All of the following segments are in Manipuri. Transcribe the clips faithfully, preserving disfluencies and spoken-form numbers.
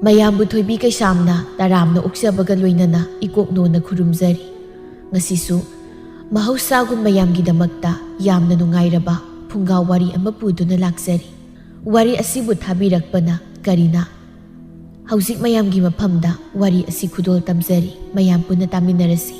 ꯃꯌꯥꯝꯕꯨ ꯊꯣꯏꯕꯤ ꯀꯩꯁꯥꯝꯅ ꯇꯔꯥꯝꯅ ꯑꯣꯛꯆꯕꯒ ꯂꯣꯏꯅꯅ ꯏꯀꯣꯛ ꯅꯣꯟꯅ ꯈꯨꯔꯨꯝꯖꯔꯤ꯫ ꯉꯁꯤꯁꯨ ꯃꯍꯧꯁꯥꯒꯨꯝ ꯃꯌꯥꯝꯒꯤꯗꯃꯛꯇ ꯌꯥꯝꯅ ꯅꯨꯡꯉꯥꯏꯔꯕ ꯐꯨꯡꯒꯥ ꯋꯥꯔꯤ ꯑꯃ ꯄꯨꯗꯨꯅ ꯂꯥꯛꯆꯔꯤ꯫ ꯋꯥꯔꯤ ꯑꯁꯤꯕꯨ ꯊꯥꯕꯤꯔꯛꯄꯅ ꯀꯔꯤꯅ? ꯍꯧꯖꯤꯛ ꯃꯌꯥꯝꯒꯤ ꯃꯐꯝꯗ ꯋꯥꯔꯤ ꯑꯁꯤ ꯈꯨꯗꯣꯜ ꯇꯝꯖꯔꯤ꯫ ꯃꯌꯥꯝ ꯄꯨꯟꯅ ꯇꯥꯃꯤꯟꯅꯔꯁꯤ꯫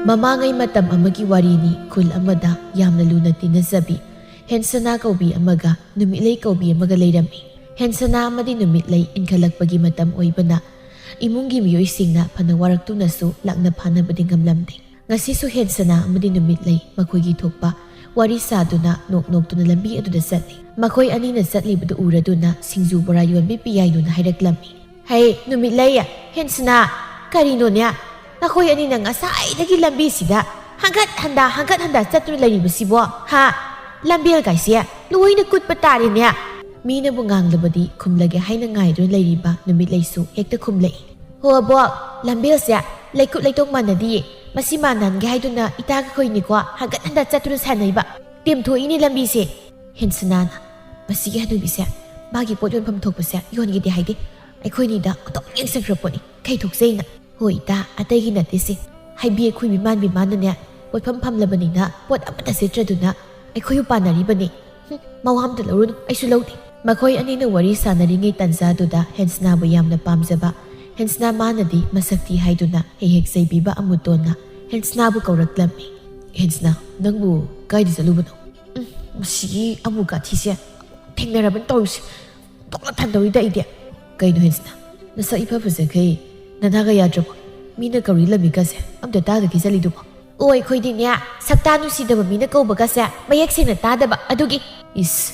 ꯃꯃꯥꯡꯉꯩ ꯃꯇꯝ ꯑꯃꯒꯤ ꯋꯥꯔꯤꯅꯤ꯫ ꯈꯨꯜ ꯑꯃꯗ ꯌꯥꯝꯅ ꯂꯨꯅ ꯇꯤꯟꯅꯖꯕꯤ ꯍꯦꯟꯁꯅꯥ ꯀꯧꯕꯤ ꯑꯃꯒ ꯅꯨꯃꯤꯠꯂꯩ ꯀꯧꯕꯤ ꯑꯃꯒ ꯂꯩꯔꯝꯃꯤ꯫ ꯍꯦꯟꯁꯅꯥ ꯑꯃꯗꯤ ꯅꯨꯃꯤꯠꯂꯩ ꯏꯟꯈꯠꯂꯛꯄꯒꯤ ꯃꯇꯝ ꯑꯣꯏꯕꯅ ꯏꯃꯨꯡꯒꯤ ꯃꯤꯑꯣꯏꯁꯤꯡꯅ ꯐꯅ ꯋꯥꯔꯛꯇꯨꯅꯁꯨ ꯂꯥꯛꯅ ꯐꯥꯅꯕꯗꯤ ꯉꯝꯂꯝꯗꯦ꯫ ꯉꯁꯤꯁꯨ ꯍꯦꯟꯁꯅꯥ ꯑꯃꯗꯤ ꯅꯨꯃꯤꯠꯂꯩ ꯃꯈꯣꯏꯒꯤ ꯊꯣꯛꯄ ꯋꯥꯔꯤ ꯁꯥꯗꯨꯅ ꯅꯣꯛ ꯅꯣꯛꯇꯨꯅ ꯂꯝꯕꯤ ꯑꯗꯨꯗ ꯆꯠꯂꯤ꯫ ꯃꯈꯣꯏ ꯑꯅꯤꯅ ꯆꯠꯂꯤꯕꯗꯨ ꯎꯔꯗꯨꯅ ꯁꯤꯡꯖꯨ ꯕꯣꯔꯥ ꯌꯣꯟꯕꯤ ꯄꯤꯌꯥꯏꯅꯨꯅ ꯍꯥꯏꯔꯛꯂꯝꯃꯤ꯫ "ꯍꯩ, ꯅꯨꯃꯤꯠꯂꯩ, ꯍꯦꯟꯁꯅꯥ, ꯀꯔꯤꯅꯣꯅꯦ? ꯅꯈꯣꯏ ꯑꯅꯤꯅ ꯉꯁꯥꯏꯗꯒꯤ ꯂꯝꯕꯤꯁꯤꯗ ꯍꯪꯒꯠ ꯍꯟꯗꯥ, ꯍꯪꯒꯠ ꯍꯟꯗꯥ ꯆꯠꯇꯨꯅ ꯂꯩꯔꯤꯕꯁꯤꯕꯣ? ꯍꯥ? ꯂꯝꯕꯦꯜ ꯀꯥꯏꯁꯦ ꯂꯣꯏꯅ ꯀꯨꯠꯄ ꯇꯥꯔꯦꯅꯦ?" ꯃꯤꯅꯕꯨ ꯉꯥꯡꯂꯕꯗꯤ ꯈꯨꯝꯂꯒꯦ ꯍꯥꯏꯅ ꯉꯥꯏꯗꯨꯅ ꯂꯩꯔꯤꯕ ꯅꯨꯃꯤꯠꯂꯩꯁꯨ ꯍꯦꯛꯇ ꯈꯨꯝꯂꯛꯏ꯫ "ꯍꯣ ꯑꯕꯣꯛ, ꯂꯝꯕꯦꯜꯁꯦ ꯂꯩꯀꯨꯠ ꯂꯩꯇꯣꯡ ꯃꯥꯟꯅꯗꯤꯌꯦ꯫ ꯃꯁꯤ ꯃꯥꯟꯅꯍꯟꯒꯦ ꯍꯥꯏꯗꯨꯅ ꯏꯇꯥꯒ ꯑꯩꯈꯣꯏꯅꯤꯀꯣ ꯍꯪꯒꯠ ꯍꯟꯗ ꯆꯠꯇꯨꯅ ꯁꯥꯟꯅꯩꯕ꯫ ꯇꯦꯝꯊꯣꯛꯏꯅꯦ ꯂꯝꯕꯤꯁꯦ꯫" ꯍꯦꯟꯁꯅꯥꯅ, "ꯃꯁꯤꯒꯤ ꯍꯅꯨꯕꯤꯁꯦ ꯃꯥꯒꯤ ꯄꯣꯠ ꯌꯣꯟꯐꯝ ꯊꯣꯛꯄꯁꯦ ꯌꯣꯟꯒꯦꯗꯤ ꯍꯥꯏꯗꯦ꯫ ꯑꯩꯈꯣꯏꯅꯤꯗ ꯑꯣꯟꯊꯣꯛ ꯌꯦꯡꯁꯤꯟꯈ꯭ꯔ ꯄꯣꯠꯅꯤ꯫ ꯀꯩ ꯊꯣꯛꯆꯩꯅ?" "ꯍꯣꯏ ꯏꯇꯥ, ꯑꯇꯩꯒꯤ ꯅꯠꯇꯦꯁꯦ꯫ ꯍꯩꯕꯤ ꯑꯩꯈꯣꯏ ꯃꯤꯃꯥꯟ ꯃꯤꯃꯥꯟꯅꯅꯦ ꯄꯣꯠꯐꯝ ꯐꯝꯂꯕꯅꯤꯅ ꯄꯣꯠ ꯑꯃꯠꯇ ꯁꯤꯠꯇ꯭ꯔꯗꯨꯅ ꯑꯩꯈꯣꯏꯕꯨ ꯄꯥꯟꯅꯔꯤꯕꯅꯤ꯫ ꯍꯨꯝ, ꯃꯋꯥ ꯑꯝꯇ ꯂꯧꯔꯨꯅꯨ, ꯑꯩꯁꯨ ꯂꯧꯗꯦ꯫" ꯃꯈꯣꯏ ꯑꯅꯤꯅ ꯋꯥꯔꯤ ꯁꯥꯟꯅꯔꯤꯉꯩ ꯇꯥꯟꯖꯥꯗꯨꯗ ꯍꯦꯟꯁꯅꯥꯕꯨ ꯌꯥꯝꯅ ꯄꯥꯝꯖꯕ ꯍꯦꯟꯁꯅꯥ ꯃꯥꯅꯗꯤ ꯃꯁꯛ ꯊꯤ ꯍꯥꯏꯗꯨꯅ ꯍꯦꯛ ꯍꯦꯛ ꯆꯩꯕꯤꯕ ꯑꯃꯨꯇꯣꯟꯅ ꯍꯦꯟꯁꯅꯥꯕꯨ ꯀꯧꯔꯛꯂꯝꯃꯤ꯫ "ꯍꯦꯟꯁꯅꯥ, ꯅꯪꯕꯨ ꯀꯥꯏꯗ ꯆꯠꯂꯨꯕꯅꯣ?" "ꯎꯝ, ꯃꯁꯤꯒꯤ ꯑꯃꯨ ꯀꯥꯊꯤꯁꯦ ꯊꯦꯡꯅꯔꯕꯅ ꯇꯧꯔꯤꯁꯦ꯫ ꯇꯣꯛꯂ ꯊꯟꯗꯧꯔꯤꯗ ꯑꯩꯗꯤ꯫" "ꯀꯩꯅꯣ ꯍꯦꯟꯁꯅꯥ, ꯅꯁꯛ ꯏꯐ ꯐꯖꯈꯩ ꯅꯅꯥꯒ ꯌꯥꯗ꯭ꯔꯕꯣ? ꯃꯤꯅ ꯀꯧꯔꯤ ꯂꯝꯃꯤꯒꯁꯦ ꯑꯝꯇ ꯇꯥꯗꯒꯩ ꯆꯠꯂꯤꯗꯨꯕꯣ?" "ꯑꯣ, ꯑꯩꯈꯣꯏꯗꯤꯅꯦ, ꯁꯛꯇꯥ ꯅꯨꯡꯁꯤꯗꯕ ꯃꯤꯅ ꯀꯧꯕꯒꯁꯦ ꯃꯌꯦꯛ ꯁꯦꯡꯅ ꯇꯥꯗꯕ ꯑꯗꯨꯒꯤ꯫" "ꯏꯁ,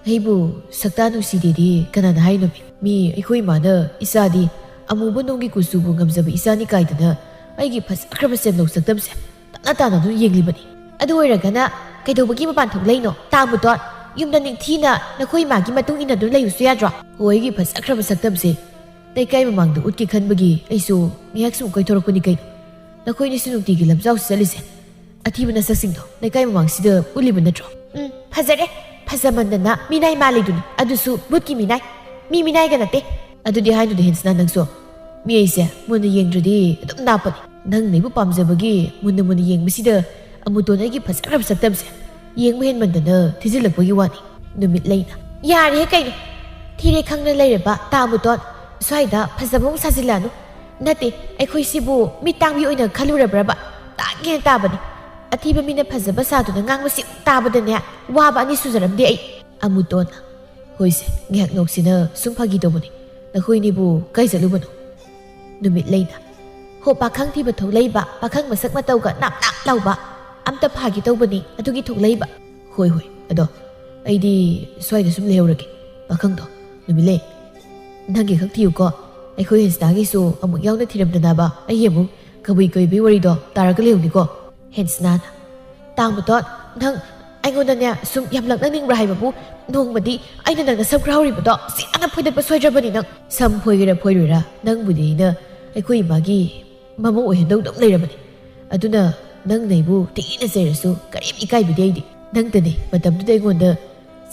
ꯑꯩꯕꯨ ꯁꯛꯇꯥ ꯅꯨꯡꯁꯤꯗꯦꯗꯤ ꯀꯅꯥꯅ ꯍꯥꯏꯅꯣ? ꯃꯤ ꯑꯩꯈꯣꯏ ꯏꯃꯥꯅ ꯏꯆꯥꯗꯤ ꯑꯃꯨꯕ ꯅꯣꯡꯒꯤ ꯀꯨꯆꯨꯕꯨ ꯉꯝꯖꯕ ꯏꯆꯥꯅꯤ ꯀꯥꯏꯗꯅ ꯑꯩꯒꯤ ꯐꯖꯈ꯭ꯔꯕ ꯁꯦꯝꯗꯧ ꯁꯛꯇꯝꯁꯦ ꯇꯥꯅ ꯇꯥꯅ ꯑꯗꯨꯝ ꯌꯦꯡꯂꯤꯕꯅꯤ꯫" "ꯑꯗꯨ ꯑꯣꯏꯔꯒꯅ ꯀꯩꯗꯧꯕꯒꯤ ꯃꯄꯥꯟ ꯊꯣꯛꯂꯛꯏꯅꯣ? ꯇꯥ ꯑꯃꯨꯇꯣꯟ, ꯌꯨꯝꯗ ꯅꯤꯡꯊꯤꯅ ꯅꯈꯣꯏ ꯏꯃꯥꯒꯤ ꯃꯇꯨꯡ ꯏꯟꯅ ꯑꯗꯨꯝ ꯂꯩꯌꯨꯁꯨ ꯌꯥꯗ꯭ꯔꯣ?" "ꯑꯣ, ꯑꯩꯒꯤ ꯐꯖꯈ꯭ꯔꯕ ꯁꯛꯇꯝꯁꯦ ꯂꯩꯀꯥꯏ ꯃꯃꯥꯡꯗ ꯎꯠꯀꯦ ꯈꯟꯕꯒꯤ ꯑꯩꯁꯨ ꯉꯥꯏꯍꯥꯛ ꯁꯨꯝ ꯀꯣꯏꯊꯣꯔꯛꯄꯅꯤ ꯀꯩꯅꯣ꯫ ꯅꯈꯣꯏꯅꯤꯁꯨ ꯅꯨꯡꯇꯤꯒꯤ ꯂꯝꯖꯥꯎꯁꯤ ꯆꯠꯂꯤꯁꯦ ꯑꯊꯤꯕ ꯅꯁꯛꯁꯤꯡꯗꯣ ꯂꯩꯀꯥꯏ ꯃꯃꯥꯡꯁꯤꯗ ꯎꯠꯂꯤꯕ ꯅꯠꯇ꯭ꯔꯣ?" "ꯎꯝ, ꯐꯖꯔꯦ, ꯐꯖꯃꯟꯗꯅ ꯃꯤꯅꯥꯏ ꯃꯥꯜꯂꯤꯗꯨꯅꯤ, ꯑꯗꯨꯁꯨ ꯚꯨꯠꯀꯤ ꯃꯤꯅꯥꯏ, ꯃꯤ ꯃꯤꯅꯥꯏꯒ ꯅꯠꯇꯦ꯫ ꯑꯗꯨꯗꯤ ꯍꯥꯏꯅꯨꯗ ꯍꯦꯟꯁꯅꯥ, ꯅꯪꯁꯨ꯫ ꯃꯤ ꯑꯩꯁꯦ ꯃꯨꯟꯅ ꯌꯦꯡꯗ꯭ꯔꯗꯤ ꯑꯗꯨꯝ ꯅꯥꯞꯄꯅꯤ꯫ ꯅꯪ ꯅꯩꯕꯨ ꯄꯥꯝꯖꯕꯒꯤ ꯃꯨꯟꯅ ꯃꯨꯟꯅ ꯌꯦꯡꯕꯁꯤꯗ ꯑꯃꯨꯇꯣꯟ ꯑꯩꯒꯤ ꯐꯖꯈ꯭ꯔꯕ ꯁꯛꯇꯝꯁꯦ ꯌꯦꯡꯕ ꯍꯦꯟꯃꯟꯗꯅ ꯊꯤꯖꯤꯜꯂꯛꯄꯒꯤ ꯋꯥꯅꯤ꯫ ꯅꯨꯃꯤꯠ ꯂꯩꯅ, ꯌꯥꯔꯦꯍꯦ ꯀꯩꯅꯣ? ꯊꯤꯔꯦ ꯈꯪꯅ ꯂꯩꯔꯕ ꯇꯥ ꯑꯃꯨꯇꯣꯟ, ꯁ꯭ꯋꯥꯏꯗ ꯐꯖꯕ ꯑꯃꯨꯛ ꯁꯥꯖꯤꯜꯂꯛꯑꯅꯨ꯫ ꯅꯠꯇꯦ, ꯑꯩꯈꯣꯏꯁꯤꯕꯨ ꯃꯤꯠ ꯇꯥꯡꯕꯤ ꯑꯣꯏꯅ ꯈꯜꯂꯨꯔꯕ꯭ꯔꯕ? ꯇꯥꯡꯒꯦꯅ ꯇꯥꯕꯅꯤ꯫ ꯑꯊꯤꯕ ꯃꯤꯅ ꯐꯖꯕ ꯁꯥꯗꯨꯅ ꯉꯥꯡꯕꯁꯤ ꯇꯥꯕꯗꯅꯦ, ꯋꯥꯕ ꯑꯅꯤ ꯁꯨꯖꯔꯝꯗꯦ ꯑꯩ꯫ ꯑꯃꯨꯇꯣꯟꯅ, ꯍꯣꯏꯁꯦ, ꯉꯥꯏꯍꯥꯛ ꯅꯣꯛꯁꯤꯅ, ꯁꯨꯝ ꯐꯥꯒꯤ ꯇꯧꯕꯅꯤ꯫ ꯅꯈꯣꯏꯅꯤꯕꯨ ꯀꯥꯏ ꯆꯠꯂꯨꯕꯅꯣ? ꯅꯨꯃꯤꯠ ꯂꯩꯅ, ꯍꯣ, ꯄꯥꯈꯪ ꯊꯤꯕ ꯊꯣꯛꯂꯛꯏꯕ, ꯄꯥꯈꯪ ꯃꯁꯛ ꯃꯇꯧꯒ ꯅꯥꯞ ꯅꯥꯞ ꯂꯥꯎꯕ ꯑꯝꯇ ꯐꯥꯒꯦ ꯇꯧꯕꯅꯤ, ꯑꯗꯨꯒꯤ ꯊꯣꯛꯂꯛꯏꯕ꯫ ꯍꯣꯏ, ꯍꯣꯏ, ꯑꯗꯣ ꯑꯩꯗꯤ ꯁ꯭ꯋꯥꯏꯗ ꯁꯨꯝ ꯂꯩꯍꯧꯔꯒꯦ꯫ ꯄꯥꯈꯪꯗꯣ, ꯅꯨꯃꯤꯠ ꯂꯩ, ꯅꯪꯒꯤ ꯈꯛ ꯊꯤꯌꯨꯀꯣ꯫ ꯑꯩꯈꯣꯏ ꯍꯦꯟꯁꯅꯥꯒꯤꯁꯨ ꯑꯃꯨꯛ ꯌꯥꯎꯅ ꯊꯤꯔꯝꯗꯅꯕ ꯑꯩ ꯑꯃꯨꯛ ꯀꯕꯨꯏ ꯀꯣꯏꯕꯤ ꯋꯥꯔꯤꯗꯣ ꯇꯥꯔꯒ ꯂꯩꯍꯧꯅꯤꯀꯣ꯫ ꯍꯦꯟꯁꯅꯥꯅ, ꯇꯥ ꯑꯃꯨꯇꯣꯟ, ꯅꯪ ꯑꯩꯉꯣꯟꯗꯅꯦ ꯁꯨꯝ ꯌꯥꯝ ꯂꯛꯅꯅꯤꯡꯕ꯭ꯔꯥ ꯍꯥꯏꯕꯕꯨ, ꯅꯣꯡꯃꯗꯤ ꯑꯩꯅ ꯅꯪꯅ ꯁꯝ ꯈꯔ ꯍꯧꯔꯤꯕꯗꯣ ꯆꯦꯠꯅ ꯐꯣꯏꯗꯠꯄ ꯁꯣꯏꯗ꯭ꯔꯕꯅꯤ ꯅꯪ꯫ ꯁꯝ ꯐꯣꯏꯒꯦꯔꯥ ꯐꯣꯏꯔꯣꯏꯔꯥ, ꯅꯪꯕꯨꯗꯤ ꯑꯩꯅ ꯑꯩꯈꯣꯏ ꯏꯃꯥꯒꯤ ꯃꯃꯧ ꯑꯣꯏꯍꯟꯗꯧ ꯑꯗꯨꯝ ꯂꯩꯔꯕꯅꯤ꯫ ꯑꯗꯨꯅ ꯅꯪꯅ ꯑꯩꯕꯨ ꯊꯤꯅ ꯆꯩꯔꯁꯨ ꯀꯔꯤꯝ ꯏꯀꯥꯏꯕꯤꯗꯦ ꯑꯩꯗꯤ꯫ ꯅꯪꯇꯅꯦ ꯃꯇꯝꯗꯨꯗ ꯑꯩꯉꯣꯟꯗ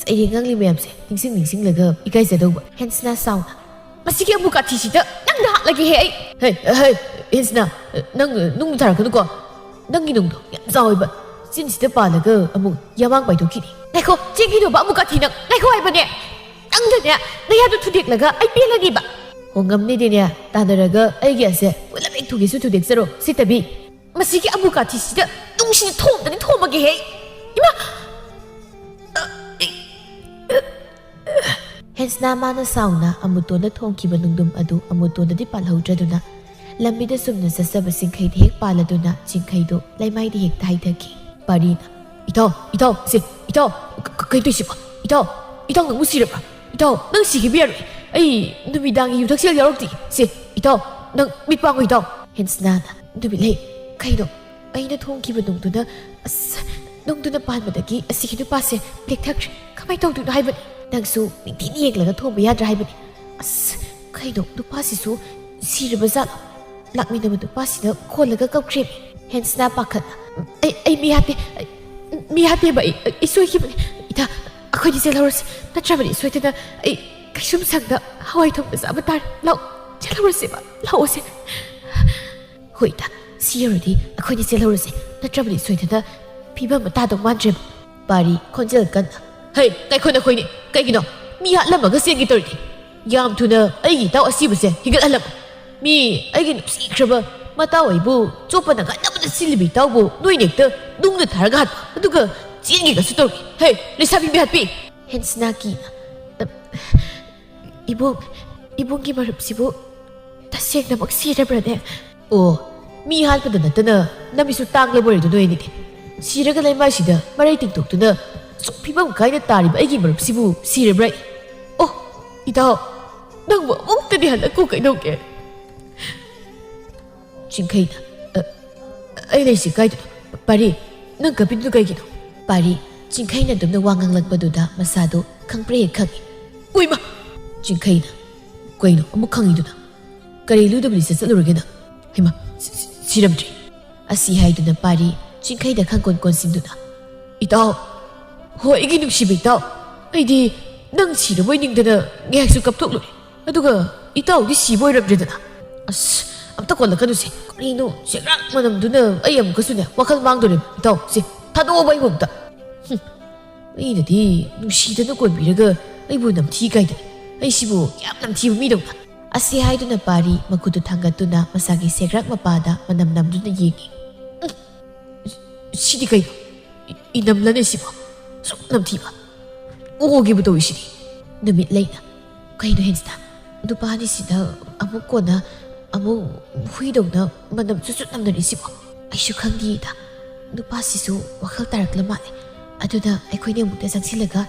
ꯆꯩꯔꯦꯡ ꯉꯥꯡꯂꯤ ꯃꯌꯥꯝꯁꯦ ꯅꯤꯡꯁꯤꯡ ꯅꯤꯡꯁꯤꯡꯂꯒ ꯏꯀꯥꯏꯖꯗꯧꯕ꯫ ꯍꯦꯟꯁꯅꯥ ꯁꯥꯎꯅ, "ꯃꯁꯤꯒꯤ ꯑꯃꯨꯀꯥꯊꯤꯁꯤꯗ ꯅꯪꯅ ꯍꯥꯠꯂꯒꯦꯍꯦ ꯑꯩ!" "ꯍꯦ, ꯍꯦ, ꯍꯦꯟꯁꯅꯥ, ꯅꯪ ꯅꯨꯡ ꯊꯥꯔꯛꯀꯅꯨꯀꯣ꯫ ꯅꯪꯒꯤ ꯅꯨꯡꯗꯣ ꯌꯥꯝ ꯆꯥꯎꯋꯦꯕ꯫ ꯆꯤꯟꯁꯤꯗ ꯄꯥꯜꯂꯒ ꯑꯃꯨꯛ ꯌꯥꯃꯥꯡ ꯄꯥꯏꯊꯣꯛꯈꯤꯅꯤ꯫ ꯉꯥꯏꯈꯣ, ꯆꯦꯟꯈꯤꯅꯣꯕ ꯑꯃꯨꯀꯥꯊꯤ ꯅꯪ꯫ ꯉꯥꯏꯈꯣ ꯍꯥꯏꯕꯅꯦ꯫ ꯅꯪꯗꯅꯦ ꯅꯌꯥꯗꯣ ꯊꯨꯗꯦꯛꯂꯒ ꯑꯩ ꯄꯦꯜꯂꯅꯤꯕ꯫ ꯍꯣ, ꯉꯝꯅꯤꯗꯤꯅꯦ, ꯇꯥꯟꯅꯔꯒ ꯑꯩꯒꯤ ꯑꯁꯦ ꯄꯨꯂꯞ ꯍꯦꯛ ꯊꯨꯒꯦꯁꯨ ꯊꯨꯗꯦꯛꯆꯔꯣ, ꯁꯤꯠꯇꯕꯤ꯫ ꯃꯁꯤꯒꯤ ꯑꯃꯨꯀꯥꯊꯤꯁꯤꯗ ꯅꯨꯡꯁꯤꯅ ꯊꯣꯝꯗꯅꯤ ꯊꯣꯝꯃꯒꯦꯍꯦ꯫ ꯏꯃꯥ!" ꯍꯦꯟꯁꯅꯥ ꯃꯥꯅ ꯁꯥꯎꯅ ꯑꯃꯨꯇꯣꯟꯗ ꯊꯣꯡꯈꯤꯕ ꯅꯨꯡꯗꯨꯝ ꯑꯗꯨ ꯑꯃꯨꯇꯣꯟꯗꯗꯤ ꯄꯥꯜꯍꯧꯗ꯭ꯔꯗꯨꯅ, ꯂꯝꯕꯤꯗ ꯆꯨꯝꯅ ꯆꯠꯆꯕ ꯆꯤꯡꯈꯩꯗ ꯍꯦꯛ ꯄꯥꯜꯂꯗꯨꯅ ꯆꯤꯡꯈꯩꯗꯨ ꯂꯩꯃꯥꯏꯗ ꯍꯦꯛꯇ ꯍꯥꯏꯊꯈꯤ꯫ ꯄꯥꯔꯤꯅ, "ꯏꯇꯥꯎ, ꯏꯇꯥꯎ, ꯁꯦ, ꯏꯇꯥꯎ, ꯀ-, ꯀ-, ꯀꯩ ꯇꯧꯏꯁꯤꯕꯣ? ꯏꯇꯥꯎ, ꯏꯇꯥꯎ, ꯅꯪꯕꯨ ꯁꯤꯔꯕ꯭ꯔꯥ? ꯏꯇꯥꯎ, ꯅꯪ ꯁꯤꯈꯤꯕ ꯌꯥꯔꯣꯏ꯫ ꯑꯩ ꯅꯨꯃꯤꯗꯥꯡꯒꯤ ꯌꯨ ꯊꯛꯆꯦꯜ ꯌꯥꯎꯔꯛꯇꯦ꯫ ꯁꯦ, ꯏꯇꯥꯎ, ꯅꯪ ꯃꯤꯠ ꯄꯥꯡꯉꯨ, ꯏꯇꯥꯎ꯫" ꯍꯦꯟꯁꯅꯥꯅ, "ꯅꯨꯃꯤꯠꯂꯩ, ꯀꯩꯅꯣ? ꯑꯩꯅ ꯊꯣꯡꯈꯤꯕ ꯅꯨꯡꯗꯨꯅ, ꯑꯁ, ꯅꯨꯡꯗꯨꯅ ꯄꯥꯟꯕꯗꯒꯤ ꯑꯁꯤꯒꯤ ꯅꯨꯄꯥꯁꯦ ꯂꯦꯛꯊꯈ꯭ꯔꯦ꯫ ꯀꯃꯥꯏꯅ ꯇꯧꯗꯣꯏꯅꯣ ꯍꯥꯏꯕꯅꯤ? ꯅꯪꯁꯨ ꯅꯤꯡꯊꯤꯅ ꯌꯦꯡꯂꯒ ꯊꯣꯡꯕ ꯌꯥꯗ꯭ꯔꯥ ꯍꯥꯏꯕꯅꯤ? ꯑꯁ, ꯀꯩꯅꯣ, ꯅꯨꯄꯥꯁꯤꯁꯨ ꯁꯤꯔꯕ ꯖꯥꯠꯂꯣ?" ꯂꯥꯛꯃꯤꯟꯅꯕ ꯅꯨꯄꯥꯁꯤꯅ ꯈꯣꯜꯂꯒ ꯀꯞꯈ꯭ꯔꯦ꯫ ꯍꯦꯟꯁꯅꯥ ꯄꯥꯈꯠꯅ, "ꯑꯩ, ꯑꯩ ꯃꯤ ꯍꯥꯠꯇꯦ꯫ ꯑꯩ, ꯃꯤ ꯍꯥꯠꯇꯦꯕ꯫ ꯑꯩ, ꯑꯩ, ꯑꯩ ꯁꯣꯏꯈꯤꯕꯅꯤ꯫ ꯏꯇꯥ, ꯑꯩꯈꯣꯏꯗꯤ ꯆꯦꯜꯍꯧꯔꯁꯤ, ꯅꯠꯇ꯭ꯔꯕꯗꯤ ꯁꯣꯏꯗꯅ ꯑꯩ ꯀꯩꯁꯨꯝ ꯁꯪꯗ ꯍꯋꯥꯏ ꯊꯣꯡꯕ ꯆꯥꯕ ꯇꯥꯔꯦ꯫ ꯂꯥꯛꯑꯣ, ꯆꯦꯜꯍꯧꯔꯁꯦꯕ, ꯂꯥꯛꯑꯣꯁꯦ꯫ ꯍꯣꯏꯗ, ꯁꯤ ꯌꯧꯔꯗꯤ ꯑꯩꯈꯣꯏꯗꯤ ꯆꯦꯜꯍꯧꯔꯁꯦ, ꯅꯠꯇ꯭ꯔꯕꯗꯤ ꯁꯣꯏꯗꯅ ꯐꯤꯕꯝ ꯑꯃ ꯇꯥꯗꯧ ꯃꯥꯟꯗ꯭ꯔꯦꯕ꯫ ꯄꯥꯔꯤ ꯈꯣꯟꯖꯦꯜ ꯀꯟꯅ, "ꯍꯩ, ꯉꯥꯏꯈꯣ ꯅꯈꯣꯏꯅꯤ, ꯀꯩꯒꯤꯅꯣ? ꯃꯤ ꯍꯥꯠꯂꯝꯃꯒ ꯆꯦꯟꯒꯦ ꯇꯧꯔꯤꯗꯤ? ꯌꯥꯝ ꯊꯨꯅ ꯑꯩꯒꯤ ꯏꯇꯥꯎ ꯑꯁꯤꯕꯁꯦ ꯍꯤꯡꯒꯠꯍꯜꯂꯝꯃꯣ꯫ ꯃꯤ ꯑꯩꯒꯤ ꯅꯨꯡꯁꯤꯈ꯭ꯔꯕ ꯃꯇꯥꯎ ꯑꯩꯕꯨ ꯆꯣꯞꯄꯅ ꯉꯥꯏꯅꯕꯗ ꯁꯤꯜꯂꯤꯕ ꯏꯇꯥꯎꯕꯨ ꯅꯣꯏꯅ ꯍꯦꯛꯇ ꯅꯨꯡꯅ ꯊꯥꯔꯒ ꯍꯥꯠꯄ, ꯑꯗꯨꯒ ꯆꯦꯟꯒꯦꯒꯁꯨ ꯇꯧꯔꯤ꯫ ꯍꯦ, ꯂꯩꯁꯥꯕꯤ ꯃꯤꯍꯥꯠꯄꯤ!" ꯍꯦꯟꯁꯅꯥ ꯀꯤꯅ, "ꯏꯕꯨꯡ, ꯏꯕꯨꯡꯒꯤ ꯃꯔꯨꯞꯁꯤꯕꯨ ꯇꯁꯦꯡꯅꯃꯛ ꯁꯤꯔꯕ꯭ꯔꯅꯦ?" "ꯑꯣ, ꯃꯤ ꯍꯥꯠꯄꯗ ꯅꯠꯇꯅ ꯅꯝꯃꯤꯁꯨ ꯇꯥꯡꯂꯕ ꯑꯣꯏꯔꯦꯗꯣ ꯅꯣꯏ ꯑꯅꯤꯗꯤ꯫ ꯁꯤꯔꯒ ꯂꯩꯃꯥꯏꯁꯤꯗ ꯃꯔꯩ ꯇꯤꯡꯊꯣꯛꯇꯨꯅ ꯑꯁꯨꯛ ꯐꯤꯕꯝ ꯀꯥꯏꯅ ꯇꯥꯔꯤꯕ ꯑꯩꯒꯤ ꯃꯔꯨꯞꯁꯤꯕꯨ ꯁꯤꯔꯕ꯭ꯔꯥ? ꯑꯣ, ꯏꯇꯥꯎ, ꯅꯪꯕꯨ ꯑꯃꯨꯛꯇꯗꯤ ꯍꯜꯂꯛꯀꯣ ꯀꯩꯗꯧꯒꯦ?" ꯆꯤꯡꯈꯩꯅ, "ꯑ, ꯑꯩ ꯂꯩꯁꯤ ꯀꯥꯏꯗꯅꯣ? ꯄꯥꯔꯤ, ꯅꯪ ꯀꯞꯄꯤꯗꯨ ꯀꯩꯒꯤꯅꯣ?" ꯄꯥꯔꯤ, ꯆꯤꯡꯈꯩꯅ ꯑꯗꯨꯝꯅ ꯋꯥ ꯉꯥꯡꯂꯛꯄꯗꯨꯗ ꯃꯁꯥꯗꯨ ꯈꯪꯄ꯭ꯔꯦꯛ ꯍꯦꯛ ꯈꯪꯉꯤ꯫ "ꯎꯏꯃ!" ꯆꯤꯡꯈꯩꯅ, "ꯀꯩꯅꯣ ꯑꯃꯨꯛ ꯈꯪꯉꯤꯗꯨꯅ? ꯀꯔꯤ ꯂꯨꯗꯕ ꯂꯤꯆꯠ ꯆꯠꯂꯨꯔꯒꯦ ꯅꯪ? ꯍꯩꯃ, ꯁꯤ-, ꯁꯤ-, ꯁꯤꯔꯝꯗ꯭ꯔꯤ?" ꯑꯁꯤ ꯍꯥꯏꯗꯨꯅ ꯄꯥꯔꯤ ꯆꯤꯡꯈꯩꯗ ꯈꯪꯀꯣꯟ ꯀꯣꯟꯁꯤꯟꯗꯨꯅ, "ꯏꯇꯥꯎ, ꯍꯣ, ꯑꯩꯒꯤ ꯅꯨꯡꯁꯤꯕ ꯏꯇꯥꯎ, ꯑꯩꯗꯤ ꯅꯪ ꯁꯤꯔꯕꯣꯏ ꯅꯤꯡꯗꯅ ꯉꯥꯏꯍꯥꯛꯁꯨ ꯀꯞꯊꯣꯛꯂꯨꯔꯦ꯫ ꯑꯗꯨꯒ ꯏꯇꯥꯎꯗꯤ ꯁꯤꯕ ꯑꯣꯏꯔꯝꯗ꯭ꯔꯦꯗꯅ꯫ ꯑꯁ, ꯑꯝꯇ ꯀꯣꯜꯂꯛꯀꯅꯨꯁꯦ꯫ ꯀꯔꯤꯅꯣ, ꯁꯦꯒ꯭ꯔꯥꯛ ꯃꯅꯝꯗꯨꯅ ꯑꯩ ꯑꯃꯨꯛꯀꯁꯨꯅꯦ, ꯋꯥꯈꯜ ꯃꯥꯡꯗꯣꯔꯦ꯫ ꯏꯇꯥꯎ, ꯁꯦ, ꯊꯥꯗꯣꯛꯑꯣꯕ ꯑꯩꯕꯨ ꯑꯝꯇ꯫ ꯍꯨꯝ, ꯃꯤꯅꯗꯤ ꯅꯨꯡꯁꯤꯗꯅ ꯀꯣꯟꯕꯤꯔꯒ ꯑꯩꯕꯨ ꯅꯝꯊꯤ ꯀꯥꯏꯗꯅ꯫ ꯑꯩꯁꯤꯕꯨ ꯌꯥꯝ ꯅꯝꯊꯤꯕ ꯃꯤꯗꯧꯅ?" ꯑꯁꯤ ꯍꯥꯏꯗꯨꯅ ꯄꯥꯔꯤ ꯃꯈꯨꯠꯇꯨ ꯊꯥꯡꯒꯠꯇꯨꯅ ꯃꯁꯥꯒꯤ ꯁꯦꯒ꯭ꯔꯥꯛ ꯃꯄꯥꯗ ꯃꯅꯝ ꯅꯝꯗꯨꯅ ꯌꯦꯡꯉꯤ꯫ "ꯎꯝ, ꯁꯤꯗꯤ ꯀꯩꯅꯣ? ꯏ-, ꯏꯅꯝꯂꯅꯦ ꯁꯤꯕꯣ? ꯁꯨꯛ ꯅꯝꯊꯤꯕ꯫ ꯑꯣꯒꯦꯕꯨ ꯇꯧꯏꯁꯤꯗꯤ?" ꯅꯨꯃꯤꯠ ꯂꯩꯅ, "ꯀꯩꯅꯣ ꯍꯦꯟꯁꯤꯅ? ꯅꯨꯄꯥ ꯑꯅꯤꯁꯤꯗ ꯑꯃꯨꯛ ꯀꯣꯟꯅ ꯑꯃꯨꯛ ꯍꯨꯏꯗꯧꯅ ꯃꯅꯝ ꯆꯨꯠ ꯆꯨꯠ ꯅꯝꯅꯔꯤꯁꯤꯕꯣ? ꯑꯩꯁꯨ ꯈꯪꯗꯦꯗ꯫ ꯅꯨꯄꯥꯁꯤꯁꯨ ꯋꯥꯈꯜ ꯇꯥꯔꯛꯂ ꯃꯥꯜꯂꯦ꯫ ꯑꯗꯨꯅ ꯑꯩꯈꯣꯏꯅꯤ ꯑꯃꯨꯛꯇ ꯆꯪꯁꯤꯜꯂꯒ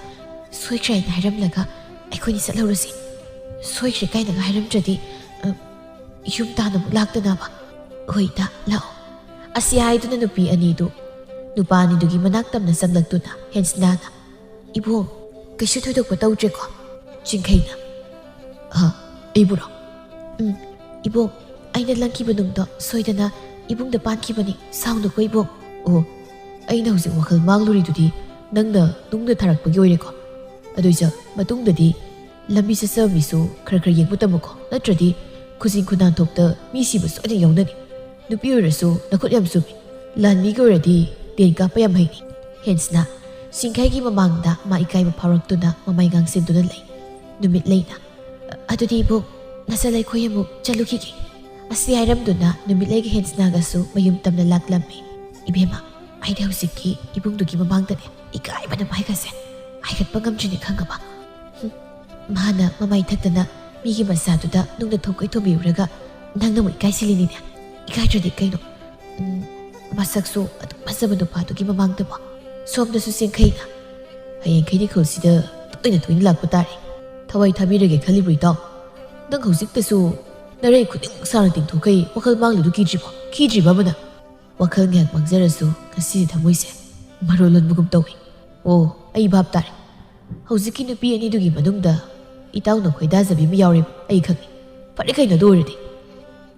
ꯁꯣꯏꯈ꯭ꯔꯦ ꯍꯥꯏꯅ ꯍꯥꯏꯔꯝꯂꯒ ꯑꯩꯈꯣꯏꯅꯤ ꯆꯠꯍꯧꯔꯁꯤ꯫ ꯁꯣꯏꯈ꯭ꯔꯦ ꯀꯥꯏꯅꯒ ꯍꯥꯏꯔꯝꯗ꯭ꯔꯗꯤ, ꯑ, ꯌꯨꯝ ꯇꯥꯟꯅ ꯑꯃꯨꯛ ꯂꯥꯛꯇꯅꯕ꯫ ꯍꯣꯏꯗ, ꯂꯥꯛꯑꯣ꯫" ꯑꯁꯤ ꯍꯥꯏꯗꯨꯅ ꯅꯨꯄꯤ ꯑꯅꯤꯗꯨ, ꯅꯨꯄꯥ ꯑꯅꯤꯗꯨꯒꯤ ꯃꯅꯥꯛ ꯇꯝꯅ ꯆꯪꯂꯛꯇꯨꯅ ꯍꯦꯟꯁꯅꯥꯅ, "ꯏꯕꯨꯡ, ꯀꯩꯁꯨ ꯊꯣꯏꯗꯣꯛꯄ ꯇꯧꯗ꯭ꯔꯦꯀꯣ?" ꯆꯤꯡꯈꯩꯅ, "ꯍꯥ? ꯑꯩꯕꯨꯔꯣ?" "ꯎꯝ, ꯏꯕꯨꯡ, ꯑꯩꯅ ꯂꯪꯈꯤꯕ ꯅꯨꯡꯗꯣ ꯁꯣꯏꯗꯅ ꯏꯕꯨꯡꯗ ꯄꯥꯟꯈꯤꯕꯅꯤ, ꯁꯥꯎꯅꯨꯀꯣ ꯏꯕꯨꯡ꯫" "ꯑꯣ, ꯑꯩꯅ ꯍꯧꯖꯤꯛ ꯋꯥꯈꯜ ꯃꯥꯡꯂꯨꯔꯤꯗꯨꯗꯤ ꯅꯪꯅ ꯅꯨꯡꯗ ꯊꯥꯔꯛꯄꯒꯤ ꯑꯣꯏꯔꯦꯀꯣ?" ꯑꯗꯨꯏꯁꯨ ꯃꯇꯨꯡꯗꯗꯤ ꯂꯝꯕꯤ ꯆꯠꯆꯕ ꯃꯤꯁꯨ ꯈꯔ ꯈꯔ ꯌꯦꯡꯕ ꯇꯝꯃꯨꯀꯣ, ꯅꯠꯇ꯭ꯔꯗꯤ ꯈꯨꯖꯤꯟ ꯈꯨꯅꯥꯟꯊꯣꯛꯇ ꯃꯤ ꯁꯤꯕ ꯁꯣꯏꯗꯅ ꯌꯥꯎꯅꯅꯤ꯫ ꯅꯨꯄꯤ ꯑꯣꯏꯔꯁꯨ ꯅꯈꯨꯠ ꯌꯥꯝ ꯆꯨꯝꯃꯤ꯫ ꯂꯥꯟꯃꯤꯒ ꯑꯣꯏꯔꯗꯤ ꯇꯦꯟ ꯀꯥꯞꯄ ꯌꯥꯝ ꯍꯩꯅꯤ꯫ ꯍꯦꯟꯁꯅ ꯁꯤꯡꯈꯩꯒꯤ ꯃꯃꯥꯡꯗ ꯃꯥ ꯏꯀꯥꯏꯕ ꯐꯥꯎꯔꯛꯇꯨꯅ ꯃꯃꯥꯏ ꯉꯥꯡꯁꯤꯟꯗꯨꯅ ꯂꯩ꯫ ꯅꯨꯃꯤꯠ ꯂꯩꯅ, "ꯑꯗꯨꯗꯤ ꯏꯕꯨꯡ, ꯅꯆꯜ ꯑꯩꯈꯣꯏ ꯑꯃꯨꯛ ꯆꯠꯂꯨꯈꯤꯒꯦ"꯫ ꯑꯁꯤ ꯍꯥꯏꯔꯝꯗꯨꯅ ꯅꯨꯃꯤꯠ ꯂꯩꯒ ꯍꯦꯟꯁꯅꯥꯒꯁꯨ ꯃꯌꯨꯝ ꯇꯝꯅ ꯂꯥꯛꯂꯝꯃꯤ꯫ "ꯏꯕꯦꯝꯃ, ꯑꯩꯗꯤ ꯍꯧꯖꯤꯛꯀꯤ ꯏꯕꯨꯡꯗꯨꯒꯤ ꯃꯃꯥꯡꯗꯅꯦ ꯏꯀꯥꯏꯕꯅ ꯃꯥꯏꯒꯁꯦ ꯍꯥꯏꯒꯠꯄ ꯉꯝꯗ꯭ꯔꯤꯅꯦ, ꯈꯪꯉꯕ?" ꯍꯨꯝ, ꯃꯥꯅ ꯃꯃꯥꯏ ꯊꯛꯇꯅ ꯃꯤꯒꯤ ꯃꯆꯥꯗꯨꯗ ꯅꯨꯡꯅ ꯊꯣꯝꯀꯩ ꯊꯣꯝꯕꯤꯔꯨꯔꯒ ꯅꯪꯅ ꯑꯃꯨꯛ ꯏꯀꯥꯏꯁꯤꯜꯂꯤꯅꯤꯅꯦ꯫ ꯏꯀꯥꯏꯗ꯭ꯔꯗꯤ ꯀꯩꯅꯣ? ꯎꯝ, ꯃꯁꯛꯁꯨ ꯑꯗꯨꯛ ꯐꯖꯕ ꯅꯨꯄꯥꯗꯨꯒꯤ ꯃꯃꯥꯡꯗꯕꯣ꯫ ꯁꯣꯝꯗꯁꯨ ꯆꯦꯡꯈꯩꯅ, "ꯍꯌꯦꯡꯈꯩꯗꯤ ꯈꯨꯜꯁꯤꯗ ꯇꯣꯏꯅ ꯇꯣꯏꯅ ꯂꯥꯛꯄ ꯇꯥꯔꯦ꯫ ꯊꯋꯥꯏ ꯊꯥꯕꯤꯔꯒꯦ ꯈꯜꯂꯤꯕ꯭ꯔꯣ ꯏꯇꯥꯎ? ꯅꯪ ꯍꯧꯖꯤꯛꯇꯁꯨ ꯅꯔꯩ ꯈꯨꯗꯤꯡꯃꯛ ꯁꯥꯡꯅ ꯇꯤꯡꯊꯣꯛꯈꯩ ꯋꯥꯈꯜ ꯃꯥꯡꯂꯤꯗꯨ ꯀꯤꯗ꯭ꯔꯤꯕꯣ? ꯀꯤꯗ꯭ꯔꯤꯕ ꯑꯃꯅ?" ꯋꯥꯈꯜ ꯉꯥꯏꯍꯥꯛ ꯃꯥꯡꯖꯔꯁꯨ ꯉꯁꯤꯗꯤ ꯊꯃꯣꯏꯁꯦ ꯃꯔꯣꯜ ꯂꯣꯟꯕꯒꯨꯝ ꯇꯧꯏ꯫ "ꯑꯣ, ꯑꯩ ꯚꯥꯞ ꯇꯥꯔꯦ꯫ ꯍꯧꯖꯤꯛꯀꯤ ꯅꯨꯄꯤ ꯑꯅꯤꯗꯨꯒꯤ ꯃꯅꯨꯡꯗ ꯏꯇꯥꯎꯅ ꯈꯣꯏꯗꯥꯖꯕꯤ ꯑꯃ ꯌꯥꯎꯔꯦꯕ, ꯑꯩ ꯈꯪꯉꯤ꯫ ꯐꯔꯦ ꯀꯩꯅꯣ, ꯑꯗꯨ ꯑꯣꯏꯔꯗꯤ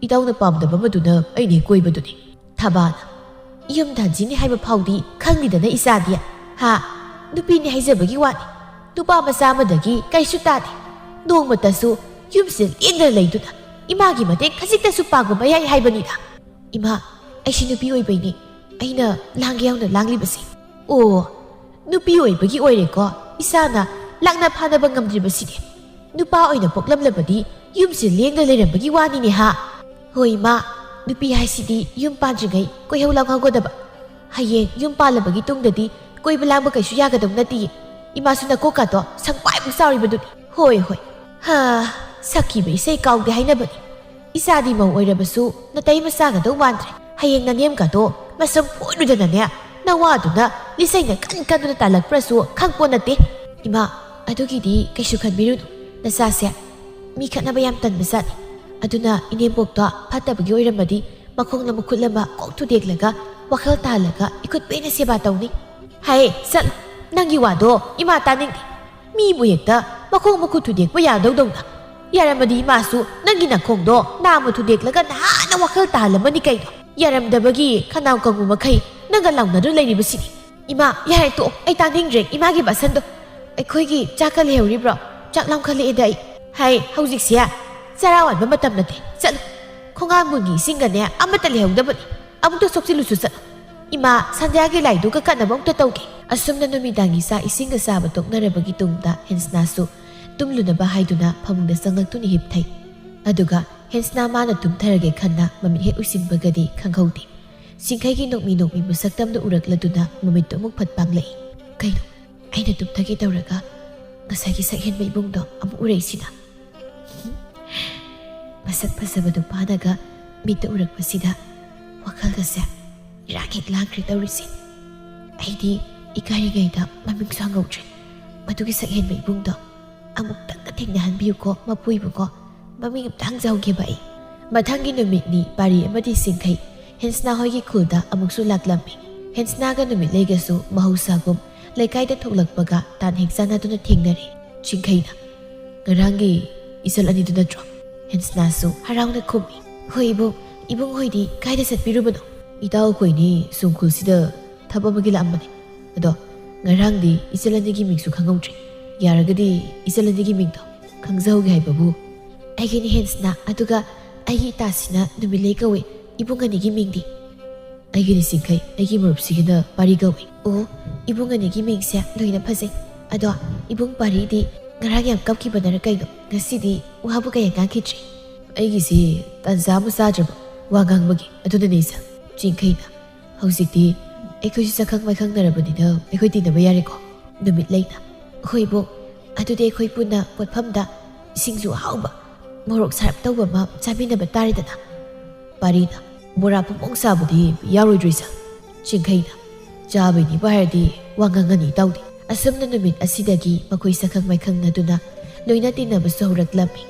ꯏꯇꯥꯎꯅ ꯄꯥꯝꯗꯕ ꯑꯃꯗꯨꯅ ꯑꯩꯅ ꯍꯦꯛ ꯀꯣꯏꯕꯗꯨꯅꯤ꯫" ꯊꯕꯥꯅ, "ꯏꯌꯨꯝ ꯊꯥꯟꯖꯤꯅꯤ ꯍꯥꯏꯕ ꯐꯥꯎꯗꯤ ꯈꯪꯂꯤꯗꯅ ꯏꯆꯥꯗꯤ꯫ ꯍꯥ? ꯅꯨꯄꯤꯅꯤ ꯍꯥꯏꯖꯕꯒꯤ ꯋꯥꯅꯤ꯫ ꯅꯨꯄꯥ ꯃꯆꯥ ꯑꯃꯗꯒꯤ ꯀꯩꯁꯨ ꯇꯥꯗꯦ꯫ ꯅꯣꯡꯃꯇꯁꯨ ꯌꯨꯝꯁꯤꯗ ꯂꯦꯡꯗꯅ ꯂꯩꯗꯨꯅ ꯏꯃꯥꯒꯤ ꯃꯇꯦꯡ ꯈꯖꯤꯛꯇꯁꯨ ꯄꯥꯡꯕ ꯃꯌꯥꯏ ꯍꯥꯏꯕꯅꯤꯗ꯫ ꯏꯃꯥ, ꯑꯩꯁꯤ ꯅꯨꯄꯤ ꯑꯣꯏꯕꯩꯅꯤ ꯑꯩꯅ ꯂꯥꯡꯒꯦ ꯌꯥꯎꯅ ꯂꯥꯡꯂꯤꯕꯁꯦ꯫ ꯑꯣ, ꯅꯨꯄꯤ ꯑꯣꯏꯕꯒꯤ ꯑꯣꯏꯔꯦꯀꯣ ꯏꯁꯥꯅ ꯂꯥꯛꯅ ꯐꯥꯅꯕ ꯉꯝꯗ꯭ꯔꯤꯕꯁꯤꯗꯤ꯫ ꯅꯨꯄꯥ ꯑꯣꯏꯅ ꯄꯣꯛꯂꯝꯂꯕꯗꯤ ꯌꯨꯝꯁꯦ ꯂꯦꯡꯗ ꯂꯩꯔꯝꯕꯒꯤ ꯋꯥꯅꯤꯅꯦ ꯍꯥ?" "ꯍꯣꯏ ꯏꯃꯥ, ꯅꯨꯄꯤ ꯍꯥꯏꯁꯤꯗꯤ ꯌꯨꯝ ꯄꯥꯟꯗ꯭ꯔꯤꯉꯩ ꯀꯣꯏꯍꯧ ꯂꯥꯡꯍꯧꯒꯗꯕ꯫ ꯍꯌꯦꯡ ꯌꯨꯝ ꯄꯥꯜꯂꯕꯒꯤ ꯇꯨꯡꯗꯗꯤ ꯀꯣꯏꯕ ꯂꯥꯡꯕ ꯀꯩꯁꯨ ꯌꯥꯒꯗꯧ ꯅꯠꯇꯤꯌꯦ꯫ ꯏꯃꯥꯁꯨ ꯅꯀꯣꯛꯀꯥꯗꯣ ꯁꯪꯄꯥꯏꯃꯨꯛ ꯆꯥꯎꯔꯤꯕꯗꯨꯅꯤ꯫" "ꯍꯣꯏ, ꯍꯣꯏ꯫ ꯍꯥ, ꯁꯛꯈꯤꯕ ꯏꯁꯩ ꯀꯥꯎꯗꯦ ꯍꯥꯏꯅꯕꯅꯤ꯫ ꯏꯆꯥꯗꯤ ꯃꯧ ꯑꯣꯏꯔꯕꯁꯨ ꯅꯇꯩ ꯃꯆꯥꯒꯗꯧ ꯃꯥꯟꯗ꯭ꯔꯦ꯫ ꯍꯌꯦꯡ ꯅꯅꯦꯝꯒꯗꯣ ꯃꯁꯝ ꯐꯣꯏꯔꯨꯗꯅꯅꯦ ꯅꯋꯥꯗꯨꯅ ꯂꯤꯆꯩꯅ ꯀꯟ ꯀꯟꯗꯨꯅ ꯇꯥꯜꯂꯛꯄ꯭ꯔꯁꯨ ꯈꯪꯄꯣꯠ ꯅꯠꯇꯦ꯫" "ꯏꯃꯥ, ꯑꯗꯨꯒꯤꯗꯤ ꯀꯩꯁꯨ ꯈꯟꯕꯤꯔꯨꯅꯨ꯫ ꯅꯆꯥꯁꯦ ꯃꯤ ꯈꯠꯅꯕ ꯌꯥꯝ ꯇꯟꯕ ꯖꯥꯠꯅꯤ꯫ ꯑꯗꯨꯅ ꯏꯅꯦꯝꯕꯣꯛꯇꯣ ꯐꯠꯇꯕꯒꯤ ꯑꯣꯏꯔꯝꯃꯗꯤ ꯃꯈꯣꯡ ꯑꯃ ꯃꯈꯨꯠ ꯑꯃ ꯀꯣꯛ ꯊꯨꯗꯦꯛꯂꯒ ꯋꯥꯈꯜ ꯇꯥꯍꯜꯂꯒ ꯏꯈꯨꯠ ꯄꯦꯟꯅ ꯁꯦꯕꯥ ꯇꯧꯅꯤ꯫" "ꯍꯥꯏ, ꯆꯠꯂꯨ꯫ ꯅꯪꯒꯤ ꯋꯥꯗꯣ ꯏꯃꯥ ꯇꯥꯅꯤꯡꯗꯦ꯫ ꯃꯤꯕꯨ ꯍꯦꯛꯇ ꯃꯈꯣꯡ ꯃꯈꯨꯠ ꯊꯨꯗꯦꯛꯄ ꯌꯥꯗꯧꯗꯧꯅ꯫ ꯌꯥꯔꯝꯃꯗꯤ ꯏꯃꯥꯁꯨ ꯅꯪꯒꯤ ꯅꯈꯣꯡꯗꯣ ꯅꯥꯝꯃ ꯊꯨꯗꯦꯛꯂꯒ ꯅꯍꯥꯟꯅ ꯋꯥꯈꯜ ꯇꯥꯍꯜꯂꯝꯃꯅꯤ ꯀꯩꯅꯣ꯫ ꯌꯥꯔꯝꯗꯕꯒꯤ ꯈꯅꯥꯎ ꯀꯪꯕ ꯃꯈꯩ ꯅꯪꯒ ꯂꯥꯎꯅꯗꯨꯅ ꯂꯩꯔꯤꯕꯁꯤꯅꯤ꯫" "ꯏꯃꯥ, ꯌꯥꯔꯦ ꯇꯣꯛꯑꯣ, ꯑꯩ ꯇꯥꯅꯤꯡꯗ꯭ꯔꯦ ꯏꯃꯥꯒꯤ ꯕꯥꯁꯟꯗꯣ꯫ "ꯑꯩꯈꯣꯏꯒꯤ ꯆꯥꯛꯀ ꯂꯩꯍꯧꯔꯤꯕ꯭ꯔꯣ? ꯆꯥꯛ ꯂꯥꯝꯈꯠꯂꯛꯑꯦꯗ ꯑꯩ꯫ ꯍꯥꯏ, ꯍꯧꯖꯤꯛꯁꯦ ꯆꯔꯥ ꯋꯥꯟꯕ ꯃꯇꯝ ꯅꯠꯇꯦ꯫ ꯆꯠꯂꯨ, ꯈꯣꯡꯉꯥꯟꯕꯨꯡꯒꯤ ꯏꯁꯤꯡꯒꯅꯦ ꯑꯃꯠꯇ ꯂꯩꯍꯧꯗꯕꯅꯤ꯫ ꯑꯃꯨꯛꯇ ꯁꯣꯛꯆꯤꯜꯂꯨꯁꯨ ꯆꯠꯂꯨ꯫ ꯏꯃꯥ, ꯁꯟꯙ꯭ꯌꯥꯒꯤ ꯂꯥꯏꯗꯨꯒ ꯀꯠꯅꯕ ꯑꯃꯨꯛꯇ ꯇꯧꯒꯦ꯫" ꯑꯁꯨꯝꯅ ꯅꯨꯃꯤꯗꯥꯡꯒꯤ ꯆꯥꯛ ꯏꯁꯤꯡꯒ ꯆꯥꯕ ꯇꯣꯛꯅꯔꯕꯒꯤ ꯇꯨꯡꯗ ꯍꯦꯟꯁꯅꯥꯁꯨ ꯇꯨꯝꯂꯨꯅꯕ ꯍꯥꯏꯗꯨꯅ ꯐꯃꯨꯡꯗ ꯆꯪꯂꯛꯇꯨꯅ ꯍꯤꯞꯊꯩ꯫ ꯑꯗꯨꯒ ꯍꯦꯟꯁꯅꯥ ꯃꯥꯅ ꯇꯨꯝꯊꯔꯒꯦ ꯈꯟꯅ ꯃꯃꯤꯠ ꯍꯦꯛ ꯎꯏꯁꯤꯟꯕꯒꯗꯤ ꯈꯪꯍꯧꯗꯦ꯫ ꯆꯤꯡꯈꯩꯒꯤ ꯅꯣꯛꯃꯤ ꯅꯣꯛꯃꯤꯕ ꯁꯛꯇꯝꯗꯨ ꯎꯔꯛꯂꯗꯨꯅ ꯃꯃꯤꯠꯇꯨ ꯑꯃꯨꯛ ꯐꯠ ꯄꯥꯡꯂꯛꯏ꯫ "ꯀꯩꯅꯣ? ꯑꯩꯅ ꯇꯨꯝꯊꯒꯦ ꯇꯧꯔꯒ ꯉꯁꯥꯏꯒꯤ ꯁꯛꯍꯦꯟꯕ ꯏꯕꯨꯡꯗꯣ ꯑꯃꯨꯛ ꯎꯔꯛꯏꯁꯤꯅ?" ꯃꯁꯛ ꯐꯖꯕ ꯅꯨꯄꯥꯅꯒ ꯃꯤꯠꯇ ꯎꯔꯛꯄꯁꯤꯗ ꯋꯥꯈꯜꯒꯁꯦ ꯏꯔꯥꯡ ꯍꯦꯛ ꯂꯥꯡꯈ꯭ꯔꯦ ꯇꯧꯔꯤꯁꯦ꯫ ꯑꯩꯗꯤ ꯏꯀꯥꯏꯔꯤꯉꯩꯗ ꯃꯃꯤꯡꯁꯨ ꯍꯪꯍꯧꯗ꯭ꯔꯦ꯫ ꯃꯗꯨꯒꯤ ꯁꯛꯍꯦꯟꯕ ꯏꯕꯨꯡꯗꯣ ꯑꯃꯨꯛꯇꯪꯒ ꯊꯦꯡꯅꯍꯟꯕꯤꯌꯨꯀꯣ, ꯃꯄꯨ ꯏꯕꯨꯡꯉꯣ꯫ ꯃꯃꯤꯡ ꯑꯝꯇ ꯍꯪꯖꯍꯧꯒꯦꯕ ꯑꯩ꯫ ꯃꯊꯪꯒꯤ ꯅꯨꯃꯤꯠꯅꯤ ꯄꯥꯔꯤ ꯑꯃꯗꯤ ꯆꯤꯡꯈꯩ ꯍꯦꯟꯁꯅꯥ ꯍꯣꯏꯒꯤ ꯈꯨꯜꯗ ꯑꯃꯨꯛꯁꯨ ꯂꯥꯛꯂꯝꯃꯤ꯫ ꯍꯦꯟꯁꯅꯥꯒ ꯅꯨꯃꯤꯠꯂꯩꯒꯁꯨ ꯃꯍꯧꯁꯥꯒꯨꯝ ꯂꯩꯀꯥꯏꯗ ꯊꯣꯛꯂꯛꯄꯒ ꯇꯥꯟ ꯍꯦꯛ ꯆꯥꯟꯅꯗꯨꯅ ꯊꯦꯡꯅꯔꯦ꯫ ꯆꯤꯡꯈꯩꯅ, "ꯉꯔꯥꯡꯒꯤ ꯏꯆꯜ ꯑꯅꯤꯗꯨ ꯅꯠꯇ꯭ꯔꯣ?" ꯍꯦꯟꯁꯅꯥꯁꯨ ꯍꯔꯥꯎꯅ ꯈꯨꯝꯃꯤ꯫ "ꯍꯣꯏ ꯏꯕꯨꯡ, ꯏꯕꯨꯡ ꯍꯣꯏꯗꯤ ꯀꯥꯏꯗ ꯆꯠꯄꯤꯔꯨꯕꯅꯣ?" "ꯏꯇꯥꯎ ꯑꯩꯈꯣꯏꯅꯤ ꯁꯨꯝ ꯈꯨꯜꯁꯤꯗ ꯊꯕꯛ ꯑꯃꯒꯤ ꯂꯥꯛꯑꯝꯕꯅꯤ꯫ ꯑꯗꯣ ꯉꯔꯥꯡꯗꯤ ꯏꯆꯜ ꯑꯅꯤꯒꯤ ꯃꯤꯡꯁꯨ ꯈꯪꯍꯧꯗ꯭ꯔꯦ꯫ ꯌꯥꯔꯒꯗꯤ ꯏꯆꯜ ꯑꯅꯤꯒꯤ ꯃꯤꯡꯗꯣ ꯈꯪꯖꯍꯧꯒꯦ ꯍꯥꯏꯕꯕꯨ?" "ꯑꯩꯒꯤꯅꯤ ꯍꯦꯟꯁꯅꯥ, ꯑꯗꯨꯒ ꯑꯩꯒꯤ ꯏꯇꯥꯁꯤꯅ ꯅꯨꯃꯤꯠꯂꯩ ꯀꯧꯏ꯫ ꯏꯕꯨꯡ ꯑꯅꯤꯒꯤ ꯃꯤꯡꯗꯤ?" "ꯑꯩꯒꯤꯅꯤ ꯆꯤꯡꯈꯩ, ꯑꯩꯒꯤ ꯃꯔꯨꯞꯁꯤꯒꯤꯅ ꯄꯥꯔꯤ ꯀꯧꯏ꯫" "ꯑꯣ, ꯏꯕꯨꯡ ꯑꯅꯤꯒꯤ ꯃꯤꯡꯁꯦ ꯂꯣꯏꯅ ꯐꯖꯩ꯫ ꯑꯗꯣ ꯏꯕꯨꯡ ꯄꯥꯔꯤꯗꯤ ꯉꯔꯥꯡ ꯌꯥꯝ ꯀꯞꯈꯤꯕꯅꯔ ꯀꯩꯅꯣ, ꯉꯁꯤꯗꯤ ꯋꯥꯕꯨ ꯀꯌꯥ ꯉꯥꯡꯈꯤꯗ꯭ꯔꯦ꯫" "ꯑꯩꯒꯤꯁꯤ ꯇꯥꯟꯖꯥ ꯑꯃ ꯆꯥꯗ꯭ꯔꯕ ꯋꯥ ꯉꯥꯡꯕꯒꯤ, ꯑꯗꯨꯅꯅꯦ ꯏꯆꯜ꯫" ꯆꯤꯡꯈꯩꯅ, "ꯍꯧꯖꯤꯛꯇꯤ ꯑꯩꯈꯣꯏꯁꯨ ꯁꯛꯈꯪ ꯃꯥꯏꯈꯪꯅꯔꯕꯅꯤꯅ ꯑꯩꯈꯣꯏ ꯇꯤꯟꯅꯕ ꯌꯥꯔꯦꯀꯣ?" ꯅꯨꯃꯤꯠꯂꯩꯅ, "ꯍꯣꯏ ꯏꯕꯨꯡ, ꯑꯗꯨꯗꯤ ꯑꯩꯈꯣꯏ ꯄꯨꯟꯅ ꯄꯣꯠꯐꯝꯗ ꯁꯤꯡꯖꯨ ꯑꯍꯥꯎꯕ ꯃꯣꯔꯣꯛ ꯁꯥꯔꯞ ꯇꯧꯕ ꯑꯃ ꯆꯥꯃꯤꯟꯅꯕ ꯇꯥꯔꯦꯗꯅ꯫" ꯄꯥꯔꯤꯅ, "ꯕꯣꯔꯥ ꯐꯣꯡꯐꯣꯡ ꯁꯥꯕꯗꯤ ꯌꯥꯎꯔꯣꯏꯗ꯭ꯔꯣ ꯏꯆꯜ?" ꯆꯤꯡꯈꯩꯅ, "ꯆꯥꯕꯩꯅꯤꯕꯨ ꯍꯥꯏꯔꯗꯤ ꯋꯥ ꯉꯥꯡꯉꯅꯤ ꯏꯇꯥꯎꯗꯤ꯫" ꯑꯁꯨꯝꯅ ꯅꯨꯃꯤꯠ ꯑꯁꯤꯗꯒꯤ ꯃꯈꯣꯏ ꯁꯛꯈꯪ ꯃꯥꯏꯈꯪꯅꯗꯨꯅ ꯂꯣꯏꯅ ꯇꯤꯟꯅꯕꯁꯨ ꯍꯧꯔꯛꯂꯝꯃꯤ꯫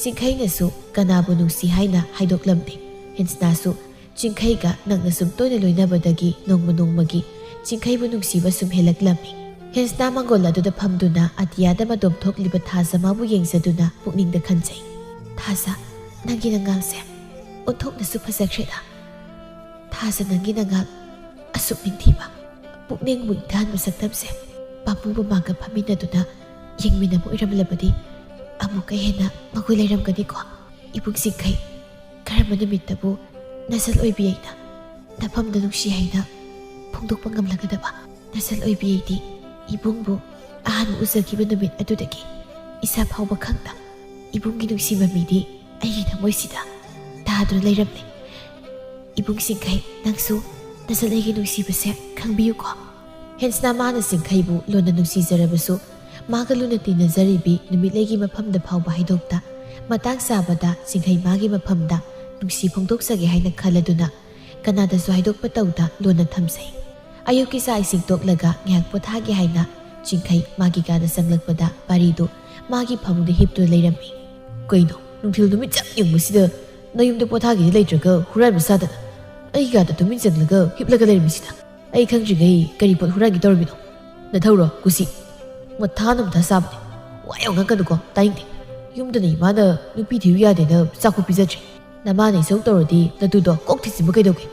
ꯆꯤꯡꯈꯩꯅꯁꯨ ꯀꯅꯥꯕꯨ ꯅꯨꯡꯁꯤ ꯍꯥꯏꯅ ꯍꯥꯏꯗꯣꯛꯂꯝꯗꯦ꯫ ꯍꯦꯟꯁꯅꯥꯁꯨ ꯆꯤꯡꯈꯩꯒ ꯅꯛꯅ ꯁꯨꯝ ꯇꯣꯏꯅ ꯂꯣꯏꯅꯕꯗꯒꯤ ꯅꯣꯡꯃ ꯅꯣꯡꯃꯒꯤ ꯆꯤꯡꯈꯩꯕꯨ ꯅꯨꯡꯁꯤꯕ ꯁꯨꯝ ꯍꯦꯜꯂꯛꯂꯝꯃꯤ꯫ ꯍꯦꯟꯁꯅꯥ ꯃꯪꯒꯣꯜ ꯑꯗꯨꯗ ꯐꯝꯗꯨꯅ ꯑꯇꯤꯌꯥꯗ ꯃꯗꯣꯝ ꯊꯣꯛꯂꯤꯕ ꯊꯥꯖ ꯃꯥꯕꯨ ꯌꯦꯡꯖꯗꯨꯅ ꯄꯨꯛꯅꯤꯡꯗ ꯈꯟꯖꯩ꯫ "ꯊꯥꯖ, ꯅꯪꯒꯤ ꯅꯉꯥꯜꯁꯦ ꯑꯣꯟꯊꯣꯛꯅꯁꯨ ꯐꯖꯈ꯭ꯔꯦꯗ꯫ ꯊꯥꯖ, ꯅꯪꯒꯤ ꯅꯉꯥꯜ ꯑꯁꯨꯛ ꯅꯤꯡꯊꯤꯕ, ꯄꯨꯛꯅꯤꯡꯕꯨ ꯏꯪꯊꯍꯟꯕ ꯁꯛꯇꯝꯁꯦ ꯄꯥꯝꯃꯨꯕ ꯃꯥꯒ ꯐꯝꯃꯤꯟꯅꯗꯨꯅ ꯌꯦꯡꯃꯤꯟꯅꯕ ꯑꯣꯏꯔꯝꯂꯕꯗꯤ ꯑꯃꯨꯛꯀ ꯍꯦꯟꯅ ꯃꯒꯨꯟ ꯂꯩꯔꯝꯒꯅꯤꯀꯣ꯫ ꯏꯕꯨꯡ ꯆꯤꯡꯈꯩ, ꯀꯔꯝꯕ ꯅꯨꯃꯤꯠꯇꯕꯨ ꯅꯁꯜ ꯑꯣꯏꯕꯤ ꯑꯩꯅ ꯅꯐꯝꯗ ꯅꯨꯡꯁꯤ ꯍꯥꯏꯅ ꯐꯣꯡꯗꯣꯛꯄ ꯉꯝꯂꯒꯗꯕ? ꯅꯁꯜ ꯑꯣꯏꯕꯤ ꯑꯩꯗꯤ ꯏꯕꯨꯡꯕꯨ ꯑꯍꯥꯟꯕ ꯎꯖꯈꯤꯕ ꯅꯨꯃꯤꯠ ꯑꯗꯨꯗꯒꯤ ꯏꯁꯥ ꯐꯥꯎꯕ ꯈꯪꯗ ꯏꯕꯨꯡꯒꯤ ꯅꯨꯡꯁꯤ ꯃꯃꯤꯗꯤ ꯑꯩꯒꯤ ꯊꯃꯣꯏꯁꯤꯗ ꯇꯥꯗꯨꯅ ꯂꯩꯔꯝꯂꯦ꯫ ꯏꯕꯨꯡ ꯆꯤꯡꯈꯩ, ꯅꯪꯁꯨ ꯅꯁꯜ ꯑꯩꯒꯤ ꯅꯨꯡꯁꯤꯕꯁꯦ ꯈꯪꯕꯤꯌꯨꯀꯣ꯫ ꯍꯦꯟꯁꯅ ꯃꯥꯅ ꯆꯤꯡꯈꯩꯕꯨ ꯂꯣꯟꯅ ꯅꯨꯡꯁꯤꯖꯔꯕꯁꯨ, ꯃꯥꯒ ꯂꯨꯅ ꯇꯤꯟꯅꯖꯔꯤꯕꯤ ꯅꯨꯃꯤꯠꯂꯩꯒꯤ ꯃꯐꯝꯗ ꯐꯥꯎꯕ ꯍꯥꯏꯗꯣꯛꯇ, ꯃꯇꯥꯡ ꯆꯥꯕꯗ ꯆꯤꯡꯈꯩ ꯃꯥꯒꯤ ꯃꯐꯝꯗ ꯅꯨꯡꯁꯤ ꯐꯣꯡꯗꯣꯛꯆꯒꯦ ꯍꯥꯏꯅ ꯈꯜꯂꯗꯨꯅ ꯀꯅꯥꯗꯁꯨ ꯍꯥꯏꯗꯣꯛꯄ ꯇꯧꯗ ꯂꯣꯟꯅ ꯊꯝꯖꯩ꯫ ꯑꯌꯨꯛꯀꯤ ꯆꯥꯛ ꯏꯁꯤꯡ ꯇꯣꯛꯂꯒ ꯉꯥꯏꯍꯥꯛ ꯄꯣꯊꯥꯒꯦ ꯍꯥꯏꯅ ꯆꯤꯡꯈꯩ ꯃꯥꯒꯤ ꯀꯥꯗ ꯆꯪꯂꯛꯄꯗ ꯄꯥꯔꯤꯗꯨ ꯃꯥꯒꯤ ꯐꯃꯨꯡꯗ ꯍꯤꯞꯇꯨꯅ ꯂꯩꯔꯝꯃꯤ꯫ "ꯀꯩꯅꯣ, ꯅꯨꯡꯊꯤꯜ ꯅꯨꯃꯤꯠ ꯆꯞ ꯌꯨꯡꯕꯁꯤꯗ ꯅꯌꯨꯝꯗ ꯄꯣꯊꯥꯒꯦꯗꯤ ꯂꯩꯇ꯭ꯔꯒ ꯍꯨꯔꯥꯟꯕ ꯁꯥꯗꯅ ꯑꯩꯒꯤ ꯀꯥꯗ ꯇꯨꯃꯤꯟ ꯆꯪꯂꯒ ꯍꯤꯞꯂꯒ ꯂꯩꯔꯝꯃꯤꯁꯤꯅ? ꯑꯩ ꯈꯪꯗ꯭ꯔꯤꯉꯩ ꯀꯔꯤ ꯄꯣꯠ ꯍꯨꯔꯥꯟꯒꯦ ꯇꯧꯔꯝꯃꯤꯅꯣ? ꯅꯊꯧꯔꯣ, ꯀꯨꯁꯤ? ꯃꯊꯥꯅ ꯃꯊꯥ ꯁꯥꯕꯅꯦ꯫ ꯋꯥ ꯌꯥꯝ ꯉꯥꯡꯒꯅꯨꯀꯣ, ꯇꯥꯅꯤꯡꯗꯦ꯫ ꯌꯨꯝꯗꯅ ꯏꯃꯥꯅ ꯅꯨꯄꯤ ꯊꯤꯌꯨ ꯌꯥꯗꯦꯅ ꯆꯥꯛꯄꯨ ꯄꯤꯖꯗ꯭ꯔꯤ꯫ ꯅꯃꯥꯅ ꯏꯁꯧ ꯇꯧꯔꯗꯤ ꯅꯇꯨꯗꯣ ꯀꯣꯛ ꯊꯤꯖꯤꯟꯕ ꯀꯩꯗꯧꯒꯦ?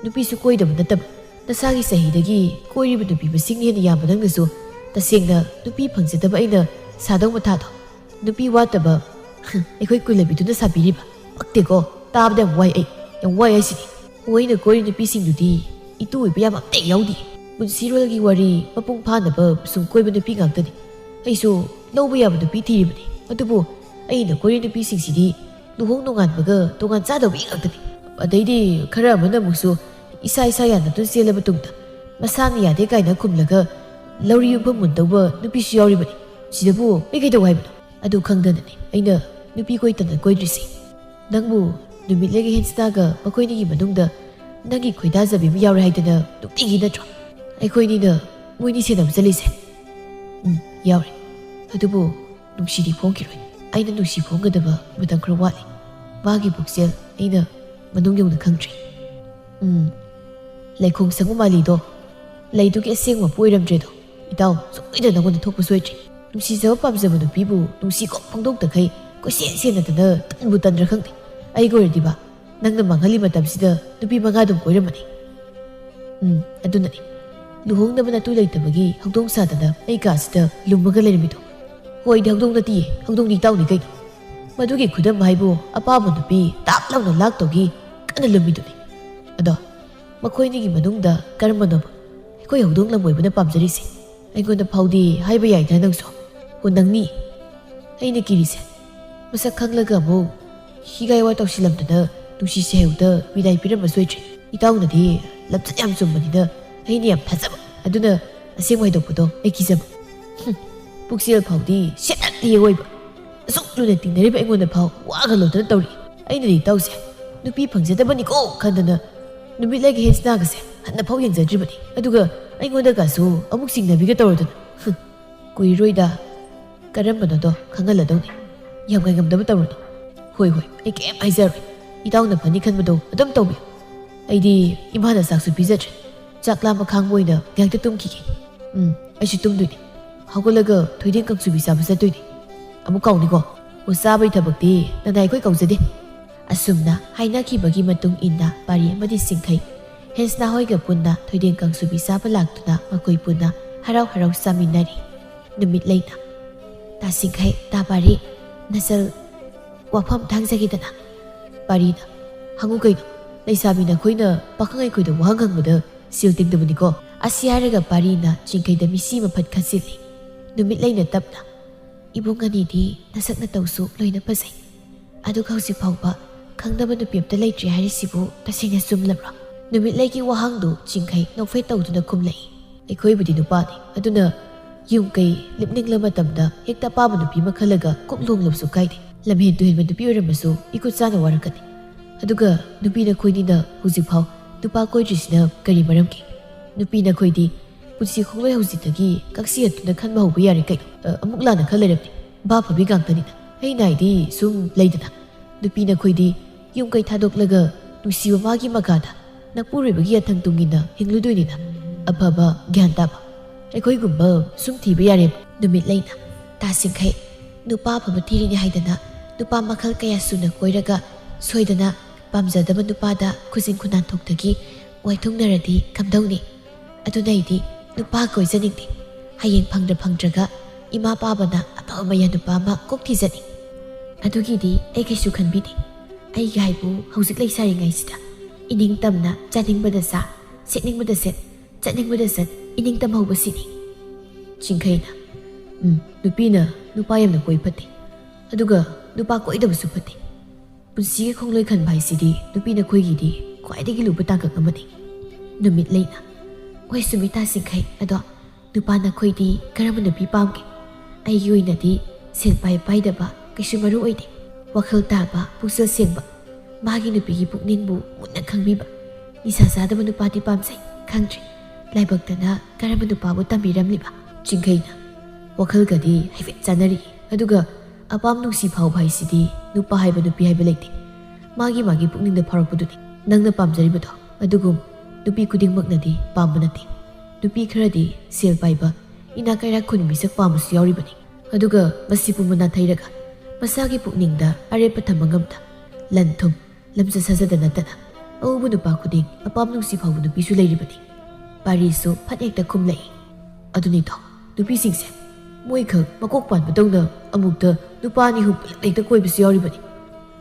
ꯅꯨꯄꯤꯁꯨ ꯀꯣꯏꯗꯕ ꯅꯠꯇꯕ, ꯅꯁꯥꯒꯤ ꯆꯍꯤꯗꯒꯤ ꯀꯣꯏꯔꯤꯕ ꯅꯨꯄꯤ ꯃꯁꯤꯡ ꯍꯦꯟꯅ ꯌꯥꯝꯕ ꯅꯪꯅꯁꯨ ꯇꯁꯦꯡꯅ ꯅꯨꯄꯤ ꯐꯪꯖꯗꯕ ꯑꯩꯅ ꯁꯥꯗꯧ ꯃꯊꯥꯗꯣ꯫ ꯅꯨꯄꯤ ꯋꯥꯠꯇꯕ ꯑꯩꯈꯣꯏ ꯀꯨꯂꯕꯤꯗꯨꯅ ꯁꯥꯕꯤꯔꯤꯕ꯫ ꯄꯛꯇꯦꯀꯣ, ꯇꯥꯕꯗ ꯌꯥꯝ ꯋꯥꯏ ꯑꯩ, ꯌꯥꯝ ꯋꯥꯏ ꯍꯥꯏꯁꯤꯅꯤ꯫ ꯃꯣꯏꯅ ꯀꯣꯏꯔꯤ ꯅꯨꯄꯤꯁꯤꯡꯗꯨꯗꯤ ꯏꯇꯨ ꯑꯣꯏꯕ ꯌꯥꯝ ꯑꯝꯇ ꯌꯥꯎꯗꯦ꯫ ꯄꯨꯟꯁꯤꯔꯣꯜꯒꯤ ꯋꯥꯔꯤ ꯃꯄꯨꯡ ꯐꯥꯅꯕ ꯁꯨꯝ ꯀꯣꯏꯕ ꯅꯨꯄꯤ ꯉꯥꯛꯇꯅꯤ꯫ ꯑꯩꯁꯨ ꯂꯧꯕ ꯌꯥꯕ ꯅꯨꯄꯤ ꯊꯤꯔꯤꯕꯅꯤ, ꯑꯗꯨꯕꯨ ꯑꯩꯅ ꯀꯣꯏꯔꯤ ꯅꯨꯄꯤꯁꯤꯡꯁꯤꯗꯤ ꯂꯨꯍꯣꯡ ꯅꯣꯡꯉꯥꯟꯕꯒ ꯇꯣꯉꯥꯟ ꯆꯥꯗꯕꯤ ꯉꯥꯛꯇꯅꯤ꯫ ꯑꯗꯩꯗꯤ ꯈꯔ ꯑꯃꯅ ꯑꯃꯨꯛꯁꯨ ꯏꯁꯥ ꯏꯁꯥ ꯌꯥꯅꯗꯨꯅ ꯆꯦꯜꯂꯕ ꯇꯨꯡꯗ ꯃꯁꯥꯅ ꯌꯥꯗꯦ ꯀꯥꯏꯅ ꯈꯨꯝꯂꯒ ꯂꯧꯔꯤ ꯌꯨꯝꯐꯝ ꯃꯨꯟꯗꯧꯕ ꯅꯨꯄꯤꯁꯨ ꯌꯥꯎꯔꯤꯕꯅꯤ꯫ ꯁꯤꯗꯕꯨ ꯑꯩ ꯀꯩꯗꯧ ꯍꯥꯏꯕꯅꯣ? ꯑꯗꯨ ꯈꯪꯗꯅꯅꯤ ꯑꯩꯅ ꯅꯨꯄꯤ ꯀꯣꯏꯇꯅ ꯀꯣꯏꯗ꯭ꯔꯤꯁꯦ꯫ ꯅꯪꯕꯨ ꯅꯨꯃꯤꯠꯂꯩꯒ ꯍꯦꯟꯁꯇꯥꯒ ꯃꯈꯣꯏꯅꯤꯒꯤ ꯃꯅꯨꯡꯗ ꯅꯪꯒꯤ ꯈꯣꯏꯗꯥꯖꯕꯤ ꯑꯃ ꯌꯥꯎꯔꯦ ꯍꯥꯏꯗꯅ ꯅꯨꯡꯇꯤꯒꯤ ꯅꯠꯇ꯭ꯔꯣ ꯑꯩꯈꯣꯏꯅꯤꯅ ꯃꯣꯏꯅꯤ ꯁꯦꯟꯅꯕ ꯆꯠꯂꯤꯁꯦ? ꯎꯝ, ꯌꯥꯎꯔꯦ꯫ ꯑꯗꯨꯕꯨ ꯅꯨꯡꯁꯤꯗꯤ ꯐꯣꯡꯈꯤꯔꯣꯏ꯫ ꯑꯩꯅ ꯅꯨꯡꯁꯤ ꯐꯣꯡꯒꯗꯕ ꯃꯇꯝ ꯈꯔ ꯋꯥꯠꯂꯤ꯫ ꯃꯥꯒꯤ ꯄꯨꯛꯆꯦꯜ ꯑꯩꯅ ꯃꯅꯨꯡ ꯌꯧꯅ ꯈꯪꯗ꯭ꯔꯤ꯫ ꯎꯝ, ꯂꯩꯈꯣꯡ ꯁꯪꯒꯨ ꯃꯥꯂꯤꯗꯣ ꯂꯩꯗꯨꯒꯤ ꯑꯁꯦꯡꯕ ꯃꯄꯨ ꯑꯣꯏꯔꯝꯗ꯭ꯔꯦꯗꯣ꯫ ꯏꯇꯥꯎ, ꯁꯣꯏꯗꯅ ꯅꯉꯣꯟꯗ ꯊꯣꯛꯄ ꯁꯣꯏꯗ꯭ꯔꯤ꯫ ꯅꯨꯡꯁꯤꯖꯕ ꯄꯥꯝꯖꯕ ꯅꯨꯄꯤꯕꯨ ꯅꯨꯡꯁꯤ ꯀꯣꯛ ꯐꯣꯡꯗꯣꯛꯇꯈꯩ ꯀꯣꯏꯁꯦꯟ ꯁꯦꯟꯅꯗꯅ ꯇꯟꯕꯨ ꯇꯟꯗ꯭ꯔꯥ ꯈꯪꯗꯦ꯫ ꯑꯩꯒ ꯑꯣꯏꯔꯗꯤꯕ, ꯅꯪꯅ ꯃꯥꯡꯍꯜꯂꯤ ꯃꯇꯝꯁꯤꯗ ꯅꯨꯄꯤ ꯃꯉꯥ ꯑꯗꯨꯝ ꯀꯣꯏꯔꯝꯃꯅꯤ꯫ ꯎꯝ, ꯑꯗꯨꯅꯅꯤ꯫ ꯂꯨꯍꯣꯡꯅꯕ ꯅꯇꯨ ꯂꯩꯇꯕꯒꯤ ꯍꯧꯗꯣꯡ ꯁꯥꯗꯅ ꯑꯩ ꯀꯥꯁꯤꯗ ꯂꯨꯝꯃꯒ ꯂꯩꯔꯝꯃꯤꯗꯣ? ꯍꯣꯏꯗꯤ ꯍꯧꯗꯣꯡ ꯅꯠꯇꯤꯌꯦ, ꯍꯧꯗꯣꯡꯗꯤ ꯏꯇꯥꯎꯅꯤ ꯀꯩꯅꯣ꯫ ꯃꯗꯨꯒꯤ ꯈꯨꯗꯝ ꯍꯥꯏꯕꯨ ꯑꯄꯥꯝꯕ ꯅꯨꯄꯤ ꯇꯥꯞ ꯂꯥꯎꯅ ꯂꯥꯛꯇꯧꯒꯤ ꯀꯟꯅ ꯂꯨꯝꯃꯤꯗꯨꯅꯤ꯫ ꯑꯗꯣ ꯃꯈꯣꯏꯅꯤꯒꯤ ꯃꯅꯨꯡꯗ ꯀꯔꯝꯕꯅꯣꯕ ꯑꯩꯈꯣꯏ ꯍꯧꯗꯣꯡ ꯂꯝꯕꯣꯏꯕꯅ ꯄꯥꯝꯖꯔꯤꯁꯦ? ꯑꯩꯉꯣꯟꯗ ꯐꯥꯎꯗꯤ ꯍꯥꯏꯕ ꯌꯥꯏꯗꯅ ꯅꯪꯁꯨ꯫ ꯍꯣ ꯅꯪꯅꯤ꯫ ꯑꯩꯅ ꯀꯤꯔꯤꯁꯦ ꯃꯁꯛ ꯈꯪꯂꯒ ꯑꯃꯨꯛ ꯍꯤꯒꯥꯏ ꯋꯥ ꯇꯧꯁꯤꯜꯂꯝꯗꯅ ꯅꯨꯡꯁꯤ ꯁꯩꯍꯦꯡꯗ ꯕꯤꯗꯥꯏ ꯄꯤꯔꯝꯕ ꯁꯣꯏꯗ꯭ꯔꯦ꯫ ꯏꯇꯥꯎꯅꯗꯤ ꯂꯝꯆꯠ ꯌꯥꯝ ꯆꯨꯝꯕꯅꯤꯅ ꯑꯩꯅ ꯌꯥꯝ ꯊꯥꯖꯕ꯫ ꯑꯗꯨꯅ ꯑꯁꯦꯡꯕ ꯍꯥꯏꯗꯣꯛꯄꯗꯣ ꯑꯩ ꯀꯤꯖꯕ꯫ ꯍꯨꯝ, ꯄꯨꯛꯆꯦꯜ ꯐꯥꯎꯗꯤ ꯁꯦꯠꯅ ꯌꯦꯛꯑꯣꯏꯕ꯫ ꯑꯁꯨꯛ ꯂꯨꯅ ꯇꯤꯟꯅꯔꯤꯕ ꯑꯩꯉꯣꯟꯗ ꯐꯥꯎ ꯋꯥꯒ ꯂꯣꯠꯇꯅ ꯇꯧꯔꯤ꯫ ꯑꯩꯅꯗꯤ ꯏꯇꯥꯎꯁꯦ ꯅꯨꯄꯤ ꯐꯪꯖꯗꯕꯅꯤꯀꯣ ꯈꯟꯗꯅ ꯅꯨꯃꯤꯠ ꯂꯩꯒ ꯍꯦꯟꯁꯅꯥꯒꯁꯦ ꯍꯟꯅ ꯐꯥꯎ ꯌꯦꯡꯖꯗ꯭ꯔꯤꯕꯅꯤ꯫ ꯑꯗꯨꯒ ꯑꯩꯉꯣꯟꯗꯒꯁꯨ ꯑꯃꯨꯛ ꯆꯤꯡꯅꯕꯤꯒ ꯇꯧꯔꯗꯅ꯫ ꯍꯨꯝ, ꯀꯨꯏꯔꯣꯏꯗ꯫ ꯀꯔꯝꯕꯅꯣꯗꯣ ꯈꯪꯍꯜꯂꯗꯧꯅꯤ꯫ ꯌꯥꯝ ꯉꯥꯏꯉꯝꯗꯕ ꯇꯧꯔꯨꯅꯨ꯫ ꯍꯣꯏ, ꯍꯣꯏ, ꯑꯩ ꯀꯩꯝ ꯍꯥꯏꯖꯔꯣꯏ꯫ ꯏꯇꯥꯎꯅ ꯐꯅꯤ ꯈꯟꯕꯗꯣ ꯑꯗꯨꯝ ꯇꯧꯕꯤꯌꯨ꯫ ꯑꯩꯗꯤ ꯏꯃꯥꯅ ꯆꯥꯛꯁꯨ ꯄꯤꯖꯗ꯭ꯔꯦ꯫ ꯆꯥꯛ ꯂꯥꯝꯕ ꯈꯥꯡꯕ ꯑꯣꯏꯅ ꯉꯥꯏꯍꯥꯛꯇ ꯇꯨꯝꯈꯤꯒꯦ꯫ ꯎꯝ, ꯑꯩꯁꯨ ꯇꯨꯝꯗꯣꯏꯅꯤ꯫ ꯍꯧꯒꯠꯂꯒ ꯊꯣꯏꯗꯤꯡ ꯀꯥꯡꯁꯨꯕꯤ ꯆꯥꯕ ꯆꯠꯇꯣꯏꯅꯤ꯫ ꯑꯃꯨꯛ ꯀꯥꯎꯅꯤꯀꯣ꯫ ꯑꯣ, ꯆꯥꯕꯩ ꯊꯕꯛꯇꯤ ꯅꯅꯥꯏ ꯑꯩꯈꯣꯏ ꯀꯥꯎꯖꯗꯦ꯫ ꯑꯁꯨꯝꯅ ꯍꯥꯏꯅꯈꯤꯕꯒꯤ ꯃꯇꯨꯡ ꯏꯟꯅ ꯄꯥꯔꯤ ꯑꯃꯗꯤ ꯁꯤꯡꯈꯩ ꯍꯦꯟꯁꯅꯥ ꯍꯣꯏꯒ ꯄꯨꯟꯅ ꯊꯣꯏꯗꯤꯡ ꯀꯥꯡꯁꯨꯕꯤ ꯆꯥꯕ ꯂꯥꯛꯇꯨꯅ ꯃꯈꯣꯏ ꯄꯨꯟꯅ ꯍꯔꯥꯎ ꯍꯔꯥꯎ ꯆꯥꯃꯤꯟꯅꯔꯤ꯫ ꯅꯨꯃꯤꯠ ꯂꯩꯅ, "ꯇꯥ ꯁꯤꯡꯈꯩ, ꯇꯥ ꯄꯥꯔꯤ, ꯅꯆꯜ ꯋꯥꯐꯝ ꯊꯥꯡꯖꯒꯦꯗꯅ?" ꯄꯥꯔꯤꯅ, "ꯍꯪꯉꯨ ꯀꯩꯅꯣ? ꯂꯩꯁꯥꯕꯤ ꯅꯈꯣꯏꯅ ꯄꯥꯈꯪ ꯑꯩꯈꯣꯏꯗ ꯋꯥꯍꯪ ꯍꯪꯕꯗ ꯁꯤꯜ ꯇꯤꯡꯗꯕꯅꯤꯀꯣ?" ꯑꯁꯤ ꯍꯥꯏꯔꯒ ꯄꯥꯔꯤꯅ ꯆꯤꯡꯈꯩꯗ ꯃꯤꯠꯁꯤ ꯃꯐꯠ ꯈꯟꯁꯤꯜꯂꯤ꯫ ꯅꯨꯃꯤꯠ ꯂꯩꯅ ꯇꯞꯅ, "ꯏꯕꯨꯡ ꯑꯅꯤꯗꯤ ꯅꯁꯛ ꯅꯇꯧꯁꯨ ꯂꯣꯏꯅ ꯐꯖꯩ꯫ ꯑꯗꯨꯒ ꯍꯧꯖꯤꯛ ꯐꯥꯎꯕ ꯈꯪꯅꯕ ꯅꯨꯄꯤ ꯑꯝꯇ ꯂꯩꯇ꯭ꯔꯤ ꯍꯥꯏꯔꯤꯁꯤꯕꯨ ꯇꯁꯦꯡꯅ ꯆꯨꯝꯂꯕ꯭ꯔꯣ?" ꯅꯨꯃꯤꯠꯂꯩꯒꯤ ꯋꯥꯍꯪꯗꯨ ꯆꯤꯡꯈꯩ ꯅꯣꯛꯐꯦꯠ ꯇꯧꯗꯨꯅ ꯈꯨꯝꯂꯛꯏ꯫ "ꯑꯩꯈꯣꯏꯕꯨꯗꯤ ꯅꯨꯄꯥꯅꯤ, ꯑꯗꯨꯅ ꯌꯨꯝ ꯀꯩ ꯂꯦꯞꯅꯤꯡꯂ ꯃꯇꯝꯗ ꯍꯦꯛꯇ ꯑꯄꯥꯝꯕ ꯅꯨꯄꯤ ꯑꯃ ꯈꯜꯂꯒ ꯀꯣꯛ ꯂꯨꯍꯣꯡꯂꯕꯁꯨ ꯀꯥꯏꯗꯦ꯫ ꯂꯝꯍꯦꯟ ꯇꯨꯍꯦꯟꯕ ꯅꯨꯄꯤ ꯑꯣꯏꯔꯝꯃꯁꯨ ꯏꯈꯨꯠ ꯆꯥꯅ ꯋꯥꯔꯛꯀꯅꯤ꯫ ꯑꯗꯨꯒ ꯅꯨꯄꯤ ꯅꯈꯣꯏꯅꯤꯅ ꯍꯧꯖꯤꯛꯐꯥꯎ ꯅꯨꯄꯥ ꯀꯣꯏꯗ꯭ꯔꯤꯁꯤꯅ ꯀꯔꯤ ꯃꯔꯝꯒꯤ? ꯅꯨꯄꯤ ꯅꯈꯣꯏꯗꯤ ꯄꯨꯟꯁꯤ ꯈꯣꯡꯂꯣꯏ ꯍꯧꯖꯤꯛꯇꯒꯤ ꯀꯛꯁꯤ ꯍꯠꯇꯨꯅ ꯈꯟꯕ ꯍꯧꯕ ꯌꯥꯔꯦ ꯀꯩꯅꯣ?" "ꯑ, ꯑꯃꯨꯛ ꯂꯥꯟꯅ ꯈꯜ ꯂꯩꯔꯝꯅꯤ꯫ ꯚꯥꯞ ꯐꯕꯤ ꯉꯥꯛꯇꯅꯤꯅ꯫ ꯑꯩꯅ ꯍꯥꯏꯗꯤ ꯁꯨꯝ ꯂꯩꯗꯅ, ꯅꯨꯄꯤ ꯅꯈꯣꯏꯗꯤ ꯌꯨꯝ ꯀꯩ ꯊꯥꯗꯣꯛꯂꯒ ꯅꯨꯡꯁꯤꯕ ꯃꯥꯒꯤ ꯃꯀꯥꯗ ꯅꯄꯨꯔꯣꯏꯕꯒꯤ ꯌꯥꯊꯪ ꯇꯨꯡ ꯏꯟꯅ ꯍꯤꯡꯂꯨꯗꯣꯏꯅꯤꯅ꯫ ꯑꯐꯕ ꯒ꯭ꯌꯥꯟ ꯇꯥꯕ ꯑꯩꯈꯣꯏꯒꯨꯝꯕ ꯁꯨꯝ ꯊꯤꯕ ꯌꯥꯔꯦ?" ꯅꯨꯃꯤꯠ ꯂꯩꯅ, "ꯇꯥ ꯁꯤꯡꯈꯩ, ꯅꯨꯄꯥ ꯑꯐꯕ ꯊꯤꯔꯤꯅꯤ ꯍꯥꯏꯗꯅ ꯅꯨꯄꯥ ꯃꯈꯜ ꯀꯌꯥ ꯁꯨꯅ ꯀꯣꯏꯔꯒ ꯁꯣꯏꯗꯅ ꯄꯥꯝꯖꯗꯕ ꯅꯨꯄꯥꯗ ꯈꯨꯖꯤꯟ ꯈꯨꯅꯥꯟꯊꯣꯛꯇꯒꯤ ꯋꯥꯏꯊꯨꯡꯅꯔꯗꯤ ꯀꯝꯗꯧꯅꯤ?" ꯑꯗꯨꯅ ꯑꯩꯗꯤ ꯅꯨꯄꯥ ꯀꯣꯏꯖꯅꯤꯡꯗꯦ꯫ ꯍꯌꯦꯡ ꯐꯪꯗ꯭ꯔ ꯐꯪꯗ꯭ꯔꯒ ꯏꯃꯥ ꯄꯥꯕꯅ ꯑꯐꯕ ꯃꯌꯥ ꯅꯨꯄꯥ ꯑꯃ ꯀꯣꯛ ꯊꯤꯖꯅꯤ꯫ ꯑꯗꯨꯒꯤꯗꯤ ꯑꯩ ꯀꯩꯁꯨ ꯈꯟꯕꯤꯗꯦ꯫ ꯑꯩꯒꯤ ꯍꯥꯏꯕꯨ ꯍꯧꯖꯤꯛ ꯂꯩꯁꯥꯔꯤꯉꯩꯁꯤꯗ ꯏꯅꯤꯡꯇꯝꯅ ꯆꯥꯅꯤꯡꯕꯗ ꯆꯥ, ꯁꯦꯠꯅꯤꯡꯕꯗ ꯁꯦꯠ, ꯆꯠꯅꯤꯡꯕꯗ ꯆꯠ, ꯏꯅꯤꯡꯇꯝꯍꯧꯕꯁꯤꯅꯤ꯫ ꯆꯤꯡꯈꯩꯅ, "ꯎꯝ, ꯅꯨꯄꯤꯅ ꯅꯨꯄꯥ ꯌꯥꯝꯅ ꯀꯣꯏ ꯐꯠꯇꯦ꯫ ꯑꯗꯨꯒ ꯅꯨꯄꯥ ꯀꯣꯏꯗꯕꯁꯨ ꯐꯠꯇꯦ꯫ ꯄꯨꯟꯁꯤꯒꯤ ꯈꯣꯡꯂꯣꯏ ꯈꯟꯕ ꯍꯥꯏꯁꯤꯗꯤ ꯅꯨꯄꯤꯅ ꯑꯩꯈꯣꯏꯒꯤꯗꯤ ꯈ꯭ꯋꯥꯏꯗꯒꯤ ꯂꯨꯕ ꯇꯥꯡꯀꯛ ꯑꯃꯅꯤ꯫" ꯅꯨꯃꯤꯠ ꯂꯩꯅ, "ꯍꯣꯏ ꯆꯨꯝꯃꯤ ꯇꯥ ꯆꯤꯡꯈꯩ, ꯑꯗꯣ ꯅꯨꯄꯥ ꯅꯈꯣꯏꯗꯤ ꯀꯔꯝꯕ ꯅꯨꯄꯤ ꯄꯥꯝꯒꯦ? ꯑꯩꯒꯤ ꯑꯣꯏꯅꯗꯤ ꯁꯦꯜ ꯄꯥꯏ ꯄꯥꯏꯗꯕ ꯀꯩꯁꯨ ꯃꯔꯨ ꯑꯣꯏꯗꯦ꯫ ꯋꯥꯈꯜ ꯇꯥꯕ, ꯄꯨꯛꯆꯦꯜ ꯁꯦꯡꯕ, ꯃꯥꯒꯤ ꯅꯨꯄꯤꯒꯤ ꯄꯨꯛꯅꯤꯡꯕꯨ ꯃꯨꯟꯅ ꯈꯪꯕꯤꯕ, ꯅꯤꯁꯥ ꯆꯥꯗꯕ ꯅꯨꯄꯥꯗꯤ ꯄꯥꯝꯖꯩ꯫ ꯈꯪꯗ꯭ꯔꯦ ꯂꯥꯏꯕꯛꯇꯅ ꯀꯔꯝꯕ ꯅꯨꯄꯥꯕꯨ ꯇꯝꯕꯤꯔꯝꯂꯤꯕ?" ꯆꯤꯡꯈꯩꯅ, "ꯋꯥꯈꯜꯒꯗꯤ ꯍꯥꯏꯐꯦꯠ ꯆꯥꯅꯔꯤ, ꯑꯗꯨꯒ ꯑꯄꯥꯝ ꯅꯨꯡꯁꯤ ꯐꯥꯎꯕ ꯍꯥꯏꯁꯤꯗꯤ ꯅꯨꯄꯥ ꯍꯥꯏꯕ ꯅꯨꯄꯤ ꯍꯥꯏꯕ ꯂꯩꯇꯦ꯫ ꯃꯥꯒꯤ ꯃꯥꯒꯤ ꯄꯨꯛꯅꯤꯡꯗ ꯐꯥꯎꯔꯛꯄꯗꯨꯅꯤ꯫ ꯅꯪꯅ ꯄꯥꯝꯖꯔꯤꯕꯗꯣ ꯑꯗꯨꯒꯨꯝ ꯅꯨꯄꯤ ꯈꯨꯗꯤꯡꯃꯛꯅꯗꯤ ꯄꯥꯝꯕ ꯅꯠꯇꯦ꯫ ꯅꯨꯄꯤ ꯈꯔꯗꯤ ꯁꯦꯜ ꯄꯥꯏꯕ, ꯏꯅꯥꯛ ꯀꯩꯔꯥꯛ ꯈꯨꯟ ꯃꯤꯁꯛ ꯄꯥꯝꯕꯁꯨ ꯌꯥꯎꯔꯤꯕꯅꯤ꯫ ꯑꯗꯨꯒ ꯃꯁꯤ ꯄꯨꯝꯕ ꯅꯥꯊꯩꯔꯒ ꯃꯁꯥꯒꯤ ꯄꯨꯛꯅꯤꯡꯗ ꯑꯔꯦꯞꯄ ꯊꯝꯕ ꯉꯝꯗ, ꯂꯟ ꯊꯨꯝ, ꯂꯝꯆꯠ ꯁꯥꯖꯠꯇ ꯅꯠꯇꯅ ꯑꯎꯕ ꯅꯨꯄꯥ ꯈꯨꯗꯤꯡ ꯑꯄꯥꯝ ꯅꯨꯡꯁꯤ ꯐꯥꯎꯕ ꯅꯨꯄꯤꯁꯨ ꯂꯩꯔꯤꯕꯅꯤ꯫" ꯄꯥꯔꯤꯁꯨ ꯐꯠ ꯍꯦꯛꯇ ꯈꯨꯝꯂꯛꯏ, "ꯑꯗꯨꯅꯤꯗꯣ, ꯅꯨꯄꯤꯁꯤꯡꯁꯦ ꯃꯣꯏꯈꯛ ꯃꯀꯣꯛ ꯄꯥꯟꯕꯗꯧꯅ ꯑꯃꯨꯛꯇ ꯅꯨꯄꯥ ꯑꯅꯤ ꯑꯍꯨꯝ ꯄꯨꯂꯞ ꯍꯦꯛꯇ ꯀꯣꯏꯕꯁꯨ ꯌꯥꯎꯔꯤꯕꯅꯤ꯫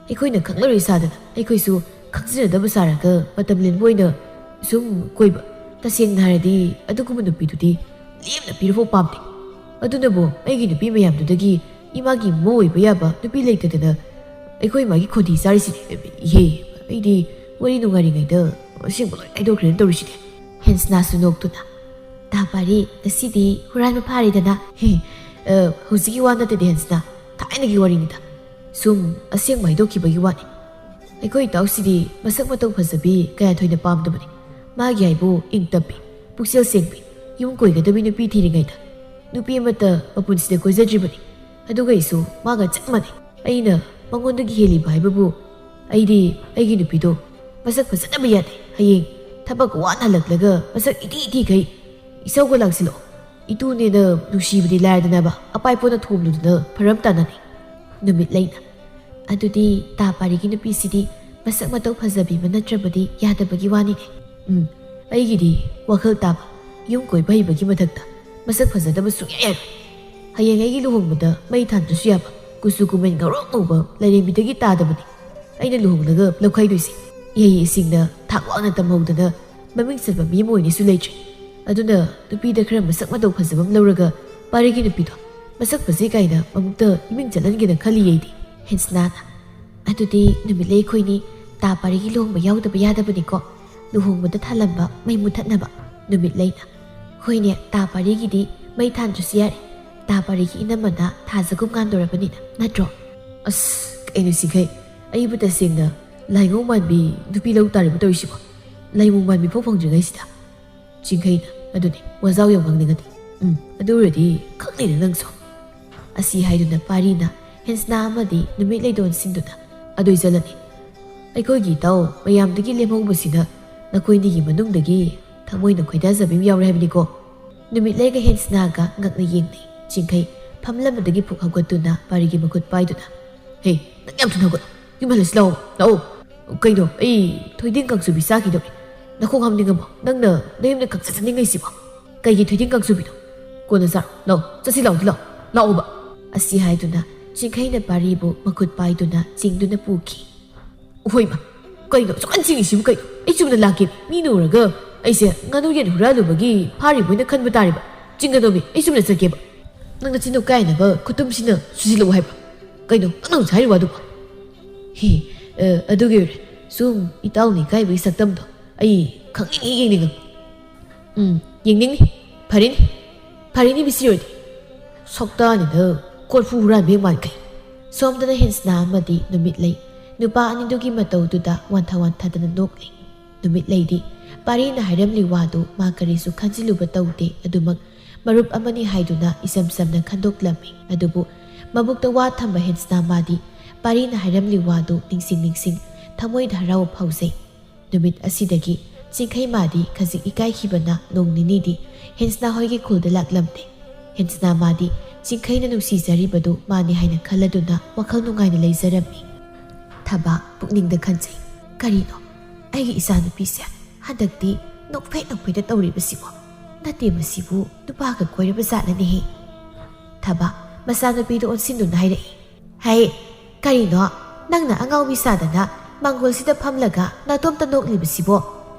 ꯑꯩꯈꯣꯏꯅ ꯈꯪꯂꯔꯣꯏ ꯁꯥꯗꯅ ꯑꯩꯈꯣꯏꯁꯨ ꯈꯪꯖꯤꯟꯅꯗꯕ ꯁꯥꯔꯒ ꯃꯇꯝ ꯂꯦꯟꯕ ꯑꯣꯏꯅ ꯁꯨꯝ ꯀꯣꯏꯕ꯫ ꯇꯁꯦꯡꯅ ꯍꯥꯏꯔꯗꯤ ꯑꯗꯨꯒꯨꯝꯕ ꯅꯨꯄꯤꯗꯨꯗꯤ ꯂꯦꯝꯅ ꯄꯤꯔꯐꯥꯎ ꯄꯥꯝꯗꯦ꯫ ꯑꯗꯨꯅꯕꯨ ꯑꯩꯒꯤ ꯅꯨꯄꯤ ꯃꯌꯥꯝꯗꯨꯗꯒꯤ ꯏꯃꯥꯒꯤ ꯃꯃꯧ ꯑꯣꯏꯕ ꯌꯥꯕ ꯅꯨꯄꯤ ꯂꯩꯇꯗꯅ ꯑꯩꯈꯣꯏ ꯃꯥꯒꯤ ꯈꯣꯟꯊꯤ ꯆꯥꯔꯤꯁꯤꯅꯦ꯫ ꯏꯍꯦ, ꯑꯩꯗꯤ ꯋꯥꯔꯤ ꯅꯨꯡꯉꯥꯏꯔꯤꯉꯩꯗ ꯑꯁꯦꯡꯕ ꯂꯣꯏ ꯍꯥꯏꯗꯣꯛꯈ꯭ꯔꯦꯅ ꯇꯧꯔꯤꯁꯤꯗꯤ꯫" ꯍꯦꯟꯁꯅꯥꯁꯨ ꯅꯣꯛꯇꯨꯅ, "ꯇꯥ ꯄꯥꯔꯤ, ꯉꯁꯤꯗꯤ ꯍꯨꯔꯥꯟꯕ ꯐꯥꯔꯦꯗꯅ꯫" "ꯍꯦ, ꯑ, ꯍꯧꯖꯤꯛꯀꯤ ꯋꯥ ꯅꯠꯇꯦꯗ ꯍꯦꯟꯁꯅꯥ, ꯊꯥꯏꯅꯒꯤ ꯋꯥꯔꯤꯅꯤꯗ꯫ ꯁꯨꯝ ꯑꯁꯦꯡꯕ ꯍꯥꯏꯗꯣꯛꯈꯤꯕꯒꯤ ꯋꯥꯅꯤ꯫ ꯑꯩꯈꯣꯏ ꯏꯇꯥꯎꯁꯤꯗꯤ ꯃꯁꯛ ꯃꯇꯧ ꯐꯖꯕꯤ ꯀꯌꯥ ꯊꯣꯏꯅ ꯄꯥꯝꯗꯕꯅꯤ꯫ ꯃꯥꯒꯤ ꯍꯥꯏꯕꯨ ꯏꯪ ꯇꯞꯄꯤ, ꯄꯨꯛꯆꯦꯜ ꯁꯦꯡꯕꯤ, ꯌꯨꯝ ꯀꯣꯏꯒꯗꯕꯤ ꯅꯨꯄꯤ ꯊꯤꯔꯤꯉꯩꯗ ꯅꯨꯄꯤ ꯑꯃꯠꯇ ꯃꯄꯨꯟꯁꯤꯗ ꯀꯣꯏꯖꯗ꯭ꯔꯤꯕꯅꯤ꯫ ꯑꯗꯨꯒ ꯑꯩꯁꯨ ꯃꯥꯒ ꯆꯞ ꯃꯥꯟꯅꯩ꯫ ꯑꯩꯅ ꯃꯉꯣꯟꯗꯒꯤ ꯍꯦꯜꯂꯤꯕ ꯍꯥꯏꯕꯕꯨ ꯑꯩꯗꯤ ꯑꯩꯒꯤ ꯅꯨꯄꯤꯗꯣ ꯃꯁꯛ ꯐꯖꯗꯕ ꯌꯥꯗꯦ꯫ ꯍꯌꯦꯡ ꯊꯕꯛ ꯋꯥꯅ ꯍꯜꯂꯛꯂꯒ ꯃꯁꯛ ꯏꯊꯤ ꯏꯊꯤꯈꯩ ꯏꯁꯧꯒ ꯂꯥꯡꯁꯤꯜꯂꯛꯑꯣ꯫ ꯏꯇꯨꯅꯦꯅ ꯅꯨꯡꯁꯤꯕꯗꯤ ꯂꯥꯏꯔꯗꯅꯕ, ꯑꯄꯥꯏ ꯄꯣꯠꯅ ꯊꯣꯝꯂꯨꯗꯅ ꯐꯔꯝ ꯇꯥꯅꯅꯤ꯫" ꯅꯨꯃꯤꯠ ꯂꯩꯅ, "ꯑꯗꯨꯗꯤ ꯇꯥ ꯄꯥꯔꯤꯒꯤ ꯅꯨꯄꯤꯁꯤꯗꯤ ꯃꯁꯛ ꯃꯇꯧ ꯐꯖꯕꯤ ꯑꯃ ꯅꯠꯇ꯭ꯔꯕꯗꯤ ꯌꯥꯗꯕꯒꯤ ꯋꯥꯅꯤꯅꯦ꯫" "ꯎꯝ, ꯑꯩꯒꯤꯗꯤ ꯋꯥꯈꯜ ꯇꯥꯕ, ꯌꯨꯝ ꯀꯣꯏꯕ ꯍꯩꯕꯒꯤ ꯃꯊꯛꯇ ꯃꯁꯛ ꯐꯖꯗꯕ ꯁꯨꯡꯌꯥ ꯌꯥꯔꯣꯏ꯫ ꯍꯌꯦꯡ ꯑꯩꯒꯤ ꯂꯨꯍꯣꯡꯕꯗ ꯃꯩ ꯊꯥꯟꯗ꯭ꯔꯁꯨ ꯌꯥꯕ, ꯀꯨꯆꯨ ꯀꯨꯃꯦꯟ ꯉꯧꯔꯣꯛ ꯉꯧꯕ ꯂꯥꯏꯔꯦꯝꯕꯤꯗꯒꯤ ꯇꯥꯗꯕꯅꯤ ꯑꯩꯅ ꯂꯨꯍꯣꯡꯂꯒ ꯂꯧꯈꯥꯏꯗꯣꯏꯁꯦ꯫ ꯏꯍꯩ ꯏꯁꯤꯡꯅ ꯊꯥꯛ ꯋꯥꯡꯅ ꯇꯝꯍꯧꯗꯅ ꯃꯃꯤꯡ ꯆꯠꯄ ꯃꯤ ꯑꯃ ꯑꯣꯏꯅꯤꯁꯨ ꯂꯩꯇ꯭ꯔꯦ꯫ ꯑꯗꯨꯅ ꯅꯨꯄꯤꯗ ꯈꯔ ꯃꯁꯛ ꯃꯇꯧ ꯐꯖꯕ ꯑꯃ ꯂꯧꯔꯒ ꯄꯥꯔꯤꯒꯤ ꯅꯨꯄꯤꯗꯣ ꯃꯁꯛ ꯐꯖꯩ ꯀꯥꯏꯅ ꯃꯃꯨꯛꯇ ꯏꯃꯤꯡ ꯆꯠꯍꯟꯒꯦꯅ ꯈꯜꯂꯤ ꯑꯩꯗꯤ꯫ ꯍꯦꯟꯁꯅꯥꯅ, "ꯑꯗꯨꯗꯤ ꯅꯨꯃꯤꯠꯂꯩ ꯑꯩꯈꯣꯏꯅꯤ ꯇꯥ ꯄꯥꯔꯤꯒꯤ ꯂꯨꯍꯣꯡꯕ ꯌꯥꯎꯗꯕ ꯌꯥꯗꯕꯅꯤꯀꯣ꯫ ꯂꯨꯍꯣꯡꯕꯗ ꯊꯥꯜꯂꯝꯕ ꯃꯩ ꯃꯨꯊꯠꯅꯕ꯫" ꯅꯨꯃꯤꯠꯂꯩꯅ, "ꯍꯣꯏꯅꯦ, ꯇꯥ ꯄꯥꯔꯤꯒꯤꯗꯤ ꯃꯩ ꯊꯥꯟꯗ꯭ꯔꯁꯨ ꯌꯥꯔꯦ꯫ ꯇꯥ ꯄꯥꯔꯤꯒꯤ ꯏꯅꯝꯃꯅ ꯊꯥꯖꯒꯨꯝ ꯉꯥꯟꯗꯣꯔꯕꯅꯤꯅ, ꯅꯠꯇ꯭ꯔꯣ?" "ꯑꯁ, ꯀꯩꯅꯣ ꯆꯤꯡꯈꯩ, ꯑꯩꯕꯨ ꯇꯁꯦꯡꯅ ꯂꯥꯏꯉꯧ ꯃꯥꯟꯕꯤ ꯅꯨꯄꯤ ꯂꯧ ꯇꯥꯔꯤꯕ ꯇꯧꯔꯤꯁꯤꯕꯣ? ꯂꯥꯏꯃꯨ ꯃꯥꯟꯕꯤ ꯐꯥꯎ ꯐꯪꯗ꯭ꯔꯤꯉꯩꯁꯤꯗ?" ꯆꯤꯡꯈꯩꯅ, "ꯑꯗꯨꯅꯤ, ꯋꯥꯖꯥꯎ ꯌꯥꯝ ꯉꯥꯡꯅꯤꯡꯉꯗꯤ꯫ ꯎꯝ, ꯑꯗꯨ ꯑꯣꯏꯔꯗꯤ ꯈꯪꯅꯤꯅ ꯅꯪꯁꯨ꯫" ꯑꯁꯤ ꯍꯥꯏꯗꯨꯅ ꯄꯥꯔꯤꯅ ꯍꯦꯟꯁꯅꯥ ꯑꯃꯗꯤ ꯅꯨꯃꯤꯠ ꯂꯩꯗꯣꯟ ꯁꯤꯟꯗꯨꯅ, "ꯑꯗꯨ ꯑꯣꯏꯖꯜꯂꯅꯤ꯫ ꯑꯩꯈꯣꯏꯒꯤ ꯏꯇꯥꯎ ꯃꯌꯥꯝꯗꯒꯤ ꯂꯦꯝꯍꯧꯕꯁꯤꯅ ꯅꯈꯣꯏꯅꯤꯒꯤ ꯃꯅꯨꯡꯗꯒꯤ ꯊꯃꯣꯏꯅ ꯈꯣꯏꯗꯥꯖꯕꯤ ꯑꯃ ꯌꯥꯎꯔꯦ ꯍꯥꯏꯕꯅꯤꯀꯣ꯫" ꯅꯨꯃꯤꯠꯂꯩꯒ ꯍꯦꯟꯁꯅꯥꯒ ꯉꯛꯅ ꯌꯦꯡꯅꯩ꯫ ꯆꯤꯡꯈꯩ ꯐꯝꯂꯝꯕꯗꯒꯤ ꯐꯨꯛ ꯍꯧꯒꯠꯇꯨꯅ ꯄꯥꯔꯤꯒꯤ ꯃꯈꯨꯠ ꯄꯥꯏꯗꯨꯅ, "ꯍꯦ, ꯅꯪ ꯌꯥꯝ ꯊꯨꯅ ꯍꯧꯒꯠꯂꯣ꯫ ꯌꯨꯝ ꯍꯜꯂꯁꯤ ꯂꯥꯛꯑꯣ, ꯂꯥꯛꯑꯣ꯫ ꯀꯩꯅꯣ, ꯑꯩ ꯊꯣꯏꯗꯤꯡ ꯀꯥꯡꯁꯨꯕꯤ ꯆꯥꯈꯤꯗꯧꯔꯦ꯫ ꯅꯈꯣꯡ ꯍꯥꯝꯅꯤꯡꯉꯕꯣ? ꯅꯪꯅ ꯅꯌꯨꯝꯗ ꯈꯪꯆꯠ ꯆꯠꯅꯤꯡꯉꯩꯁꯤꯕꯣ? ꯀꯩꯒꯤ ꯊꯣꯏꯗꯤꯡ ꯀꯥꯡꯁꯨꯕꯤꯅꯣ? ꯀꯣꯟꯅ ꯆꯥꯔꯣ꯫ ꯂꯥꯛꯑꯣ, ꯆꯠꯁꯤ ꯂꯥꯛꯑꯣ, ꯂꯥꯛꯑꯣ, ꯂꯥꯛꯑꯣꯕ꯫" ꯑꯁꯤ ꯍꯥꯏꯗꯨꯅ ꯆꯤꯡꯈꯩꯅ ꯄꯥꯔꯤꯕꯨ ꯃꯈꯨꯠ ꯄꯥꯏꯗꯨꯅ ꯆꯤꯡꯗꯨꯅ ꯄꯨꯈꯤ꯫ "ꯍꯣꯏꯃ, ꯀꯩꯅꯣ ꯑꯁꯨꯛ ꯀꯟ ꯆꯤꯡꯉꯤꯁꯤꯕꯨ ꯀꯩꯅꯣ? ꯑꯩ ꯆꯨꯝꯅ ꯂꯥꯛꯀꯦ꯫ ꯃꯤꯅ ꯎꯔꯒ ꯑꯩꯁꯦ ꯉꯥꯅꯨ ꯌꯦꯟ ꯍꯨꯔꯥꯜꯂꯨꯕꯒꯤ ꯐꯥꯔꯤꯕꯣꯏꯅ ꯈꯟꯕ ꯇꯥꯔꯦꯕ꯫ ꯆꯤꯡꯒꯗꯧꯕꯤ, ꯑꯩ ꯆꯨꯝꯅ ꯆꯠꯀꯦꯕ꯫ ꯅꯪ ꯅꯆꯤꯟꯗꯣ ꯀꯥꯏꯅꯕ ꯈꯨꯇꯨꯝꯁꯤꯅ ꯁꯨꯖꯤꯜꯂꯛꯑꯣ ꯍꯥꯏꯕ꯭ꯔꯣ? ꯀꯩꯅꯣ ꯅꯪꯅ ꯍꯧꯖꯤꯛ ꯍꯥꯏꯔꯤ ꯋꯥꯗꯨꯕꯣ?" "ꯍꯦ, ꯑ, ꯑꯗꯨꯒꯤ ꯑꯣꯏꯔꯦ꯫ ꯁꯨꯝ ꯏꯇꯥꯎꯅ ꯏꯀꯥꯏꯕꯒꯤ ꯁꯛꯇꯝꯗꯣ ꯑꯩ ꯈꯪꯅꯤꯡꯉꯤ, ꯌꯦꯡꯅꯤꯡꯉꯤ꯫" "ꯎꯝ, ꯌꯦꯡꯅꯤꯡꯅꯤ꯫ ꯐꯔꯦꯅꯦ, ꯐꯔꯦꯅꯦ, ꯃꯤꯁꯤ ꯑꯣꯏꯔꯗꯤ꯫ ꯁꯛꯇꯥꯅꯤꯗ, ꯀꯣꯔꯐꯨ ꯍꯨꯔꯥꯟꯕ ꯍꯦꯛ ꯃꯥꯟꯈꯩ꯫" ꯁꯣꯝꯗꯅ ꯍꯦꯟꯁꯅꯥ ꯑꯃꯗꯤ ꯅꯨꯃꯤꯠꯂꯩ ꯅꯨꯄꯥ ꯑꯅꯤꯗꯨꯒꯤ ꯃꯇꯧꯗꯨꯗ ꯋꯥꯟꯊ ꯋꯥꯟꯊꯗꯅ ꯅꯣꯛꯂꯤ꯫ ꯅꯨꯃꯤꯠꯂꯩꯗꯤ ꯄꯥꯔꯤꯅ ꯍꯥꯏꯔꯝꯂꯤ ꯋꯥꯗꯨ ꯃꯥ ꯀꯔꯤꯁꯨ ꯈꯟꯖꯤꯜꯂꯨꯕ ꯇꯧꯗꯦ꯫ ꯑꯗꯨꯃꯛ ꯃꯔꯨꯞ ꯑꯃꯅꯤ ꯍꯥꯏꯗꯨꯅ ꯏꯆꯝ ꯆꯝꯅ ꯈꯟꯗꯣꯛꯂꯝꯃꯤ꯫ ꯑꯗꯨꯕꯨ ꯃꯕꯨꯛꯇ ꯋꯥ ꯊꯝꯕ ꯍꯦꯟꯁꯅꯥ ꯃꯥꯗꯤ ꯄꯥꯔꯤꯅ ꯍꯥꯏꯔꯝꯂꯤ ꯋꯥꯗꯨ ꯅꯤꯡꯁꯤꯡ ꯅꯤꯡꯁꯤꯡ ꯊꯃꯣꯏꯗ ꯍꯔꯥꯎꯕ ꯐꯥꯎꯖꯩ꯫ ꯅꯨꯃꯤꯠ ꯑꯁꯤꯗꯒꯤ ꯆꯤꯡꯈꯩ ꯃꯥꯗꯤ ꯈꯖꯤꯛ ꯏꯀꯥꯏꯈꯤꯕꯅ ꯅꯣꯡ ꯅꯤꯅꯤꯗꯤ ꯍꯦꯟꯁꯅꯥ ꯍꯣꯏꯒꯤ ꯈꯨꯜꯗ ꯂꯥꯛꯂꯝꯗꯦ꯫ ꯍꯦꯟꯁꯅꯥ ꯃꯥꯗꯤ ꯆꯤꯡꯈꯩꯅ ꯅꯨꯡꯁꯤꯖꯔꯤꯕꯗꯨ ꯃꯥꯅꯤ ꯍꯥꯏꯅ ꯈꯜꯂꯗꯨꯅ ꯋꯥꯈꯜ ꯅꯨꯡꯉꯥꯏꯅ ꯂꯩꯖꯔꯝꯃꯤ꯫ ꯊꯕꯥ ꯄꯨꯛꯅꯤꯡꯗ ꯈꯟꯖꯩ, "ꯀꯔꯤꯅꯣ, ꯑꯩꯒꯤ ꯏꯆꯥꯅꯨꯄꯤꯁꯦ ꯍꯟꯗꯛꯇꯤ ꯅꯣꯛꯐꯦꯠ ꯅꯣꯛꯐꯦꯠꯇ ꯇꯧꯔꯤꯕꯁꯤꯕꯣ? ꯅꯠꯇꯦ, ꯃꯁꯤꯕꯨ ꯅꯨꯄꯥꯒ ꯀꯣꯏꯔꯕ ꯖꯥꯠꯂꯅꯦꯍꯦ꯫ ꯊꯕꯥ ꯃꯆꯥꯅꯨꯄꯤꯗꯨ ꯑꯣꯟꯁꯤꯟꯗꯨꯅ ꯍꯥꯏꯔꯛꯏ꯫ "ꯍꯩ, ꯀꯔꯤꯅꯣ? ꯅꯪꯅ ꯑꯉꯥꯎꯕꯤ ꯁꯥꯗꯅ ꯃꯥꯡꯒꯣꯜꯁꯤꯗ ꯐꯝꯂꯒ ꯅꯇꯣꯝꯇ ꯅꯣꯛꯂꯤꯕꯁꯤꯕꯣ?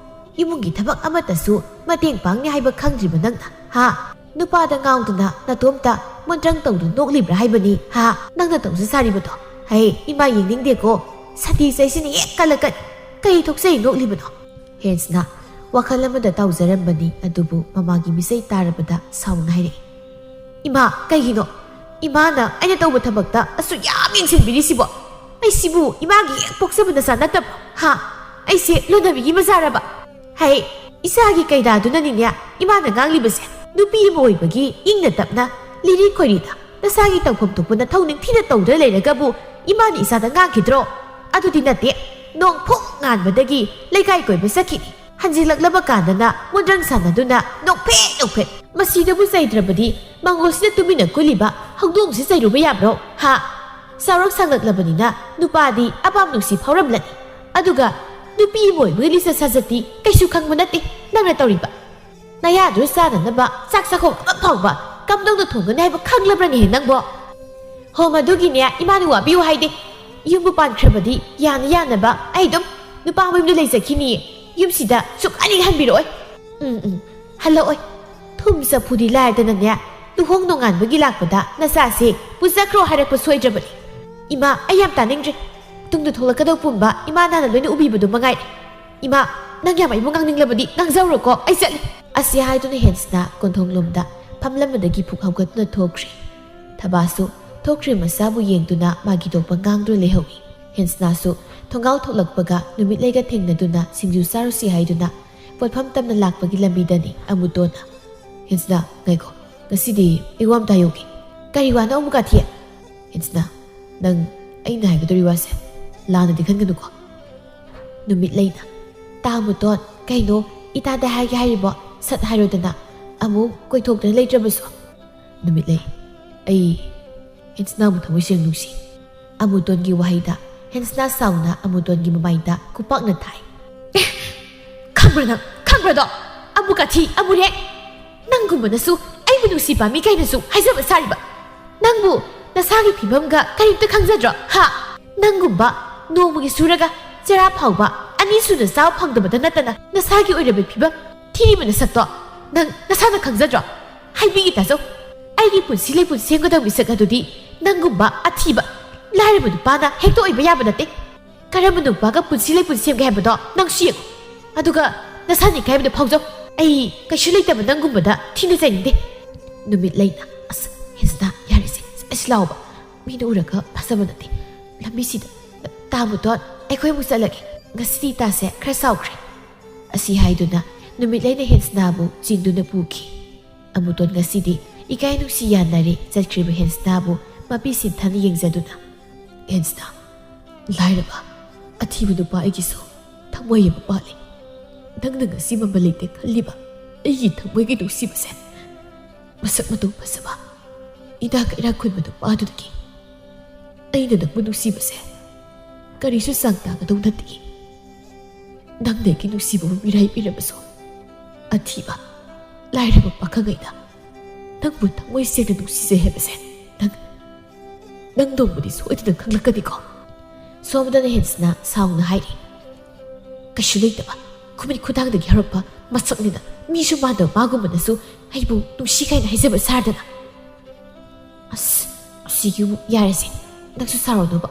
ꯏꯃꯨꯡꯒꯤ ꯊꯕꯛ ꯑꯃꯠꯇꯁꯨ ꯃꯇꯦꯡ ꯄꯥꯡꯅꯤ ꯍꯥꯏꯕ ꯈꯪꯗ꯭ꯔꯤꯕ ꯅꯪꯅ, ꯍꯥ? ꯅꯨꯄꯥꯗ ꯉꯥꯎꯗꯅ ꯅꯇꯣꯝꯇ ꯃꯨꯟꯗ꯭ꯔꯪ ꯇꯧꯗꯨꯅ ꯅꯣꯛꯂꯤꯕ꯭ꯔꯥ ꯍꯥꯏꯕꯅꯤ, ꯍꯥ? ꯅꯪꯅ ꯇꯧꯖ ꯁꯥꯔꯤꯕꯗꯣ? ꯍꯩ, ꯏꯃꯥ ꯌꯦꯡꯅꯤꯡꯗꯦꯀꯣ꯫ ꯁꯟꯊꯤ ꯆꯩꯁꯤꯅ ꯍꯦꯛ ꯀꯜꯂꯛꯀꯅꯤ꯫ ꯀꯔꯤ ꯊꯣꯛꯆꯩ ꯅꯣꯛꯂꯤꯕꯅꯣ?" ꯍꯦꯟꯁꯅ ꯋꯥꯈꯜ ꯑꯃꯗ ꯇꯥꯎꯖꯔꯝꯕꯅꯤ, ꯑꯗꯨꯕꯨ ꯃꯃꯥꯒꯤ ꯃꯤꯆꯩ ꯇꯥꯔꯕꯗ ꯁꯥꯎꯅ ꯍꯥꯏꯔꯛꯏ꯫ "ꯏꯃꯥ, ꯀꯩꯒꯤꯅꯣ ꯏꯃꯥꯅ ꯑꯩꯅ ꯇꯧꯕ ꯊꯕꯛꯇ ꯑꯁꯨꯛ ꯌꯥꯝ ꯌꯦꯡꯁꯤꯟꯕꯤꯔꯤꯁꯤꯕꯣ? ꯑꯩꯁꯤꯕꯨ ꯏꯃꯥꯒꯤ ꯍꯦꯛ ꯄꯣꯛꯆꯕ ꯅꯆꯥ ꯅꯠꯇꯕ꯭ꯔꯣ? ꯍꯥ? ꯑꯩꯁꯦ ꯂꯣꯟꯅꯕꯤꯒꯤ ꯃꯆꯥꯔꯕ? ꯍꯩ, ꯏꯆꯥꯒꯤ ꯀꯩꯗꯥꯗꯨꯅꯅꯤꯅꯦ ꯏꯃꯥꯅ ꯉꯥꯡꯂꯤꯕꯁꯦ꯫ ꯅꯨꯄꯤ ꯑꯃ ꯑꯣꯏꯕꯒꯤ ꯏꯪꯅ ꯇꯞꯅ ꯂꯤꯔꯤ ꯈꯣꯏꯔꯤꯗ ꯅꯁꯥꯒꯤ ꯇꯧꯐꯝ ꯊꯣꯛꯄ ꯅꯊꯧ ꯅꯤꯡꯊꯤꯅ ꯇꯧꯗꯨꯅ ꯂꯩꯔꯒꯕꯨ ꯏꯃꯥꯅ ꯏꯆꯥꯗ ꯉꯥꯡꯈꯤꯗ꯭ꯔꯣ? ꯑꯗꯨꯗꯤ ꯅꯠꯇꯦ, ꯅꯣꯡ ꯐꯨꯡ ꯉꯥꯟꯕꯗꯒꯤ ꯂꯩꯀꯥꯏ ꯀꯣꯏꯕ ꯆꯠꯈꯤꯅꯤ꯫ ꯍꯟꯖꯤꯜꯂꯛꯂꯕ ꯀꯥꯟꯗꯅ ꯃꯨꯟꯗ꯭ꯔꯪ ꯁꯥꯟꯅꯗꯨꯅ ꯅꯣꯛꯐꯦꯠ ꯅꯣꯛꯐꯦꯠ꯫ ꯃꯁꯤꯗꯕꯨ ꯆꯩꯗ꯭ꯔꯕꯗꯤ ꯃꯥꯡꯒꯣꯜꯁꯤꯗ ꯇꯨꯃꯤꯟꯅ ꯀꯨꯜꯂꯤꯕ ꯍꯧꯗꯣꯡꯁꯤ ꯆꯩꯔꯨꯕ ꯌꯥꯕ꯭ꯔꯣ? ꯍꯥ? ꯆꯥꯎꯔꯛ ꯁꯥꯡꯂꯛꯂꯕꯅꯤꯅ ꯅꯨꯄꯥꯗꯤ ꯑꯄꯥꯝ ꯅꯨꯡꯁꯤ ꯐꯥꯎꯔꯝꯂꯅꯤ꯫ ꯑꯗꯨꯒ ꯅꯨꯄꯤ ꯑꯃ ꯑꯣꯏꯕꯒꯤ ꯂꯤꯆꯠ ꯁꯥꯖꯠꯇꯤ ꯀꯩꯁꯨ ꯈꯪꯕ ꯅꯠꯇꯦ ꯅꯪꯅ ꯇꯧꯔꯤꯕ꯫ ꯅꯌꯥꯗꯨ ꯆꯥꯅꯅꯕ ꯆꯥꯛ ꯆꯥꯛꯈꯣꯝ ꯑꯃ ꯐꯥꯎꯕ ꯀꯝꯗꯧꯅ ꯊꯣꯡꯒꯅꯤ ꯍꯥꯏꯕ ꯈꯪꯂꯕ꯭ꯔꯅꯦꯍꯦ ꯅꯪꯕꯣ?" "ꯍꯣ, ꯃꯗꯨꯒꯤꯅꯦ ꯏꯃꯥꯅ ꯋꯥꯕꯤꯌꯨ ꯍꯥꯏꯗꯦ꯫ ꯌꯨꯝꯕꯨ ꯄꯥꯟꯈ꯭ꯔꯕꯗꯤ ꯌꯥꯅ ꯌꯥꯅꯕ ꯑꯩ ꯑꯗꯨꯝ ꯅꯨꯄꯥ ꯃꯌꯨꯝꯗ ꯂꯩꯖꯈꯤꯅꯤꯌꯦ꯫ ꯌꯨꯝꯁꯤꯗ ꯁꯨꯛꯍꯟ ꯍꯦꯛ ꯍꯟꯕꯤꯔꯛꯑꯣꯏ꯫ ꯎꯝ, ꯎꯝ, ꯍꯜꯂꯛꯑꯣꯏ꯫ ꯊꯨꯝ ꯆꯐꯨꯗꯤ ꯂꯥꯏꯔꯗꯅꯅꯦ, ꯂꯨꯍꯣꯡ ꯅꯣꯡꯉꯥꯟꯕꯒꯤ ꯂꯥꯛꯄꯗ ꯅꯆꯥꯁꯦ ꯄꯨꯖꯈ꯭ꯔꯣ ꯍꯥꯏꯔꯛꯄ ꯁꯣꯏꯗ꯭ꯔꯕꯅꯤ꯫ ꯏꯃꯥ, ꯑꯩ ꯌꯥꯝ ꯇꯥꯅꯤꯡꯗ꯭ꯔꯦ꯫ ꯇꯨꯡꯗ ꯊꯣꯛꯂꯛꯀꯗꯧ ꯄꯨꯝꯕ ꯏꯃꯥ ꯅꯥꯟꯅ ꯂꯣꯏꯅ ꯎꯕꯤꯕꯗꯨ ꯃꯉꯥꯏꯔꯦ꯫ ꯏꯃꯥ, ꯅꯪ ꯌꯥꯝ ꯑꯩꯕꯨ ꯉꯥꯡꯅꯤꯡꯂꯕꯗꯤ ꯉꯥꯡꯖꯧꯔꯣꯀꯣ, ꯑꯩ ꯆꯠꯂꯤ꯫" ꯑꯁꯤ ꯍꯥꯏꯗꯨꯅ ꯍꯦꯟꯁꯅ ꯀꯣꯟꯊꯣꯡꯂꯣꯝꯗ ꯐꯝꯂꯝꯕꯗꯒꯤ ꯐꯨꯛ ꯍꯧꯒꯠꯇꯨꯅ ꯊꯣꯛꯈ꯭ꯔꯦ꯫ ꯊꯕꯥꯁꯨ ꯊꯣꯛꯈ꯭ꯔꯦ ꯃꯆꯥꯕꯨ ꯌꯦꯡꯗꯨꯅ ꯃꯥꯒꯤ ꯊꯣꯛꯄ ꯉꯥꯡꯗꯨꯅ ꯂꯩꯍꯧꯏ꯫ ꯍꯦꯟꯁꯅꯥꯁꯨ ꯊꯣꯡꯒꯥꯜ ꯊꯣꯛꯂꯛꯄꯒ ꯅꯨꯃꯤꯠꯂꯩꯒ ꯊꯦꯡꯅꯗꯨꯅ ꯁꯤꯡꯖꯨ ꯆꯥꯔꯨꯁꯤ ꯍꯥꯏꯗꯨꯅ ꯄꯣꯠꯐꯝ ꯇꯝꯅ ꯂꯥꯛꯄꯒꯤ ꯂꯝꯕꯤꯗꯅꯤ ꯑꯃꯨꯇꯣꯟꯅ꯫ "ꯍꯦꯟꯁꯅꯥ, ꯉꯥꯏꯈꯣ, ꯉꯁꯤꯗꯤ ꯑꯩ ꯋꯥ ꯑꯝꯇ ꯍꯥꯏꯍꯧꯒꯦ꯫" "ꯀꯔꯤ ꯋꯥꯅꯣ ꯑꯃꯨꯛ ꯀꯥꯊꯤ?" "ꯍꯦꯟꯁꯅꯥ, ꯅꯪ ꯑꯩꯅ ꯍꯥꯏꯒꯗꯧꯔꯤ ꯋꯥꯁꯦ ꯂꯥꯟꯅꯗꯤ ꯈꯟꯒꯅꯨꯀꯣ꯫" ꯅꯨꯃꯤꯠꯂꯩꯅ, "ꯇꯥ ꯑꯃꯨꯇꯣꯟ, ꯀꯩꯅꯣ ꯏꯇꯥꯗ ꯍꯥꯏꯒꯦ ꯍꯥꯏꯔꯤꯕꯣ? ꯁꯠ ꯍꯥꯏꯔꯣꯗꯅ, ꯑꯃꯨꯛ ꯀꯣꯏꯊꯣꯛꯇꯅ ꯂꯩꯇ꯭ꯔꯕꯁꯨ꯫" ꯅꯨꯃꯤꯠꯂꯩ, "ꯑꯩ ꯍꯦꯟꯁꯅꯥꯕꯨ ꯊꯃꯣꯏ ꯁꯦꯡꯅ ꯅꯨꯡꯁꯤ꯫" ꯑꯃꯨꯇꯣꯟꯒꯤ ꯋꯥꯍꯩꯗ ꯍꯦꯟꯁꯅꯥ ꯁꯥꯎꯅ ꯑꯃꯨꯇꯣꯟꯒꯤ ꯃꯃꯥꯏꯗ ꯈꯨꯄꯥꯛꯅ ꯊꯥꯏ꯫ "ꯑꯦ, ꯈꯪꯕ꯭ꯔꯥ ꯅꯪ? ꯈꯔꯗꯣ ꯑꯃꯨꯛ ꯀꯥꯊꯤ ꯑꯃꯨꯛ ꯔꯦꯛ꯫ ꯅꯪꯒꯨꯝꯕꯅꯁꯨ ꯑꯩꯕꯨ ꯅꯨꯡꯁꯤ ꯄꯥꯝꯃꯤ ꯀꯥꯏꯅꯁꯨ ꯍꯥꯏꯖꯕ ꯁꯥꯔꯤꯕ꯫ ꯅꯪꯕꯨ ꯅꯁꯥꯒꯤ ꯐꯤꯕꯝꯒ ꯀꯔꯤꯝꯇ ꯈꯪꯖꯗ꯭ꯔꯣ? ꯍꯥ? ꯅꯪꯒꯨꯝꯕ ꯅꯣꯡꯃꯒꯤ ꯁꯨꯔꯒ ꯆꯔꯥ ꯐꯥꯎꯕ ꯑꯅꯤ ꯁꯨꯅ ꯆꯥꯕ ꯐꯪꯗꯕꯗ ꯅꯠꯇꯅ ꯅꯁꯥꯒꯤ ꯑꯣꯏꯔꯕ ꯐꯤꯕꯝ ꯊꯤꯔꯤꯕ ꯅꯁꯛꯇꯣ ꯅꯪ ꯅꯁꯥꯅ ꯈꯪꯖꯗ꯭ꯔꯣ? ꯍꯥꯏꯕꯤꯒꯦ ꯇꯥꯖꯧ꯫ ꯑꯩꯒꯤ ꯄꯨꯟꯁꯤ ꯂꯩꯄꯨꯟ ꯁꯦꯝꯒꯗꯕ ꯃꯤꯁꯛ ꯑꯗꯨꯗꯤ ꯅꯪꯒꯨꯝꯕ ꯑꯊꯤꯕ, ꯂꯥꯏꯔꯕ ꯅꯨꯄꯥꯅ ꯍꯦꯛꯇ ꯑꯣꯏꯕ ꯌꯥꯕ ꯅꯠꯇꯦ꯫ ꯀꯔꯝꯕ ꯅꯨꯄꯥꯒ ꯄꯨꯟꯁꯤ ꯂꯩꯄꯨꯟ ꯁꯦꯝꯒꯦ ꯍꯥꯏꯕꯗꯣ ꯅꯪꯁꯨ ꯌꯦꯡꯉꯨ꯫ ꯑꯗꯨꯒ ꯅꯁꯥꯅ ꯏꯀꯥꯏꯕꯗ ꯐꯥꯎꯖꯧ꯫ ꯑꯩ ꯀꯩꯁꯨ ꯂꯩꯇꯕ ꯅꯪꯒꯨꯝꯕꯗ ꯊꯤꯅ ꯆꯩꯅꯤꯡꯗꯦ꯫ ꯅꯨꯃꯤꯠ ꯂꯩꯅ, ꯑꯁ, ꯍꯦꯟꯁꯅꯥ, ꯌꯥꯔꯦꯁꯦ, ꯑꯁ ꯂꯥꯎꯕ꯫ ꯃꯤꯅ ꯎꯔꯒ ꯐꯖꯕ ꯅꯠꯇꯦ꯫ ꯂꯝꯕꯤꯁꯤꯗ ꯇꯥ ꯃꯨꯇꯣꯟ, ꯑꯩꯈꯣꯏ ꯑꯃꯨꯛ ꯆꯠꯂꯒꯦ꯫ ꯉꯁꯤꯗꯤ ꯇꯥꯁꯦ ꯈꯔ ꯁꯥꯎꯈ꯭ꯔꯦ꯫ ꯑꯁꯤ ꯍꯥꯏꯗꯨꯅ ꯅꯨꯃꯤꯠ ꯂꯩꯅ ꯍꯦꯟꯁꯅꯥꯕꯨ ꯆꯤꯡꯗꯨꯅ ꯄꯨꯈꯤ꯫ ꯑꯃꯨꯇꯣꯟ ꯉꯁꯤꯗꯤ ꯏꯀꯥꯏ ꯅꯨꯡꯁꯤ ꯌꯥꯅꯔꯦ ꯆꯠꯈ꯭ꯔꯤꯕ ꯍꯦꯟꯁꯅꯥꯕꯨ ꯃꯄꯤ ꯁꯤꯟꯊꯥꯅ ꯌꯦꯡꯖꯗꯨꯅ, "ꯍꯦꯟꯁꯅꯥ, ꯂꯥꯏꯔꯕ ꯑꯊꯤꯕ ꯅꯨꯄꯥ ꯑꯩꯒꯤꯁꯨ ꯊꯃꯣꯏ ꯑꯃ ꯄꯥꯜꯂꯤ꯫ ꯅꯪꯅ ꯉꯁꯤ ꯃꯃꯜ ꯂꯩꯇꯦ ꯈꯜꯂꯤꯕ ꯑꯩꯒꯤ ꯊꯃꯣꯏꯒꯤ ꯅꯨꯡꯁꯤꯕꯁꯦ, ꯃꯁꯛ ꯃꯇꯧ ꯐꯖꯕ, ꯏꯅꯥꯛ ꯀꯩꯔꯥꯛ ꯈꯨꯟꯕ ꯅꯨꯄꯥꯗꯨꯗꯒꯤ ꯑꯩꯅ ꯅꯪꯕꯨ ꯅꯨꯡꯁꯤꯕꯁꯦ ꯀꯔꯤꯁꯨ ꯆꯥꯡ ꯇꯥꯒꯗꯧ ꯅꯠꯇꯦ꯫ ꯅꯪꯅ ꯑꯩꯒꯤ ꯅꯨꯡꯁꯤꯕꯕꯨ ꯃꯤꯔꯥꯏꯕꯤꯔꯕꯁꯨ, ꯑꯊꯤꯕ, ꯂꯥꯏꯔꯕ ꯄꯥꯈꯪ ꯑꯩꯅ ꯅꯪꯕꯨ ꯊꯃꯣꯏ ꯁꯦꯡꯅ ꯅꯨꯡꯁꯤꯖꯩ ꯍꯥꯏꯕꯁꯦ ꯅꯪ, ꯅꯪ ꯅꯣꯡꯃꯗꯤ ꯁꯣꯏꯗꯅ ꯈꯪꯂꯛꯀꯅꯤꯀꯣ?" ꯁꯣꯝꯗꯅ ꯍꯦꯟꯁꯅ ꯁꯥꯎꯅ ꯍꯥꯏꯔꯤ, "ꯀꯩꯁꯨ ꯂꯩꯇꯕ, ꯈꯨꯃꯤꯠ ꯈꯨꯗꯥꯡꯗꯒꯤ ꯍꯧꯔꯛꯄ ꯃꯁꯛꯅꯤꯅ ꯃꯤꯁꯨ ꯃꯥꯟꯗꯕ ꯃꯥꯒꯨꯝꯕꯅꯁꯨ ꯑꯩꯕꯨ ꯅꯨꯡꯁꯤ ꯀꯥꯏꯅ ꯍꯥꯏꯖꯕ ꯁꯥꯔꯗꯅ꯫ ꯑꯁ, ꯑꯁꯤꯒꯤꯕꯨ ꯌꯥꯔꯦꯁꯦ, ꯅꯪꯁꯨ ꯁꯥꯎꯔꯅꯨꯕ꯫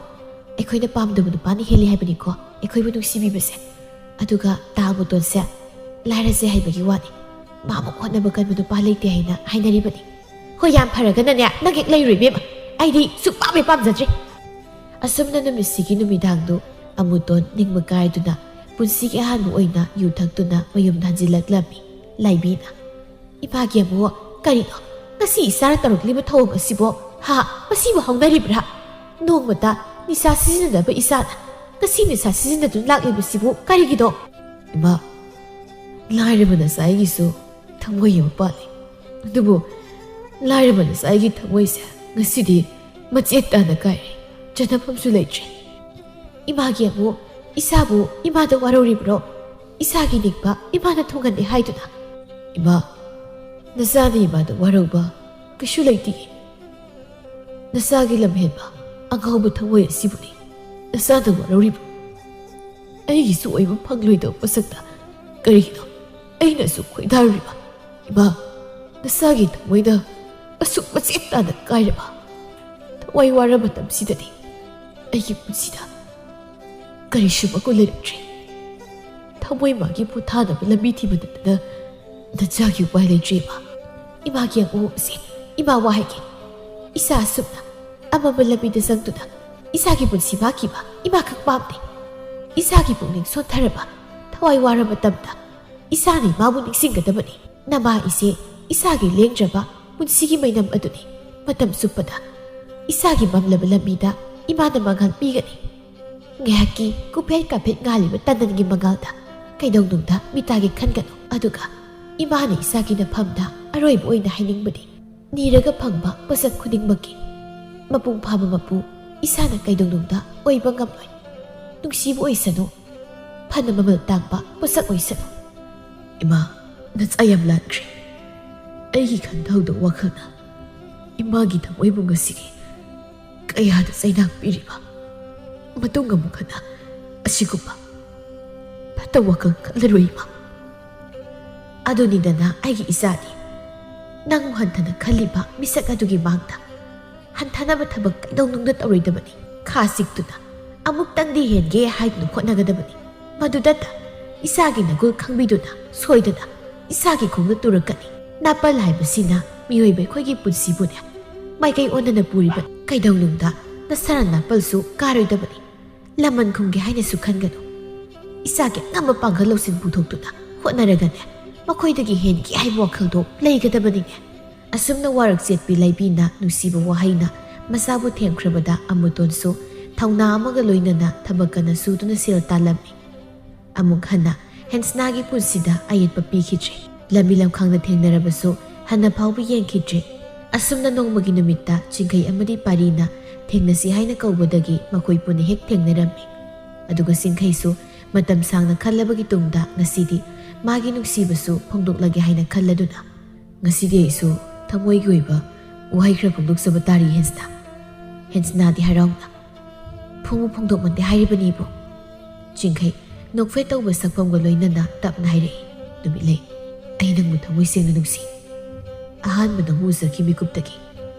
ꯑꯩꯈꯣꯏꯅ ꯄꯥꯝꯗꯕ ꯅꯨꯄꯥꯅ ꯍꯦꯜꯂꯤ ꯍꯥꯏꯕꯅꯤꯀꯣ ꯑꯩꯈꯣꯏꯕꯨ ꯅꯨꯡꯁꯤꯕꯤꯕꯁꯦ꯫ ꯑꯗꯨꯒ ꯇꯥ ꯃꯨꯇꯣꯟꯁꯦ ꯂꯥꯏꯔꯁꯦ ꯍꯥꯏꯕꯒꯤ ꯋꯥꯅꯤ, ꯃꯥꯃꯨꯛ ꯍꯣꯠꯅꯕ ꯀꯟꯕ ꯅꯨꯄꯥ ꯂꯩꯇꯦ ꯍꯥꯏꯅ ꯍꯥꯏꯅꯔꯤꯕꯅꯤ꯫ ꯍꯣꯏ, ꯌꯥꯝ ꯐꯔꯒꯅꯅꯦ, ꯅꯪ ꯍꯦꯛ ꯂꯩꯔꯨ ꯏꯕꯦꯝꯃ꯫ ꯑꯩꯗꯤ ꯁꯨꯛꯄꯥꯝ ꯍꯦꯛ ꯄꯥꯝꯖꯗ꯭ꯔꯦ꯫" ꯑꯁꯨꯝꯅ ꯅꯨꯃꯤꯠꯁꯤꯒꯤ ꯅꯨꯃꯤꯗꯥꯡꯗꯨ ꯑꯃꯨꯇꯣꯟ ꯅꯤꯡꯕ ꯀꯥꯏꯗꯨꯅ ꯄꯨꯟꯁꯤꯒꯤ ꯑꯍꯥꯟꯕ ꯑꯣꯏꯅ ꯌꯨ ꯊꯛꯇꯨꯅ ꯃꯌꯨꯝꯗ ꯍꯟꯖꯤꯜꯂꯛꯂꯝꯃꯤ꯫ ꯂꯥꯏꯕꯤꯅ, "ꯏꯃꯥꯒꯤ ꯑꯃꯨꯛ ꯀꯔꯤꯅꯣ? ꯉꯁꯤ ꯏꯆꯥꯅ ꯇꯧꯔꯛꯂꯤꯕ ꯊꯧꯑꯣꯡ ꯑꯁꯤꯕꯣ? ꯍꯥ? ꯃꯁꯤꯕꯨ ꯍꯧꯅꯔꯤꯕ꯭ꯔꯥ? ꯅꯣꯡꯃꯇ ꯅꯤꯁꯥ ꯁꯤꯖꯤꯟꯅꯗꯕ ꯏꯆꯥꯅ ꯉꯁꯤ ꯅꯤꯁꯥ ꯁꯤꯖꯤꯟꯅꯗꯨꯅ ꯂꯥꯛꯂꯤꯕꯁꯤꯕꯨ ꯀꯔꯤꯒꯤꯅꯣ?" "ꯏꯃꯥ, ꯂꯥꯏꯔꯕ ꯅꯆꯥ ꯑꯩꯒꯤꯁꯨ ꯊꯃꯣꯏ ꯑꯃ ꯄꯥꯜꯂꯤ꯫ ꯑꯗꯨꯕꯨ ꯂꯥꯏꯔꯕ ꯅꯆꯥ ꯑꯩꯒꯤ ꯊꯃꯣꯏꯁꯦ ꯉꯁꯤꯗꯤ ꯃꯆꯦꯠ ꯇꯥꯅ ꯀꯥꯏꯔꯦ꯫ ꯆꯠꯅꯐꯝꯁꯨ ꯂꯩꯇ꯭ꯔꯦ꯫ ꯏꯃꯥꯒꯤ ꯑꯃꯨꯛ ꯏꯁꯥꯕꯨ ꯏꯃꯥꯗ ꯋꯥꯔꯧꯔꯤꯕ꯭ꯔꯣ? ꯏꯁꯥꯒꯤ ꯅꯤꯡꯕ ꯏꯃꯥꯅ ꯊꯨꯡꯍꯟꯗꯦ ꯍꯥꯏꯗꯨꯅ꯫ "ꯏꯃꯥ, ꯅꯆꯥꯅ ꯏꯃꯥꯗ ꯋꯥꯔꯧꯕ ꯀꯩꯁꯨ ꯂꯩꯇꯦ꯫ ꯅꯆꯥꯒꯤ ꯂꯝꯍꯦꯟꯕ ꯑꯉꯥꯎꯕ ꯊꯃꯣꯏ ꯑꯁꯤꯕꯨꯅꯤ ꯅꯆꯥꯅ ꯋꯥꯔꯧꯔꯤꯕ꯫ ꯑꯩꯒꯤꯁꯨ ꯑꯣꯏꯕ ꯐꯪꯂꯣꯏꯗꯕ ꯃꯁꯛꯇ ꯀꯔꯤꯒꯤꯅꯣ ꯑꯩꯅꯁꯨ ꯈꯣꯏꯗꯥꯔꯨꯔꯤꯕ? ꯏꯃꯥ, ꯅꯆꯥꯒꯤ ꯊꯃꯣꯏꯅ ꯑꯁꯨꯛ ꯃꯆꯦꯠ ꯇꯥꯅ ꯀꯥꯏꯔꯕ ꯊꯋꯥꯏ ꯋꯥꯔꯕ ꯃꯇꯝꯁꯤꯗꯗꯤ ꯑꯩꯒꯤ ꯄꯨꯟꯁꯤꯗ ꯀꯔꯤꯁꯨ ꯃꯒꯨꯟ ꯂꯩꯔꯛꯇ꯭ꯔꯦ꯫ ꯊꯃꯣꯏ ꯃꯥꯒꯤ ꯄꯣꯊꯥꯅꯕ ꯂꯝꯕꯤ ꯊꯤꯕ ꯅꯠꯇꯅ ꯅꯆꯥꯒꯤ ꯎꯄꯥꯏ ꯂꯩꯇ꯭ꯔꯦ, ꯏꯃꯥ꯫ ꯏꯃꯥꯒꯤ ꯑꯉꯣꯝ ꯑꯁꯤ ꯏꯃꯥ ꯋꯥꯍꯩꯒꯦ꯫ ꯏꯆꯥ ꯑꯁꯨꯝꯅ ꯑꯃꯝꯕ ꯂꯝꯕꯤꯗ ꯆꯪꯗꯨꯅ ꯏꯆꯥꯒꯤ ꯄꯨꯟꯁꯤ ꯃꯥꯡꯈꯤꯕ ꯏꯃꯥ ꯈꯛ ꯄꯥꯝꯗꯦ꯫ ꯏꯆꯥꯒꯤ ꯄꯨꯛꯅꯤꯡ ꯁꯣꯟꯊꯔꯕ, ꯊꯋꯥꯏ ꯋꯥꯔꯕ ꯃꯇꯝꯗ ꯏꯆꯥꯅ ꯏꯃꯥꯕꯨ ꯅꯤꯡꯁꯤꯡꯒꯗꯕꯅꯤ꯫ ꯅꯃꯥ ꯏꯆꯦ ꯏꯆꯥꯒꯤ ꯂꯦꯡꯗ꯭ꯔꯕ ꯄꯨꯟꯁꯤꯒꯤ ꯃꯩꯅꯝ ꯑꯗꯨꯅꯤ꯫ ꯃꯇꯝ ꯆꯨꯞꯄꯗ ꯏꯆꯥꯒꯤ ꯃꯝꯂꯕ ꯂꯝꯕꯤꯗ ꯏꯃꯥꯅ ꯃꯉꯥꯜ ꯄꯤꯒꯅꯤ꯫ ꯉꯥꯏꯍꯥꯛꯀꯤ ꯀꯨꯞꯐꯦꯠ ꯀꯥꯐꯦꯠ ꯉꯥꯜꯂꯤꯕ ꯇꯅꯟꯒꯤ ꯃꯉꯥꯜꯗ ꯀꯩꯗꯧꯅꯨꯡꯗ ꯃꯤꯇꯥꯒꯤ ꯈꯟꯒꯅꯨ꯫ ꯑꯗꯨꯒ ꯏꯃꯥꯅ ꯏꯆꯥꯒꯤ ꯅꯐꯝꯗ ꯑꯔꯣꯏꯕ ꯑꯣꯏꯅ ꯍꯥꯏꯅꯤꯡꯕꯗꯤ, ꯅꯤꯔꯒ ꯐꯪꯕ ꯄꯣꯠꯁꯛ ꯈꯨꯗꯤꯡꯃꯛꯀꯤ ꯃꯄꯨꯡ ꯐꯥꯕ ꯃꯄꯨ ꯏꯁꯥꯅ ꯀꯩꯗꯧꯅꯨꯡꯗ ꯑꯣꯏꯕ ꯉꯝꯂꯣꯏ꯫ ꯅꯨꯡꯁꯤꯕ ꯑꯣꯏꯁꯅꯨ, ꯐꯅ ꯃꯃꯜ ꯇꯥꯡꯕ ꯄꯣꯠꯁꯛ ꯑꯣꯏꯁꯅꯨ꯫ ꯏꯃꯥ, ꯅꯆꯥ ꯌꯥꯝ ꯂꯥꯟꯈ꯭ꯔꯦ꯫ ꯑꯩꯒꯤ ꯈꯟꯊꯍꯧꯗꯕ ꯋꯥꯈꯜꯅ ꯏꯃꯥꯒꯤ ꯊꯃꯣꯏꯕꯨ ꯉꯁꯤꯒꯤ ꯀꯌꯥꯗ ꯆꯩꯅꯥꯡ ꯄꯤꯔꯤꯕ꯫ ꯃꯇꯨꯡ ꯑꯃꯨꯛ ꯍꯟꯅ ꯑꯁꯤꯒꯨꯝꯕ ꯐꯠꯇꯕ ꯋꯥꯈꯜ ꯈꯜꯂꯔꯣꯏ, ꯏꯃꯥ꯫ ꯑꯗꯨꯅꯤꯗꯅ ꯑꯩꯒꯤ ꯏꯆꯥꯗꯤ ꯅꯪꯕꯨ ꯍꯟꯊꯅ ꯈꯜꯂꯤꯕ ꯃꯤꯁꯛ ꯑꯗꯨꯒꯤ ꯃꯥꯡꯗ ꯍꯟꯊꯅꯕ ꯊꯕꯛ ꯀꯩꯗꯧꯅꯨꯡꯗ ꯇꯧꯔꯣꯏꯗꯕꯅꯤ꯫ ꯈꯥ ꯆꯤꯛꯇꯨꯅ ꯑꯃꯨꯛꯇꯪꯗꯤ ꯍꯦꯟꯒꯦ ꯍꯥꯏꯗꯨꯅ ꯍꯣꯠꯅꯒꯗꯕꯅꯤ꯫ ꯃꯗꯨꯗꯇ ꯏꯆꯥꯒꯤ ꯅꯒꯨꯜ ꯈꯪꯕꯤꯗꯨꯅ ꯁꯣꯏꯗꯅ ꯏꯆꯥꯒꯤ ꯈꯣꯡꯗ ꯇꯨꯔꯛꯀꯅꯤ꯫ ꯅꯥꯄꯜ ꯍꯥꯏꯕꯁꯤꯅ ꯃꯤꯑꯣꯏꯕ ꯑꯩꯈꯣꯏꯒꯤ ꯄꯨꯟꯁꯤꯕꯨꯅꯦ ꯃꯥꯏꯀꯩ ꯑꯣꯟꯅꯅ ꯄꯨꯔꯤꯕ꯫ ꯀꯩꯗꯧꯅꯨꯡꯗ ꯅꯁꯥꯅ ꯅꯥꯄꯜꯁꯨ ꯀꯥꯔꯣꯏꯗꯕꯅꯤ꯫ ꯂꯃꯟ ꯈꯨꯝꯒꯦ ꯍꯥꯏꯅꯁꯨ ꯈꯟꯒꯅꯨ꯫ ꯏꯆꯥꯒꯤ ꯑꯉꯝꯕ ꯄꯥꯡꯒꯜ ꯂꯧꯁꯤꯡ ꯄꯨꯊꯣꯛꯇꯨꯅ ꯍꯣꯠꯅꯔꯒꯅꯦ ꯃꯈꯣꯏꯗꯒꯤ ꯍꯦꯟꯒꯦ ꯍꯥꯏꯕ ꯋꯥꯈꯜꯗꯣ ꯂꯩꯒꯗꯕꯅꯤꯅꯦ꯫ ꯑꯁꯨꯝꯅ ꯋꯥꯔꯛ ꯆꯦꯠꯄꯤ ꯂꯩꯕꯤꯅ ꯅꯨꯡꯁꯤꯕ ꯋꯥꯍꯩꯅ ꯃꯆꯥꯕꯨ ꯊꯦꯝꯈ꯭ꯔꯕꯗ ꯑꯃꯨꯇꯣꯟꯁꯨ ꯊꯧꯅꯥ ꯑꯃꯒ ꯂꯣꯏꯅꯅ ꯊꯕꯛ ꯀꯟꯅ ꯁꯨꯗꯨꯅ ꯁꯦꯜ ꯇꯥꯜꯂꯝꯃꯤ꯫ ꯑꯃꯨꯛ ꯍꯟꯅ ꯍꯦꯟꯁꯅꯥꯒꯤ ꯄꯨꯟꯁꯤꯗ ꯑꯌꯦꯠꯄ ꯄꯤꯈꯤꯗ꯭ꯔꯦ꯫ ꯂꯝꯕꯤ ꯂꯝꯈꯥꯡꯗ ꯊꯦꯡꯅꯔꯕꯁꯨ ꯍꯟꯅ ꯐꯥꯎꯕ ꯌꯦꯡꯈꯤꯗ꯭ꯔꯦ꯫ ꯑꯁꯨꯝꯅ ꯅꯣꯡꯃꯒꯤ ꯅꯨꯃꯤꯠꯇ ꯆꯤꯡꯈꯩ ꯑꯃꯗꯤ ꯄꯥꯔꯤꯅ ꯊꯦꯡꯅꯁꯤ ꯍꯥꯏꯅ ꯀꯧꯕꯗꯒꯤ ꯃꯈꯣꯏ ꯄꯨꯟꯅ ꯍꯦꯛ ꯊꯦꯡꯅꯔꯝꯃꯤ꯫ ꯑꯗꯨꯒ ꯆꯤꯡꯈꯩꯁꯨ ꯃꯇꯝ ꯁꯥꯡꯅ ꯈꯜꯂꯕꯒꯤ ꯇꯨꯡꯗ ꯉꯁꯤꯗꯤ ꯃꯥꯒꯤ ꯅꯨꯡꯁꯤꯕꯁꯨ ꯐꯣꯡꯗꯣꯛꯂꯒꯦ ꯍꯥꯏꯅ ꯈꯜꯂꯗꯨꯅ, "ꯉꯁꯤꯗꯤ ꯑꯩꯁꯨ ꯊꯃꯣꯏꯒꯤ ꯑꯣꯏꯕ ꯋꯥꯍꯩ ꯈꯔ ꯐꯣꯡꯗꯣꯛꯆꯕ ꯇꯥꯔꯤ ꯍꯦꯟꯁꯅꯥ꯫" ꯍꯦꯟꯁꯅꯥꯗꯤ ꯍꯔꯥꯎꯅ, "ꯐꯣꯡꯉꯨ ꯐꯣꯡꯗꯣꯛꯃꯟꯗꯦ ꯍꯥꯏꯔꯤꯕꯅꯤꯕꯨ꯫" ꯆꯤꯡꯈꯩ ꯅꯣꯛꯐꯦꯠ ꯇꯧꯕ ꯁꯛꯐꯝꯒ ꯂꯣꯏꯅꯅ ꯇꯞꯅ ꯍꯥꯏꯔꯛꯏ, "ꯅꯨꯃꯤꯠꯂꯩ, ꯑꯩ ꯅꯪꯕꯨ ꯊꯃꯣꯏ ꯁꯦꯡꯅ ꯅꯨꯡꯁꯤ꯫ ꯑꯍꯥꯟꯕ ꯅꯪꯕꯨ ꯎꯖꯈꯤ ꯃꯤꯀꯨꯞꯇꯒꯤ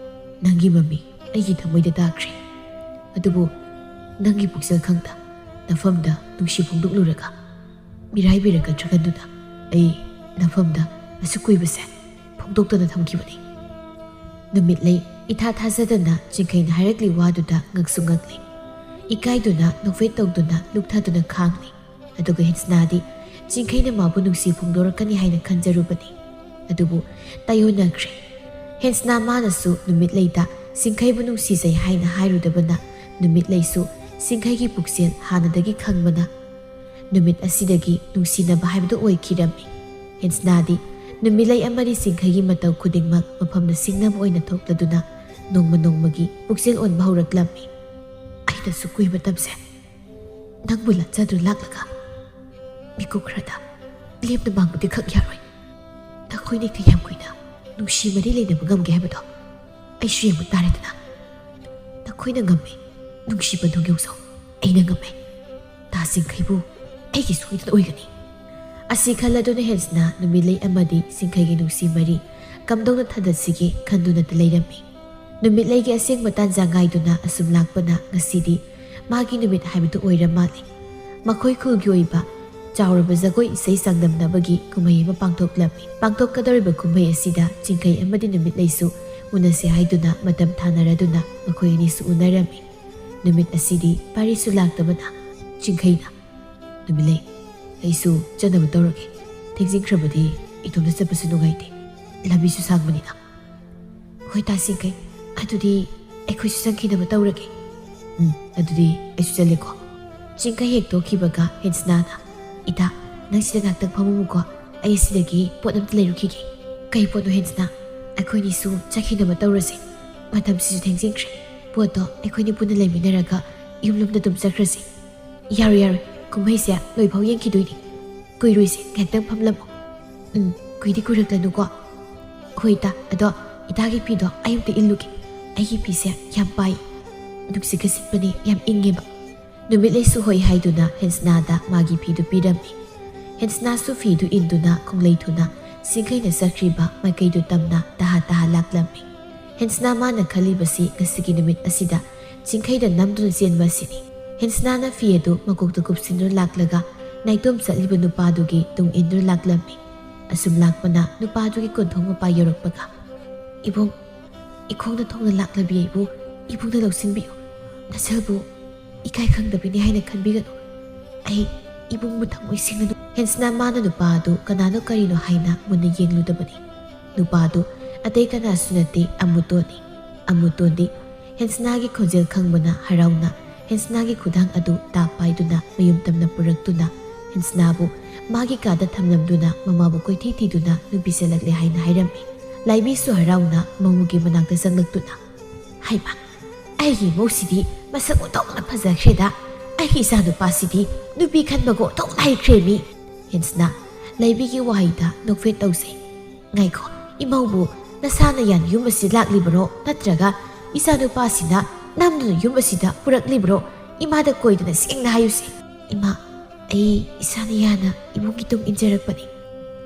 ꯅꯪꯒꯤ ꯃꯃꯤ ꯑꯩꯒꯤ ꯊꯃꯣꯏꯗ ꯇꯥꯈ꯭ꯔꯦ꯫ ꯑꯗꯨꯕꯨ ꯅꯪꯒꯤ ꯄꯨꯛꯆꯦꯜ ꯈꯪꯗ ꯅꯐꯝꯗ ꯅꯨꯡꯁꯤ ꯐꯣꯡꯗꯣꯛꯂꯨꯔꯒ ꯃꯤꯔꯥꯏꯕꯤꯔꯛꯀꯗ꯭ꯔꯥ ꯈꯟꯗꯨꯅ ꯑꯩ ꯅꯐꯝꯗ ꯑꯁꯨꯛ ꯀꯨꯏꯕꯁꯦ ꯐꯣꯡꯗꯣꯛꯇꯅ ꯊꯝꯈꯤꯕꯅꯤ꯫" ꯅꯨꯃꯤꯠꯂꯩ ꯏꯊꯥ ꯊꯥꯖꯗꯅ ꯆꯤꯡꯈꯩꯅ ꯍꯥꯏꯔꯛꯂꯤ ꯋꯥꯗꯨꯗ ꯉꯛꯁꯨ ꯉꯛꯂꯤ꯫ ꯏꯀꯥꯏꯗꯨꯅ ꯅꯣꯛꯐꯦꯠ ꯇꯧꯗꯨꯅ ꯂꯨꯞꯊꯗꯨꯅ ꯈꯥꯡꯂꯤ꯫ ꯑꯗꯨꯒ ꯍꯦꯟꯁꯅꯥꯗꯤ ꯆꯤꯡꯈꯩꯅ ꯃꯥꯕꯨ ꯅꯨꯡꯁꯤ ꯐꯣꯡꯗꯣꯔꯛꯀꯅꯤ ꯍꯥꯏꯅ ꯈꯟꯖꯔꯨꯕꯅꯤ꯫ ꯑꯗꯨꯕꯨ ꯇꯥꯏꯌꯣꯟꯅꯈ꯭ꯔꯦ꯫ ꯍꯦꯟꯁꯅꯥ ꯃꯥꯅꯁꯨ ꯅꯨꯃꯤꯠꯂꯩꯗ ꯆꯤꯡꯈꯩꯕꯨ ꯅꯨꯡꯁꯤꯖꯩ ꯍꯥꯏꯅ ꯍꯥꯏꯔꯨꯗꯕꯅ, ꯅꯨꯃꯤꯠꯂꯩꯁꯨ ꯆꯤꯡꯈꯩꯒꯤ ꯄꯨꯛꯆꯦꯜ ꯍꯥꯟꯅꯗꯒꯤ ꯈꯪꯕꯅ, ꯅꯨꯃꯤꯠ ꯑꯁꯤꯗꯒꯤ ꯅꯨꯡꯁꯤꯅꯕ ꯍꯥꯏꯕꯗꯨ ꯑꯣꯏꯈꯤꯔꯝꯃꯤ꯫ ꯍꯦꯟꯁꯅꯥꯗꯤ ꯅꯨꯃꯤꯠꯂꯩ ꯑꯃꯗꯤ ꯆꯤꯡꯈꯩꯒꯤ ꯃꯇꯧ ꯈꯨꯗꯤꯡꯃꯛ ꯃꯐꯝꯗ ꯁꯤꯡꯅꯕ ꯑꯣꯏꯅ ꯊꯣꯛꯂꯗꯨꯅ ꯅꯣꯡꯃ ꯅꯣꯡꯃꯒꯤ ꯄꯨꯛꯆꯦꯜ ꯑꯣꯟꯕ ꯍꯧꯔꯛꯂꯝꯃꯤ꯫ "ꯑꯩꯅꯁꯨ ꯀꯨꯏꯕ ꯃꯇꯝꯁꯦ ꯅꯪꯕꯨ ꯂꯥꯠꯆꯗꯨꯅ ꯂꯥꯛꯂꯒ ꯃꯤꯀꯨꯞ ꯈꯔꯗ ꯂꯦꯝꯅ ꯃꯥꯡꯕꯗꯤ ꯈꯛ ꯌꯥꯔꯣꯏ꯫ ꯅꯈꯣꯏꯅ ꯌꯥꯝ ꯀꯨꯏꯅ ꯅꯨꯡꯁꯤ ꯃꯔꯤ ꯂꯩꯅꯕ ꯉꯝꯒꯦ ꯍꯥꯏꯕꯗꯣ ꯑꯩꯁꯨ ꯌꯦꯡꯕ ꯇꯥꯔꯦꯗꯅ꯫ ꯅꯈꯣꯏꯅ ꯉꯝꯃꯦ, ꯅꯨꯡꯁꯤꯕ ꯅꯨꯡ ꯌꯧꯖꯧ, ꯑꯩꯅ ꯉꯝꯃꯦ꯫ ꯇꯥ ꯆꯤꯡꯈꯩꯕꯨ ꯑꯩꯒꯤ ꯁꯣꯏꯗꯅ ꯑꯣꯏꯒꯅꯤ꯫" ꯑꯁꯤ ꯈꯜꯂꯗꯨꯅ ꯍꯦꯟꯁꯅꯥ ꯅꯨꯃꯤꯠꯂꯩ ꯑꯃꯗꯤ ꯆꯤꯡꯈꯩꯒꯤ ꯅꯨꯡꯁꯤ ꯃꯔꯤ ꯀꯝꯗꯧꯅ ꯊꯥꯗꯠꯁꯤꯒꯦ ꯈꯟꯗꯨꯅꯇ ꯂꯩꯔꯝꯃꯤ꯫ ꯅꯨꯃꯤꯠꯂꯩꯒꯤ ꯑꯁꯦꯡꯕ ꯇꯥꯟꯖꯥ ꯉꯥꯏꯗꯨꯅ ꯑꯁꯨꯝ ꯂꯥꯛꯄꯅ ꯉꯁꯤꯗꯤ ꯃꯥꯒꯤ ꯅꯨꯃꯤꯠ ꯍꯥꯏꯕꯗꯨ ꯑꯣꯏꯔ ꯃꯥꯜꯂꯤ꯫ ꯃꯈꯣꯏ ꯈꯨꯜꯒꯤ ꯑꯣꯏꯕ ꯆꯥꯎꯔꯕ ꯖꯒꯣꯏ ꯏꯁꯩ ꯆꯥꯡꯗꯝꯅꯕꯒꯤ ꯀꯨꯝꯍꯩ ꯑꯃ ꯄꯥꯡꯊꯣꯛꯂꯝꯃꯤ꯫ ꯄꯥꯡꯊꯣꯛꯀꯗꯧꯔꯤꯕ ꯀꯨꯝꯍꯩ ꯑꯁꯤꯗ ꯆꯤꯡꯈꯩ ꯑꯃꯗꯤ ꯅꯨꯃꯤꯠꯂꯩꯁꯨ ꯎꯅꯁꯦ ꯍꯥꯏꯗꯨꯅ ꯃꯇꯝ ꯊꯥꯅꯔꯗꯨꯅ ꯃꯈꯣꯏ ꯑꯅꯤꯁꯨ ꯎꯅꯔꯝꯃꯤ꯫ ꯅꯨꯃꯤꯠ ꯑꯁꯤꯗꯤ ꯄꯥꯔꯤꯁꯨ ꯂꯥꯛꯇꯕꯅ ꯆꯤꯡꯈꯩꯅ, "ꯅꯨꯃꯤꯠꯂꯩ, ꯑꯩꯁꯨ ꯆꯠꯅꯕ ꯇꯧꯔꯒꯦ꯫ ꯊꯦꯡꯖꯤꯟꯈ꯭ꯔꯕꯗꯤ ꯏꯇꯣꯝꯇ ꯆꯠꯄꯁꯨ ꯅꯨꯡꯉꯥꯏꯇꯦ, ꯂꯝꯕꯤꯁꯨ ꯁꯥꯡꯕꯅꯤꯅ꯫" "ꯍꯣꯏ ꯇꯥ ꯆꯤꯡꯈꯩ, ꯑꯗꯨꯗꯤ ꯑꯩꯈꯣꯏꯁꯨ ꯆꯪꯈꯤꯅꯕ ꯇꯧꯔꯒꯦ꯫" "ꯎꯝ, ꯑꯗꯨꯗꯤ ꯑꯩꯁꯨ ꯆꯠꯂꯦꯀꯣ꯫" ꯆꯤꯡꯈꯩ ꯍꯦꯛ ꯇꯣꯛꯈꯤꯕꯒ ꯍꯦꯟꯁꯅꯥꯅ, "ꯏꯇꯥ, ꯅꯪ ꯁꯤꯗ ꯉꯥꯛꯇꯪ ꯐꯝꯃꯝꯃꯨꯀꯣ, ꯑꯩ ꯁꯤꯗꯒꯤ ꯄꯣꯠ ꯑꯝꯇ ꯂꯩꯔꯨꯈꯤꯒꯦ꯫" "ꯀꯩ ꯄꯣꯠꯅꯣ ꯍꯦꯟꯁꯅꯥ?" "ꯑꯩꯈꯣꯏꯅꯤꯁꯨ ꯆꯠꯈꯤꯅꯕ ꯇꯧꯔꯁꯦ, ꯃꯇꯝꯁꯤꯁꯨ ꯊꯦꯡꯖꯤꯟꯈ꯭ꯔꯦ꯫ ꯄꯣꯠꯇꯣ ꯑꯩꯈꯣꯏꯅꯤ ꯄꯨꯟꯅ ꯂꯩꯃꯤꯟꯅꯔꯒ ꯌꯨꯝꯂꯣꯝꯗ ꯑꯗꯨꯝ ꯆꯠꯈ꯭ꯔꯁꯤ꯫" "ꯌꯥꯔꯣꯏ, ꯌꯥꯔꯣꯏ, ꯀꯨꯝꯍꯩꯁꯦ ꯂꯣꯏꯐꯥꯎ ꯌꯦꯡꯈꯤꯗꯣꯏꯅꯤ꯫ ꯀꯨꯏꯔꯣꯏꯁꯦ, ꯉꯥꯏꯍꯥꯛꯇꯪ ꯐꯝꯂꯝꯃꯣ꯫ ꯎꯝ, ꯀꯨꯏꯗꯤ ꯀꯨꯏꯔꯛꯂꯅꯨꯀꯣ꯫ ꯍꯣꯏ ꯏꯇꯥ, ꯑꯗꯣ ꯏꯇꯥꯒꯤ ꯐꯤꯗꯣ ꯑꯩ ꯑꯝꯇ ꯏꯜꯂꯨꯒꯦ꯫ ꯑꯩꯒꯤ ꯐꯤꯁꯦ ꯌꯥꯝ ꯄꯥꯏ, ꯅꯨꯡꯁꯤꯠꯀ ꯁꯤꯠꯄꯅꯦ, ꯌꯥꯝ ꯏꯪꯉꯦꯕ꯫ ꯅꯨꯃꯤꯠꯂꯩꯁꯨ ꯍꯣꯏ ꯍꯥꯏꯗꯨꯅ ꯍꯦꯟꯁꯅꯥꯗ ꯃꯥꯒꯤ ꯐꯤꯗꯨ ꯄꯤꯔꯝꯃꯤ꯫ ꯍꯦꯟꯁꯅꯥꯁꯨ ꯐꯤꯗꯨ ꯏꯟꯗꯨꯅ ꯈꯣꯡꯂꯩ ꯊꯨꯅ ꯆꯤꯡꯈꯩꯅ ꯆꯠꯈ꯭ꯔꯤꯕ ꯃꯥꯏꯀꯩꯗꯨ ꯇꯝꯅ ꯇꯍꯥ ꯇꯍꯥ ꯂꯥꯛꯂꯝꯃꯤ꯫ ꯍꯦꯟꯁꯅꯥ ꯃꯥꯅ ꯈꯜꯂꯤꯕꯁꯤ ꯉꯁꯤꯒꯤ ꯅꯨꯃꯤꯠ ꯑꯁꯤꯗ ꯆꯤꯡꯈꯩꯗ ꯅꯝꯗꯨꯅ ꯆꯦꯟꯕ ꯑꯁꯤꯅꯤ꯫ ꯍꯦꯟꯁꯅꯥꯅ ꯐꯤ ꯑꯗꯨ ꯃꯀꯣꯛꯇ ꯀꯨꯞꯁꯤꯟꯗꯨꯅ ꯂꯥꯛꯂꯒ ꯅꯥꯏꯇꯣꯝ ꯆꯠꯂꯤꯕ ꯅꯨꯄꯥꯗꯨꯒꯤ ꯇꯨꯡ ꯏꯟꯗꯨꯅ ꯂꯥꯛꯂꯝꯃꯤ꯫ ꯑꯁꯨꯝ ꯂꯥꯛꯄꯅ ꯅꯨꯄꯥꯗꯨꯒꯤ ꯀꯣꯟꯊꯣꯡ ꯃꯄꯥ ꯌꯧꯔꯛꯄꯒ, "ꯏꯕꯨꯡ, ꯏꯈꯣꯡꯅ ꯊꯣꯡꯅ ꯂꯥꯛꯂꯕꯤ ꯑꯩꯕꯨ ꯏꯕꯨꯡꯅ ꯂꯧꯁꯤꯟꯕꯤꯌꯨ꯫ ꯅꯁꯦꯜꯕꯨ ꯏꯀꯥꯏ ꯈꯪꯗꯕꯤꯅꯤ ꯍꯥꯏꯅ ꯈꯟꯕꯤꯒꯅꯨ꯫ ꯑꯩ ꯏꯕꯨꯡꯕꯨ ꯊꯃꯣꯏ ꯁꯦꯡꯅ ꯅꯨꯡ-" ꯍꯦꯟꯁꯅꯥ ꯃꯥꯅ ꯅꯨꯄꯥ ꯑꯗꯨ ꯀꯅꯥꯅꯣ ꯀꯔꯤꯅꯣ ꯍꯥꯏꯅ ꯃꯨꯟꯅ ꯌꯦꯡꯂꯨꯗꯕꯅꯤ꯫ ꯅꯨꯄꯥ ꯑꯗꯨ ꯑꯇꯩ ꯀꯅꯥꯁꯨ ꯅꯠꯇꯦ, ꯑꯃꯨꯇꯣꯟꯅꯤ꯫ ꯑꯃꯨꯇꯣꯟꯗꯤ ꯍꯦꯟꯁꯅꯥꯒꯤ ꯈꯣꯟꯖꯦꯜ ꯈꯪꯕꯅ ꯍꯔꯥꯎꯅ ꯍꯦꯟꯁꯅꯥꯒꯤ ꯈꯨꯗꯥꯡ ꯑꯗꯨ ꯇꯥꯞ ꯄꯥꯏꯗꯨꯅ ꯃꯌꯨꯝ ꯇꯝꯅ ꯄꯨꯔꯛꯇꯨꯅ ꯍꯦꯟꯁꯅꯥꯕꯨ ꯃꯥꯒꯤ ꯀꯥꯗ ꯊꯝꯂꯝꯗꯨꯅ ꯃꯃꯥꯕꯨ ꯀꯣꯏꯊꯤ ꯊꯤꯗꯨꯅ ꯅꯨꯄꯤ ꯆꯦꯜꯂꯛꯂꯦ ꯍꯥꯏꯅ ꯍꯥꯏꯔꯝꯃꯤ꯫ ꯂꯥꯏꯕꯤꯁꯨ ꯍꯔꯥꯎꯅ ꯃꯃꯨꯒꯤ ꯃꯅꯥꯛꯇ ꯆꯪꯂꯛꯇꯨꯅ, "ꯍꯩꯃꯥ, ꯑꯩꯒꯤ ꯏꯃꯧꯁꯤꯗꯤ ꯃꯁꯛ ꯑꯣꯟꯊꯣꯛꯅ ꯐꯖꯈ꯭ꯔꯦꯗ꯫ ꯑꯩꯒꯤ ꯏꯆꯥꯅꯨꯄꯥꯁꯤꯗꯤ ꯅꯨꯄꯤ ꯈꯟꯕꯒ ꯑꯣꯟꯊꯣꯛꯅ ꯍꯩꯈ꯭ꯔꯦꯃꯤ!" ꯍꯦꯟꯁꯅꯥ, ꯂꯩꯕꯤꯒꯤ ꯋꯥꯍꯩꯗ ꯅꯣꯛꯐꯦꯠ ꯇꯧꯖꯩ꯫ "ꯉꯥꯏꯈꯣ, ꯏꯃꯧꯕꯨ ꯅꯁꯥꯅ ꯌꯥꯅ ꯌꯨꯝ ꯑꯁꯤꯗ ꯂꯥꯛꯂꯤꯕꯔꯣ? ꯅꯠꯇ꯭ꯔꯒ ꯏꯆꯥꯅꯨꯄꯥꯁꯤꯅ ꯅꯝꯗꯨꯅ ꯌꯨꯝ ꯑꯁꯤꯗ ꯄꯨꯔꯛꯂꯤꯕꯔꯣ? ꯏꯃꯥꯗ ꯀꯣꯏꯗꯅ ꯁꯦꯡꯅ ꯍꯥꯏꯌꯨꯁꯦ꯫" "ꯏꯃꯥ, ꯑꯩ ꯏꯁꯥꯅ ꯌꯥꯅ ꯏꯕꯨꯡꯒꯤ ꯇꯨꯡ ꯏꯟꯖꯔꯛꯄꯅꯤ꯫"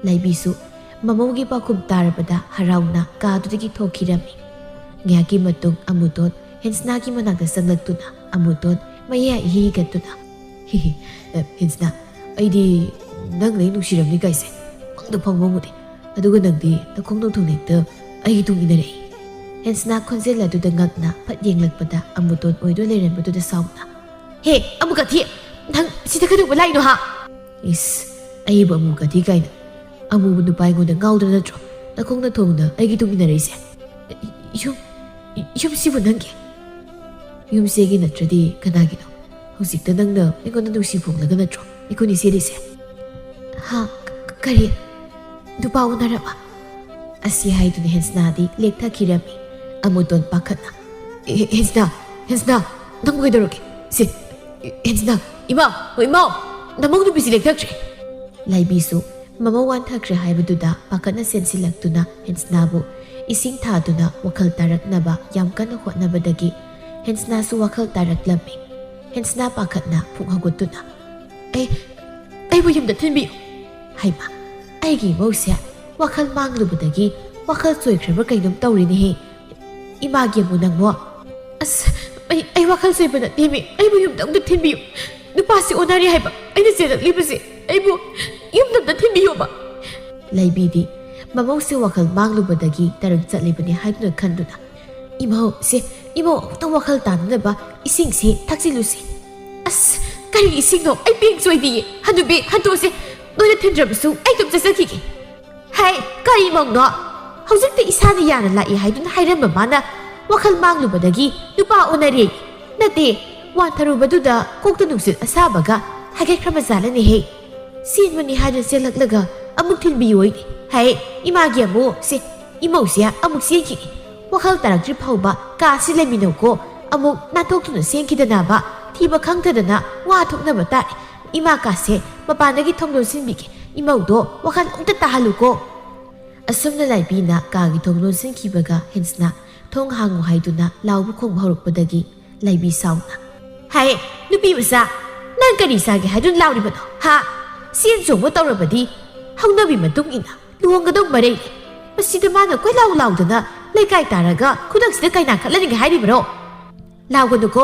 ꯂꯩꯕꯤꯁꯨ ꯃꯃꯧꯒꯤ ꯄꯥꯎꯈꯨꯝ ꯇꯥꯔꯕꯗ ꯍꯔꯥꯎꯅ ꯀꯥꯗꯨꯗꯒꯤ ꯊꯣꯛꯈꯤꯔꯝꯃꯤ꯫ ꯉꯥꯏꯍꯥꯛꯀꯤ ꯃꯇꯨꯡ ꯑꯃꯨꯇꯣꯟ ꯍꯦꯟꯁꯅꯥꯒꯤ ꯃꯅꯥꯛꯇ ꯆꯪꯂꯛꯇꯨꯅ ꯑꯃꯨꯇꯣꯟ ꯃꯌꯥ ꯏꯍꯤ ꯍꯤꯒꯠꯇꯨꯅ, "ꯍꯤ ꯍꯤ, ꯑ, ꯍꯦꯟꯁꯅꯥ, ꯑꯩꯗꯤ ꯅꯪꯅ ꯑꯩ ꯅꯨꯡꯁꯤꯔꯝꯅꯤ ꯀꯥꯏꯁꯦ ꯃꯪꯗ ꯐꯥꯎ ꯃꯪꯉꯨꯗꯦ꯫ ꯑꯗꯨꯒ ꯅꯪꯗꯤ ꯅꯈꯣꯡ ꯅꯣꯡꯊꯣꯡ ꯍꯦꯛꯇ ꯑꯩꯒꯤ ꯇꯨꯡ ꯏꯟꯅꯔꯛꯏ꯫" ꯍꯦꯟꯁꯅꯥ ꯈꯣꯟꯖꯦꯜ ꯑꯗꯨꯗ ꯉꯛꯅ ꯐꯠ ꯌꯦꯡꯂꯛꯄꯗ ꯑꯃꯨꯇꯣꯟ ꯑꯣꯏꯗꯨꯅ ꯂꯩꯔꯝꯕꯗꯨꯗ ꯁꯥꯎꯅ, "ꯍꯦ, ꯑꯃꯨꯀꯊꯤ, ꯅꯪ ꯁꯤꯗ ꯀꯩꯗꯧꯕ ꯂꯥꯛꯏꯅꯣ ꯍꯥ?" "ꯏꯁ, ꯑꯩꯕꯨ ꯑꯃꯨꯀꯊꯤ ꯀꯥꯏꯅ꯫ ꯑꯃꯨꯕ ꯅꯨꯄꯥ ꯑꯩꯉꯣꯟꯗ ꯉꯥꯎꯗꯅ ꯅꯠꯇ꯭ꯔꯣ ꯅꯈꯣꯡ ꯅꯊꯣꯡꯅ ꯑꯩꯒꯤ ꯇꯨꯡ ꯏꯟꯅꯔꯛꯏꯁꯦ?" "ꯌꯨꯝ, ꯌꯨꯝꯁꯤꯕꯨ ꯅꯪꯒꯤ?" "ꯌꯨꯝꯁꯦ ꯑꯩꯒꯤ ꯅꯠꯇ꯭ꯔꯗꯤ ꯀꯅꯥꯒꯤꯅꯣ? ꯍꯧꯖꯤꯛꯇ ꯅꯪꯅ ꯑꯩꯉꯣꯟꯗ ꯅꯨꯡꯁꯤ ꯐꯣꯡꯂꯒ ꯅꯠꯇ꯭ꯔꯣ ꯑꯩꯈꯣꯏꯅꯤ ꯆꯦꯜꯂꯤꯁꯦ?" "ꯍꯥ? ꯀ-, ꯀꯔꯤ? ꯅꯨꯄꯥ ꯎꯅꯔꯕ?" ꯑꯁꯤ ꯍꯥꯏꯗꯨꯅ ꯍꯦꯟꯁꯅꯥꯗꯤ ꯂꯦꯛꯊꯈꯤꯔꯝꯃꯤ꯫ ꯑꯃꯨꯇꯣꯟ ꯄꯥꯈꯠꯅ, "ꯑꯦ, ꯍꯦꯟꯁꯅꯥ, ꯍꯦꯟꯁꯅꯥ, ꯅꯪꯕꯨ ꯀꯩꯗꯧꯔꯒꯦ? ꯁꯦ, ꯍꯦꯟꯁꯅꯥ, ꯏꯃꯥ, ꯏꯃꯥ, ꯅꯃꯧ ꯅꯨꯄꯤꯁꯤ ꯂꯦꯛꯊꯈ꯭ꯔꯦ꯫ ꯂꯥꯏꯕꯤꯁꯨ ꯃꯃꯧ ꯋꯥꯟꯊꯈ꯭ꯔꯦ ꯍꯥꯏꯕꯗꯨꯗ ꯄꯥꯈꯠꯅ ꯆꯦꯟꯁꯤꯜꯂꯛꯇꯨꯅ ꯍꯦꯟꯁꯅꯥꯕꯨ ꯏꯁꯤꯡ ꯊꯥꯗꯨꯅ ꯋꯥꯈꯜ ꯇꯥꯔꯛꯅꯕ ꯌꯥꯝ ꯀꯟꯅ ꯍꯣꯠꯅꯕꯗꯒꯤ ꯍꯦꯟꯁꯅꯥꯁꯨ ꯋꯥꯈꯜ ꯇꯥꯔꯛꯂꯝꯃꯤ꯫ ꯍꯦꯟꯁꯅꯥ ꯄꯥꯈꯠꯅ ꯄꯨꯡ ꯍꯧꯒꯠꯇꯨꯅ, "ꯑꯩ, ꯑꯩꯕꯨ ꯌꯨꯝꯗ ꯊꯤꯟꯕꯤꯌꯨ꯫" ꯍꯩꯃꯥ, ꯑꯩꯒꯤ ꯏꯃꯧꯁꯦ ꯋꯥꯈꯜ ꯃꯥꯡꯂꯨꯕꯗꯒꯤ ꯋꯥꯈꯜ ꯆꯣꯏꯈ꯭ꯔꯕ ꯀꯩꯅꯣꯝ ꯇꯧꯔꯤꯅꯦꯍꯦ꯫ ꯏꯃꯥꯒꯤ ꯑꯃꯨ ꯅꯪꯕꯣ꯫ ꯑꯁ, ꯑꯩ, ꯑꯩ ꯋꯥꯈꯜ ꯆꯣꯏꯕ ꯅꯠꯇꯦꯃꯤ꯫ ꯑꯩꯕꯨ ꯌꯨꯝꯗ ꯑꯝꯇ ꯊꯤꯟꯕꯤꯌꯨ꯫ ꯅꯨꯄꯥꯁꯤ ꯑꯣꯟꯅꯔꯦ ꯍꯥꯏꯕ ꯑꯩꯅ ꯆꯦꯜꯂꯛꯂꯤꯕꯁꯦ꯫ ꯑꯩꯕꯨ ꯌꯨꯝꯗ ꯑꯝꯇ ꯊꯤꯟꯕꯤꯌꯣꯕ꯫ ꯂꯩꯕꯤꯗꯤ ꯃꯃꯧꯁꯦ ꯋꯥꯈꯜ ꯃꯥꯡꯂꯨꯕꯗꯒꯤ ꯇꯔꯪ ꯆꯠꯂꯤꯕꯅꯤ ꯍꯥꯏꯗꯨꯅ ꯈꯟꯗꯨꯅ, "ꯏꯃꯧ, ꯁꯦ, ꯏꯃꯧ ꯑꯃꯨꯛꯇꯪ ꯋꯥꯈꯜ ꯇꯥꯅꯅꯕ ꯏꯁꯤꯡꯁꯦ ꯊꯛꯆꯤꯜꯂꯨꯁꯤ꯫" "ꯑꯁ, ꯀꯔꯤ ꯏꯁꯤꯡꯅꯣ? ꯑꯩ ꯄꯦꯡ ꯆꯣꯏꯗꯤꯌꯦ꯫ ꯍꯅꯨꯕꯤ, ꯍꯟꯗꯣꯛꯑꯁꯦ꯫ ꯅꯣꯏꯅ ꯊꯤꯟꯗ꯭ꯔꯕꯁꯨ ꯑꯩ ꯑꯗꯨꯝ ꯆꯠꯆꯈꯤꯒꯦ꯫" "ꯍꯥꯏ, ꯀꯔꯤ ꯃꯧꯅꯣ? ꯍꯧꯖꯤꯛꯇ ꯏꯁꯥꯅ ꯌꯥꯅ ꯂꯥꯛꯏ ꯍꯥꯏꯗꯨꯅ ꯍꯥꯏꯔꯝꯕ ꯃꯥꯅ ꯋꯥꯈꯜ ꯃꯥꯡꯂꯨꯕꯗꯒꯤ ꯅꯨꯄꯥ ꯑꯣꯟꯅꯔꯦ꯫ ꯅꯠꯇꯦ, ꯋꯥꯟꯊꯔꯨꯕꯗꯨꯗ ꯀꯣꯛꯇ ꯅꯨꯡꯁꯤꯠ ꯑꯁꯥꯕꯒ ꯍꯥꯏꯒꯠꯈ꯭ꯔꯕ ꯖꯥꯠꯂꯅꯦꯍꯦ꯫ ꯆꯦꯟꯕꯅꯤ ꯍꯥꯏꯗꯨꯅ ꯆꯦꯜꯂꯛꯂꯒ ꯑꯃꯨꯛ ꯊꯤꯟꯕꯤꯌꯣꯏꯅꯦ꯫ ꯍꯥꯏ, ꯏꯃꯥꯒꯤ ꯑꯃꯨꯛ, ꯁꯦ, ꯏꯃꯧꯁꯦ ꯑꯃꯨꯛ ꯆꯦꯟꯈꯤꯅꯤ꯫ ꯋꯥꯈꯜ ꯇꯥꯔꯛꯇ꯭ꯔꯤ ꯐꯥꯎꯕ ꯀꯥꯁꯤ ꯂꯩꯃꯤꯟꯅꯧꯀꯣ꯫ ꯑꯃꯨꯛ ꯅꯥꯟꯊꯣꯛꯇꯨꯅ ꯆꯦꯟꯈꯤꯗꯅꯕ ꯊꯤꯕ ꯈꯪꯗꯗꯅ ꯋꯥ ꯊꯣꯛꯅꯕ ꯇꯥꯔꯦ꯫ ꯏꯃꯥ ꯀꯥꯁꯦ ꯃꯄꯥꯟꯗꯒꯤ ꯊꯣꯡ ꯂꯣꯟꯁꯤꯟꯕꯤꯒꯦ꯫ ꯏꯃꯧꯗꯣ ꯋꯥꯈꯜ ꯑꯃꯨꯛꯇ ꯇꯥꯍꯜꯂꯨꯀꯣ꯫" ꯑꯁꯨꯝꯅ ꯂꯥꯏꯕꯤꯅ ꯀꯥꯒꯤ ꯊꯣꯡ ꯂꯣꯟꯁꯤꯟꯈꯤꯕꯒ ꯍꯦꯟꯁꯅ ꯊꯣꯡ ꯍꯥꯡꯉꯨ ꯍꯥꯏꯗꯨꯅ ꯂꯥꯎꯕ ꯈꯣꯡꯕ ꯍꯧꯔꯛꯄꯗꯒꯤ ꯂꯥꯏꯕꯤ ꯁꯥꯎꯅ, "ꯍꯥꯏ, ꯅꯨꯄꯤ ꯃꯆꯥ, ꯅꯪ ꯀꯔꯤ ꯆꯥꯒꯦ ꯍꯥꯏꯗꯨꯅ ꯂꯥꯎꯔꯤꯕꯅꯣ? ꯍꯥ? ꯆꯦꯟ ꯆꯣꯡꯕ ꯇꯧꯔꯕꯗꯤ ꯍꯧꯅꯕꯤ ꯃꯇꯨꯡ ꯏꯟꯅ ꯂꯨꯍꯣꯡꯒꯗꯧ ꯃꯔꯩꯅꯦ꯫ ꯃꯁꯤꯗ ꯃꯥꯅ ꯀꯣꯏꯂꯥꯎ ꯂꯥꯎꯗꯅ ꯂꯩꯀꯥꯏ ꯇꯥꯔꯒ ꯈꯨꯗꯛꯁꯤꯗ ꯀꯩꯅꯥ ꯀꯠꯂꯅꯤꯡꯉꯦ ꯍꯥꯏꯔꯤꯕ꯭ꯔꯣ? ꯂꯥꯎꯒꯅꯨꯀꯣ꯫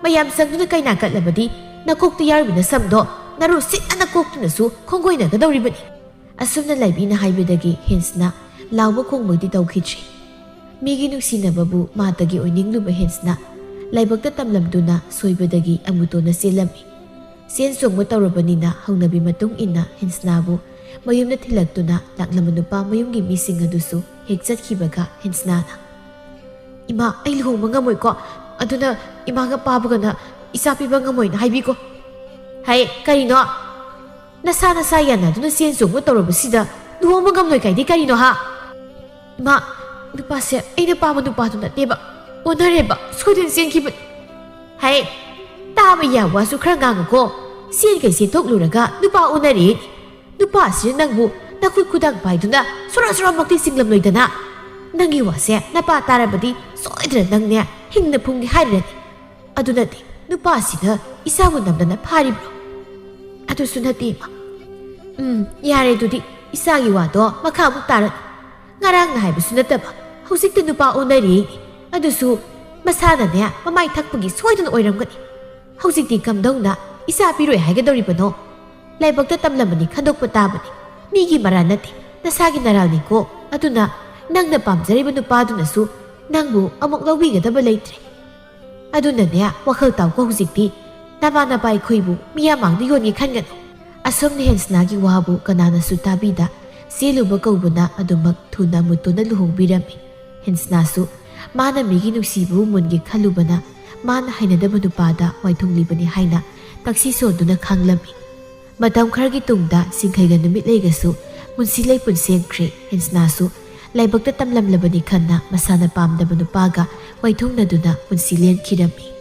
ꯃꯌꯥꯝ ꯆꯪꯗꯨꯅ ꯀꯩꯅꯥ ꯀꯠꯂꯕꯗꯤ ꯅꯀꯣꯛꯇ ꯌꯥꯎꯔꯤꯕ ꯅꯁꯝꯗꯣ ꯅꯔꯨ ꯁꯤꯠꯅ ꯀꯣꯛꯇꯨꯅꯁꯨ ꯈꯣꯡꯒꯣꯏꯅꯒꯗꯧꯔꯤꯕꯅꯤ꯫" ꯑꯁꯨꯝꯅ ꯂꯥꯏꯕꯤꯅ ꯍꯥꯏꯕꯗꯒꯤ ꯍꯦꯟꯁꯅ ꯂꯥꯎꯕ ꯈꯣꯡꯕꯗꯤ ꯇꯧꯈꯤꯗ꯭ꯔꯦ꯫ ꯃꯤꯒꯤ ꯅꯨꯡꯁꯤꯅꯕꯕꯨ ꯃꯥꯇꯒꯤ ꯑꯣꯏꯅꯤꯡꯂꯨꯕ ꯍꯦꯟꯁꯅ ꯂꯥꯏꯕꯛꯇ ꯇꯝꯂꯝꯗꯨꯅ ꯁꯣꯏꯕꯗꯒꯤ ꯑꯃꯨꯇꯣꯟꯅ ꯆꯦꯜꯂꯝꯃꯤ꯫ ꯆꯦꯟ ꯆꯣꯡꯕ ꯇꯧꯔꯕꯅꯤꯅ ꯍꯧꯅꯕꯤ ꯃꯇꯨꯡ ꯏꯟꯅ ꯍꯦꯟꯁꯅꯥꯕꯨ ꯃꯌꯨꯝꯗ ꯊꯤꯜꯂꯛꯇꯨꯅ ꯂꯥꯛꯂꯝꯕ ꯅꯨꯄꯥ ꯃꯌꯨꯝꯒꯤ ꯃꯤꯁꯤꯡ ꯑꯗꯨꯁꯨ ꯍꯦꯛ ꯆꯠꯈꯤꯕꯒ ꯍꯦꯟꯁꯅꯥꯅ, "ꯏꯃꯥ, ꯑꯩ ꯂꯨꯍꯣꯡꯕ ꯉꯝꯃꯣꯏꯀꯣ꯫ ꯑꯗꯨꯅ ꯏꯃꯥꯒ ꯄꯥꯕꯒꯅ ꯏꯆꯥ ꯄꯤꯕ ꯉꯝꯃꯣꯏꯅ ꯍꯥꯏꯕꯤꯀꯣ꯫" "ꯍꯥꯏ, ꯀꯔꯤꯅꯣ? ꯅꯁꯥ ꯅꯁꯥ ꯌꯥꯅꯗꯨꯅ ꯆꯦꯟ ꯆꯣꯡꯕ ꯇꯧꯔꯕꯁꯤꯗ ꯂꯨꯍꯣꯡꯕ ꯉꯝꯂꯣꯏ ꯀꯥꯏꯗꯤ ꯀꯔꯤꯅꯣ, ꯍꯥ?" "ꯏꯃꯥ, ꯅꯨꯄꯥꯁꯦ ꯑꯩꯅ ꯄꯥꯝꯕ ꯅꯨꯄꯥꯗꯨ ꯅꯠꯇꯦꯕ꯫ ꯑꯣꯟꯅꯔꯦꯕ, ꯁꯣꯏꯗꯅ ꯆꯦꯟꯈꯤꯕꯅꯤ꯫" "ꯍꯥꯏ, ꯑꯃ ꯌꯥ ꯋꯥꯁꯨ ꯈꯔ ꯉꯥꯡꯉꯨꯀꯣ꯫ ꯁꯦꯟꯈꯩ ꯁꯦꯟꯊꯣꯛꯂꯨꯔꯒ ꯅꯨꯄꯥ ꯑꯣꯟꯅꯔꯦ꯫ ꯅꯨꯄꯥꯁꯤꯅ ꯅꯪꯕꯨ ꯅꯈꯨꯠ ꯈꯨꯗꯥꯡ ꯄꯥꯏꯗꯨꯅ ꯁꯣꯔꯥ ꯁꯣꯔꯥꯃꯛꯇꯤ ꯆꯤꯡꯂꯝꯂꯣꯏꯗꯅ꯫ ꯅꯪꯒꯤ ꯋꯥꯁꯦ ꯅꯄꯥ ꯇꯥꯔꯕꯗꯤ ꯁꯣꯏꯗꯅ ꯅꯪꯅꯦ ꯍꯤꯡꯅ ꯐꯨꯝꯒꯦ ꯍꯥꯏꯔꯅꯤ꯫ ꯑꯗꯨ ꯅꯠꯇꯦ, ꯅꯨꯄꯥꯁꯤꯅ ꯏꯆꯥꯕꯨ ꯅꯝꯗꯅ ꯐꯥꯔꯤꯕ꯭ꯔꯣ? ꯑꯗꯨꯁꯨ ꯅꯠꯇꯦ ꯏꯃꯥ꯫ ꯎꯝ, ꯌꯥꯔꯦ ꯑꯗꯨꯗꯤ, ꯏꯆꯥꯒꯤ ꯋꯥꯗꯣ ꯃꯈꯥ ꯑꯃꯨꯛ ꯇꯥꯔꯅꯨ꯫ ꯉꯔꯥꯡꯅ ꯍꯥꯏꯕꯁꯨ ꯅꯠꯇꯕ ꯍꯧꯖꯤꯛꯇ ꯅꯨꯄꯥ ꯑꯣꯟꯅꯔꯦ꯫ ꯑꯗꯨꯁꯨ ꯃꯁꯥꯅꯅꯦ ꯃꯃꯥꯏ ꯊꯛꯄꯒꯤ ꯁꯣꯏꯗꯅ ꯑꯣꯏꯔꯝꯒꯅꯤ꯫ ꯍꯧꯖꯤꯛꯇꯤ ꯀꯝꯗꯧꯅ ꯏꯆꯥ ꯄꯤꯔꯣꯏ ꯍꯥꯏꯒꯗꯧꯔꯤꯕꯅꯣ? ꯂꯥꯏꯕꯛꯇ ꯇꯝꯂꯝꯕꯅꯤ ꯈꯟꯗꯣꯛꯄ ꯇꯥꯕꯅꯤ꯫ ꯃꯤꯒꯤ ꯃꯔꯥꯜ ꯅꯠꯇꯦ, ꯅꯁꯥꯒꯤ ꯅꯔꯥꯜꯅꯤꯀꯣ꯫ ꯑꯗꯨꯅ ꯅꯪꯅ ꯄꯥꯝꯖꯔꯤꯕ ꯅꯨꯄꯥꯗꯨꯅꯁꯨ ꯅꯪꯕꯨ ꯑꯃꯨꯛ ꯂꯧꯕꯤꯒꯗꯕ ꯂꯩꯇ꯭ꯔꯦ꯫ ꯑꯗꯨꯅꯅꯦ, ꯋꯥꯈꯜ ꯇꯥꯎꯀꯣ ꯍꯧꯖꯤꯛꯇꯤ꯫ ꯅꯃꯥ ꯅꯄꯥ ꯑꯩꯈꯣꯏꯕꯨ ꯃꯤꯌꯥꯝ ꯃꯥꯡꯗ ꯌꯣꯟꯒꯦ ꯈꯟꯒꯅꯨ꯫ ꯑꯁꯨꯝꯅ ꯍꯦꯟꯁꯅꯥꯒꯤ ꯋꯥꯕꯨ ꯀꯅꯥꯅꯁꯨ ꯇꯥꯕꯤꯗ, ꯆꯦꯜꯂꯨꯕ ꯀꯧꯕꯅ ꯑꯗꯨꯃꯛ ꯊꯨꯅ ꯃꯨꯠꯇꯨꯅ ꯂꯨꯍꯣꯡꯕꯤꯔꯝꯃꯤ꯫ ꯍꯦꯟꯁꯅꯥꯁꯨ ꯃꯥꯅ ꯃꯤꯒꯤ ꯅꯨꯡꯁꯤꯕꯕꯨ ꯃꯨꯟꯒꯦ ꯈꯜꯂꯨꯕꯅ ꯃꯥꯅ ꯍꯩꯅꯗꯕ ꯅꯨꯄꯥꯗ ꯋꯥꯏꯊꯨꯡꯂꯤꯕꯅꯤ ꯍꯥꯏꯅ ꯇꯛꯁꯤ ꯁꯣꯟꯗꯨꯅ ꯈꯥꯡꯂꯝꯃꯤ꯫ ꯃꯇꯝ ꯈꯔꯒꯤ ꯇꯨꯡꯗ ꯁꯤꯡꯈꯩꯒ ꯅꯨꯃꯤꯠ ꯂꯩꯒꯁꯨ ꯄꯨꯟꯁꯤ ꯂꯩꯄꯨꯟ ꯁꯦꯝꯈ꯭ꯔꯦ꯫ ꯍꯦꯟꯁꯅꯥꯁꯨ ꯂꯥꯏꯕꯛꯇ ꯇꯝꯂꯝꯂꯕꯅꯤ ꯈꯟꯅ ꯃꯁꯥꯅ ꯄꯥꯝꯗꯕ ꯅꯨꯄꯥꯒ ꯋꯥꯏꯊꯨꯡꯅꯗꯨꯅ ꯄꯨꯟꯁꯤ ꯂꯦꯟꯈꯤꯔꯝꯃꯤ꯫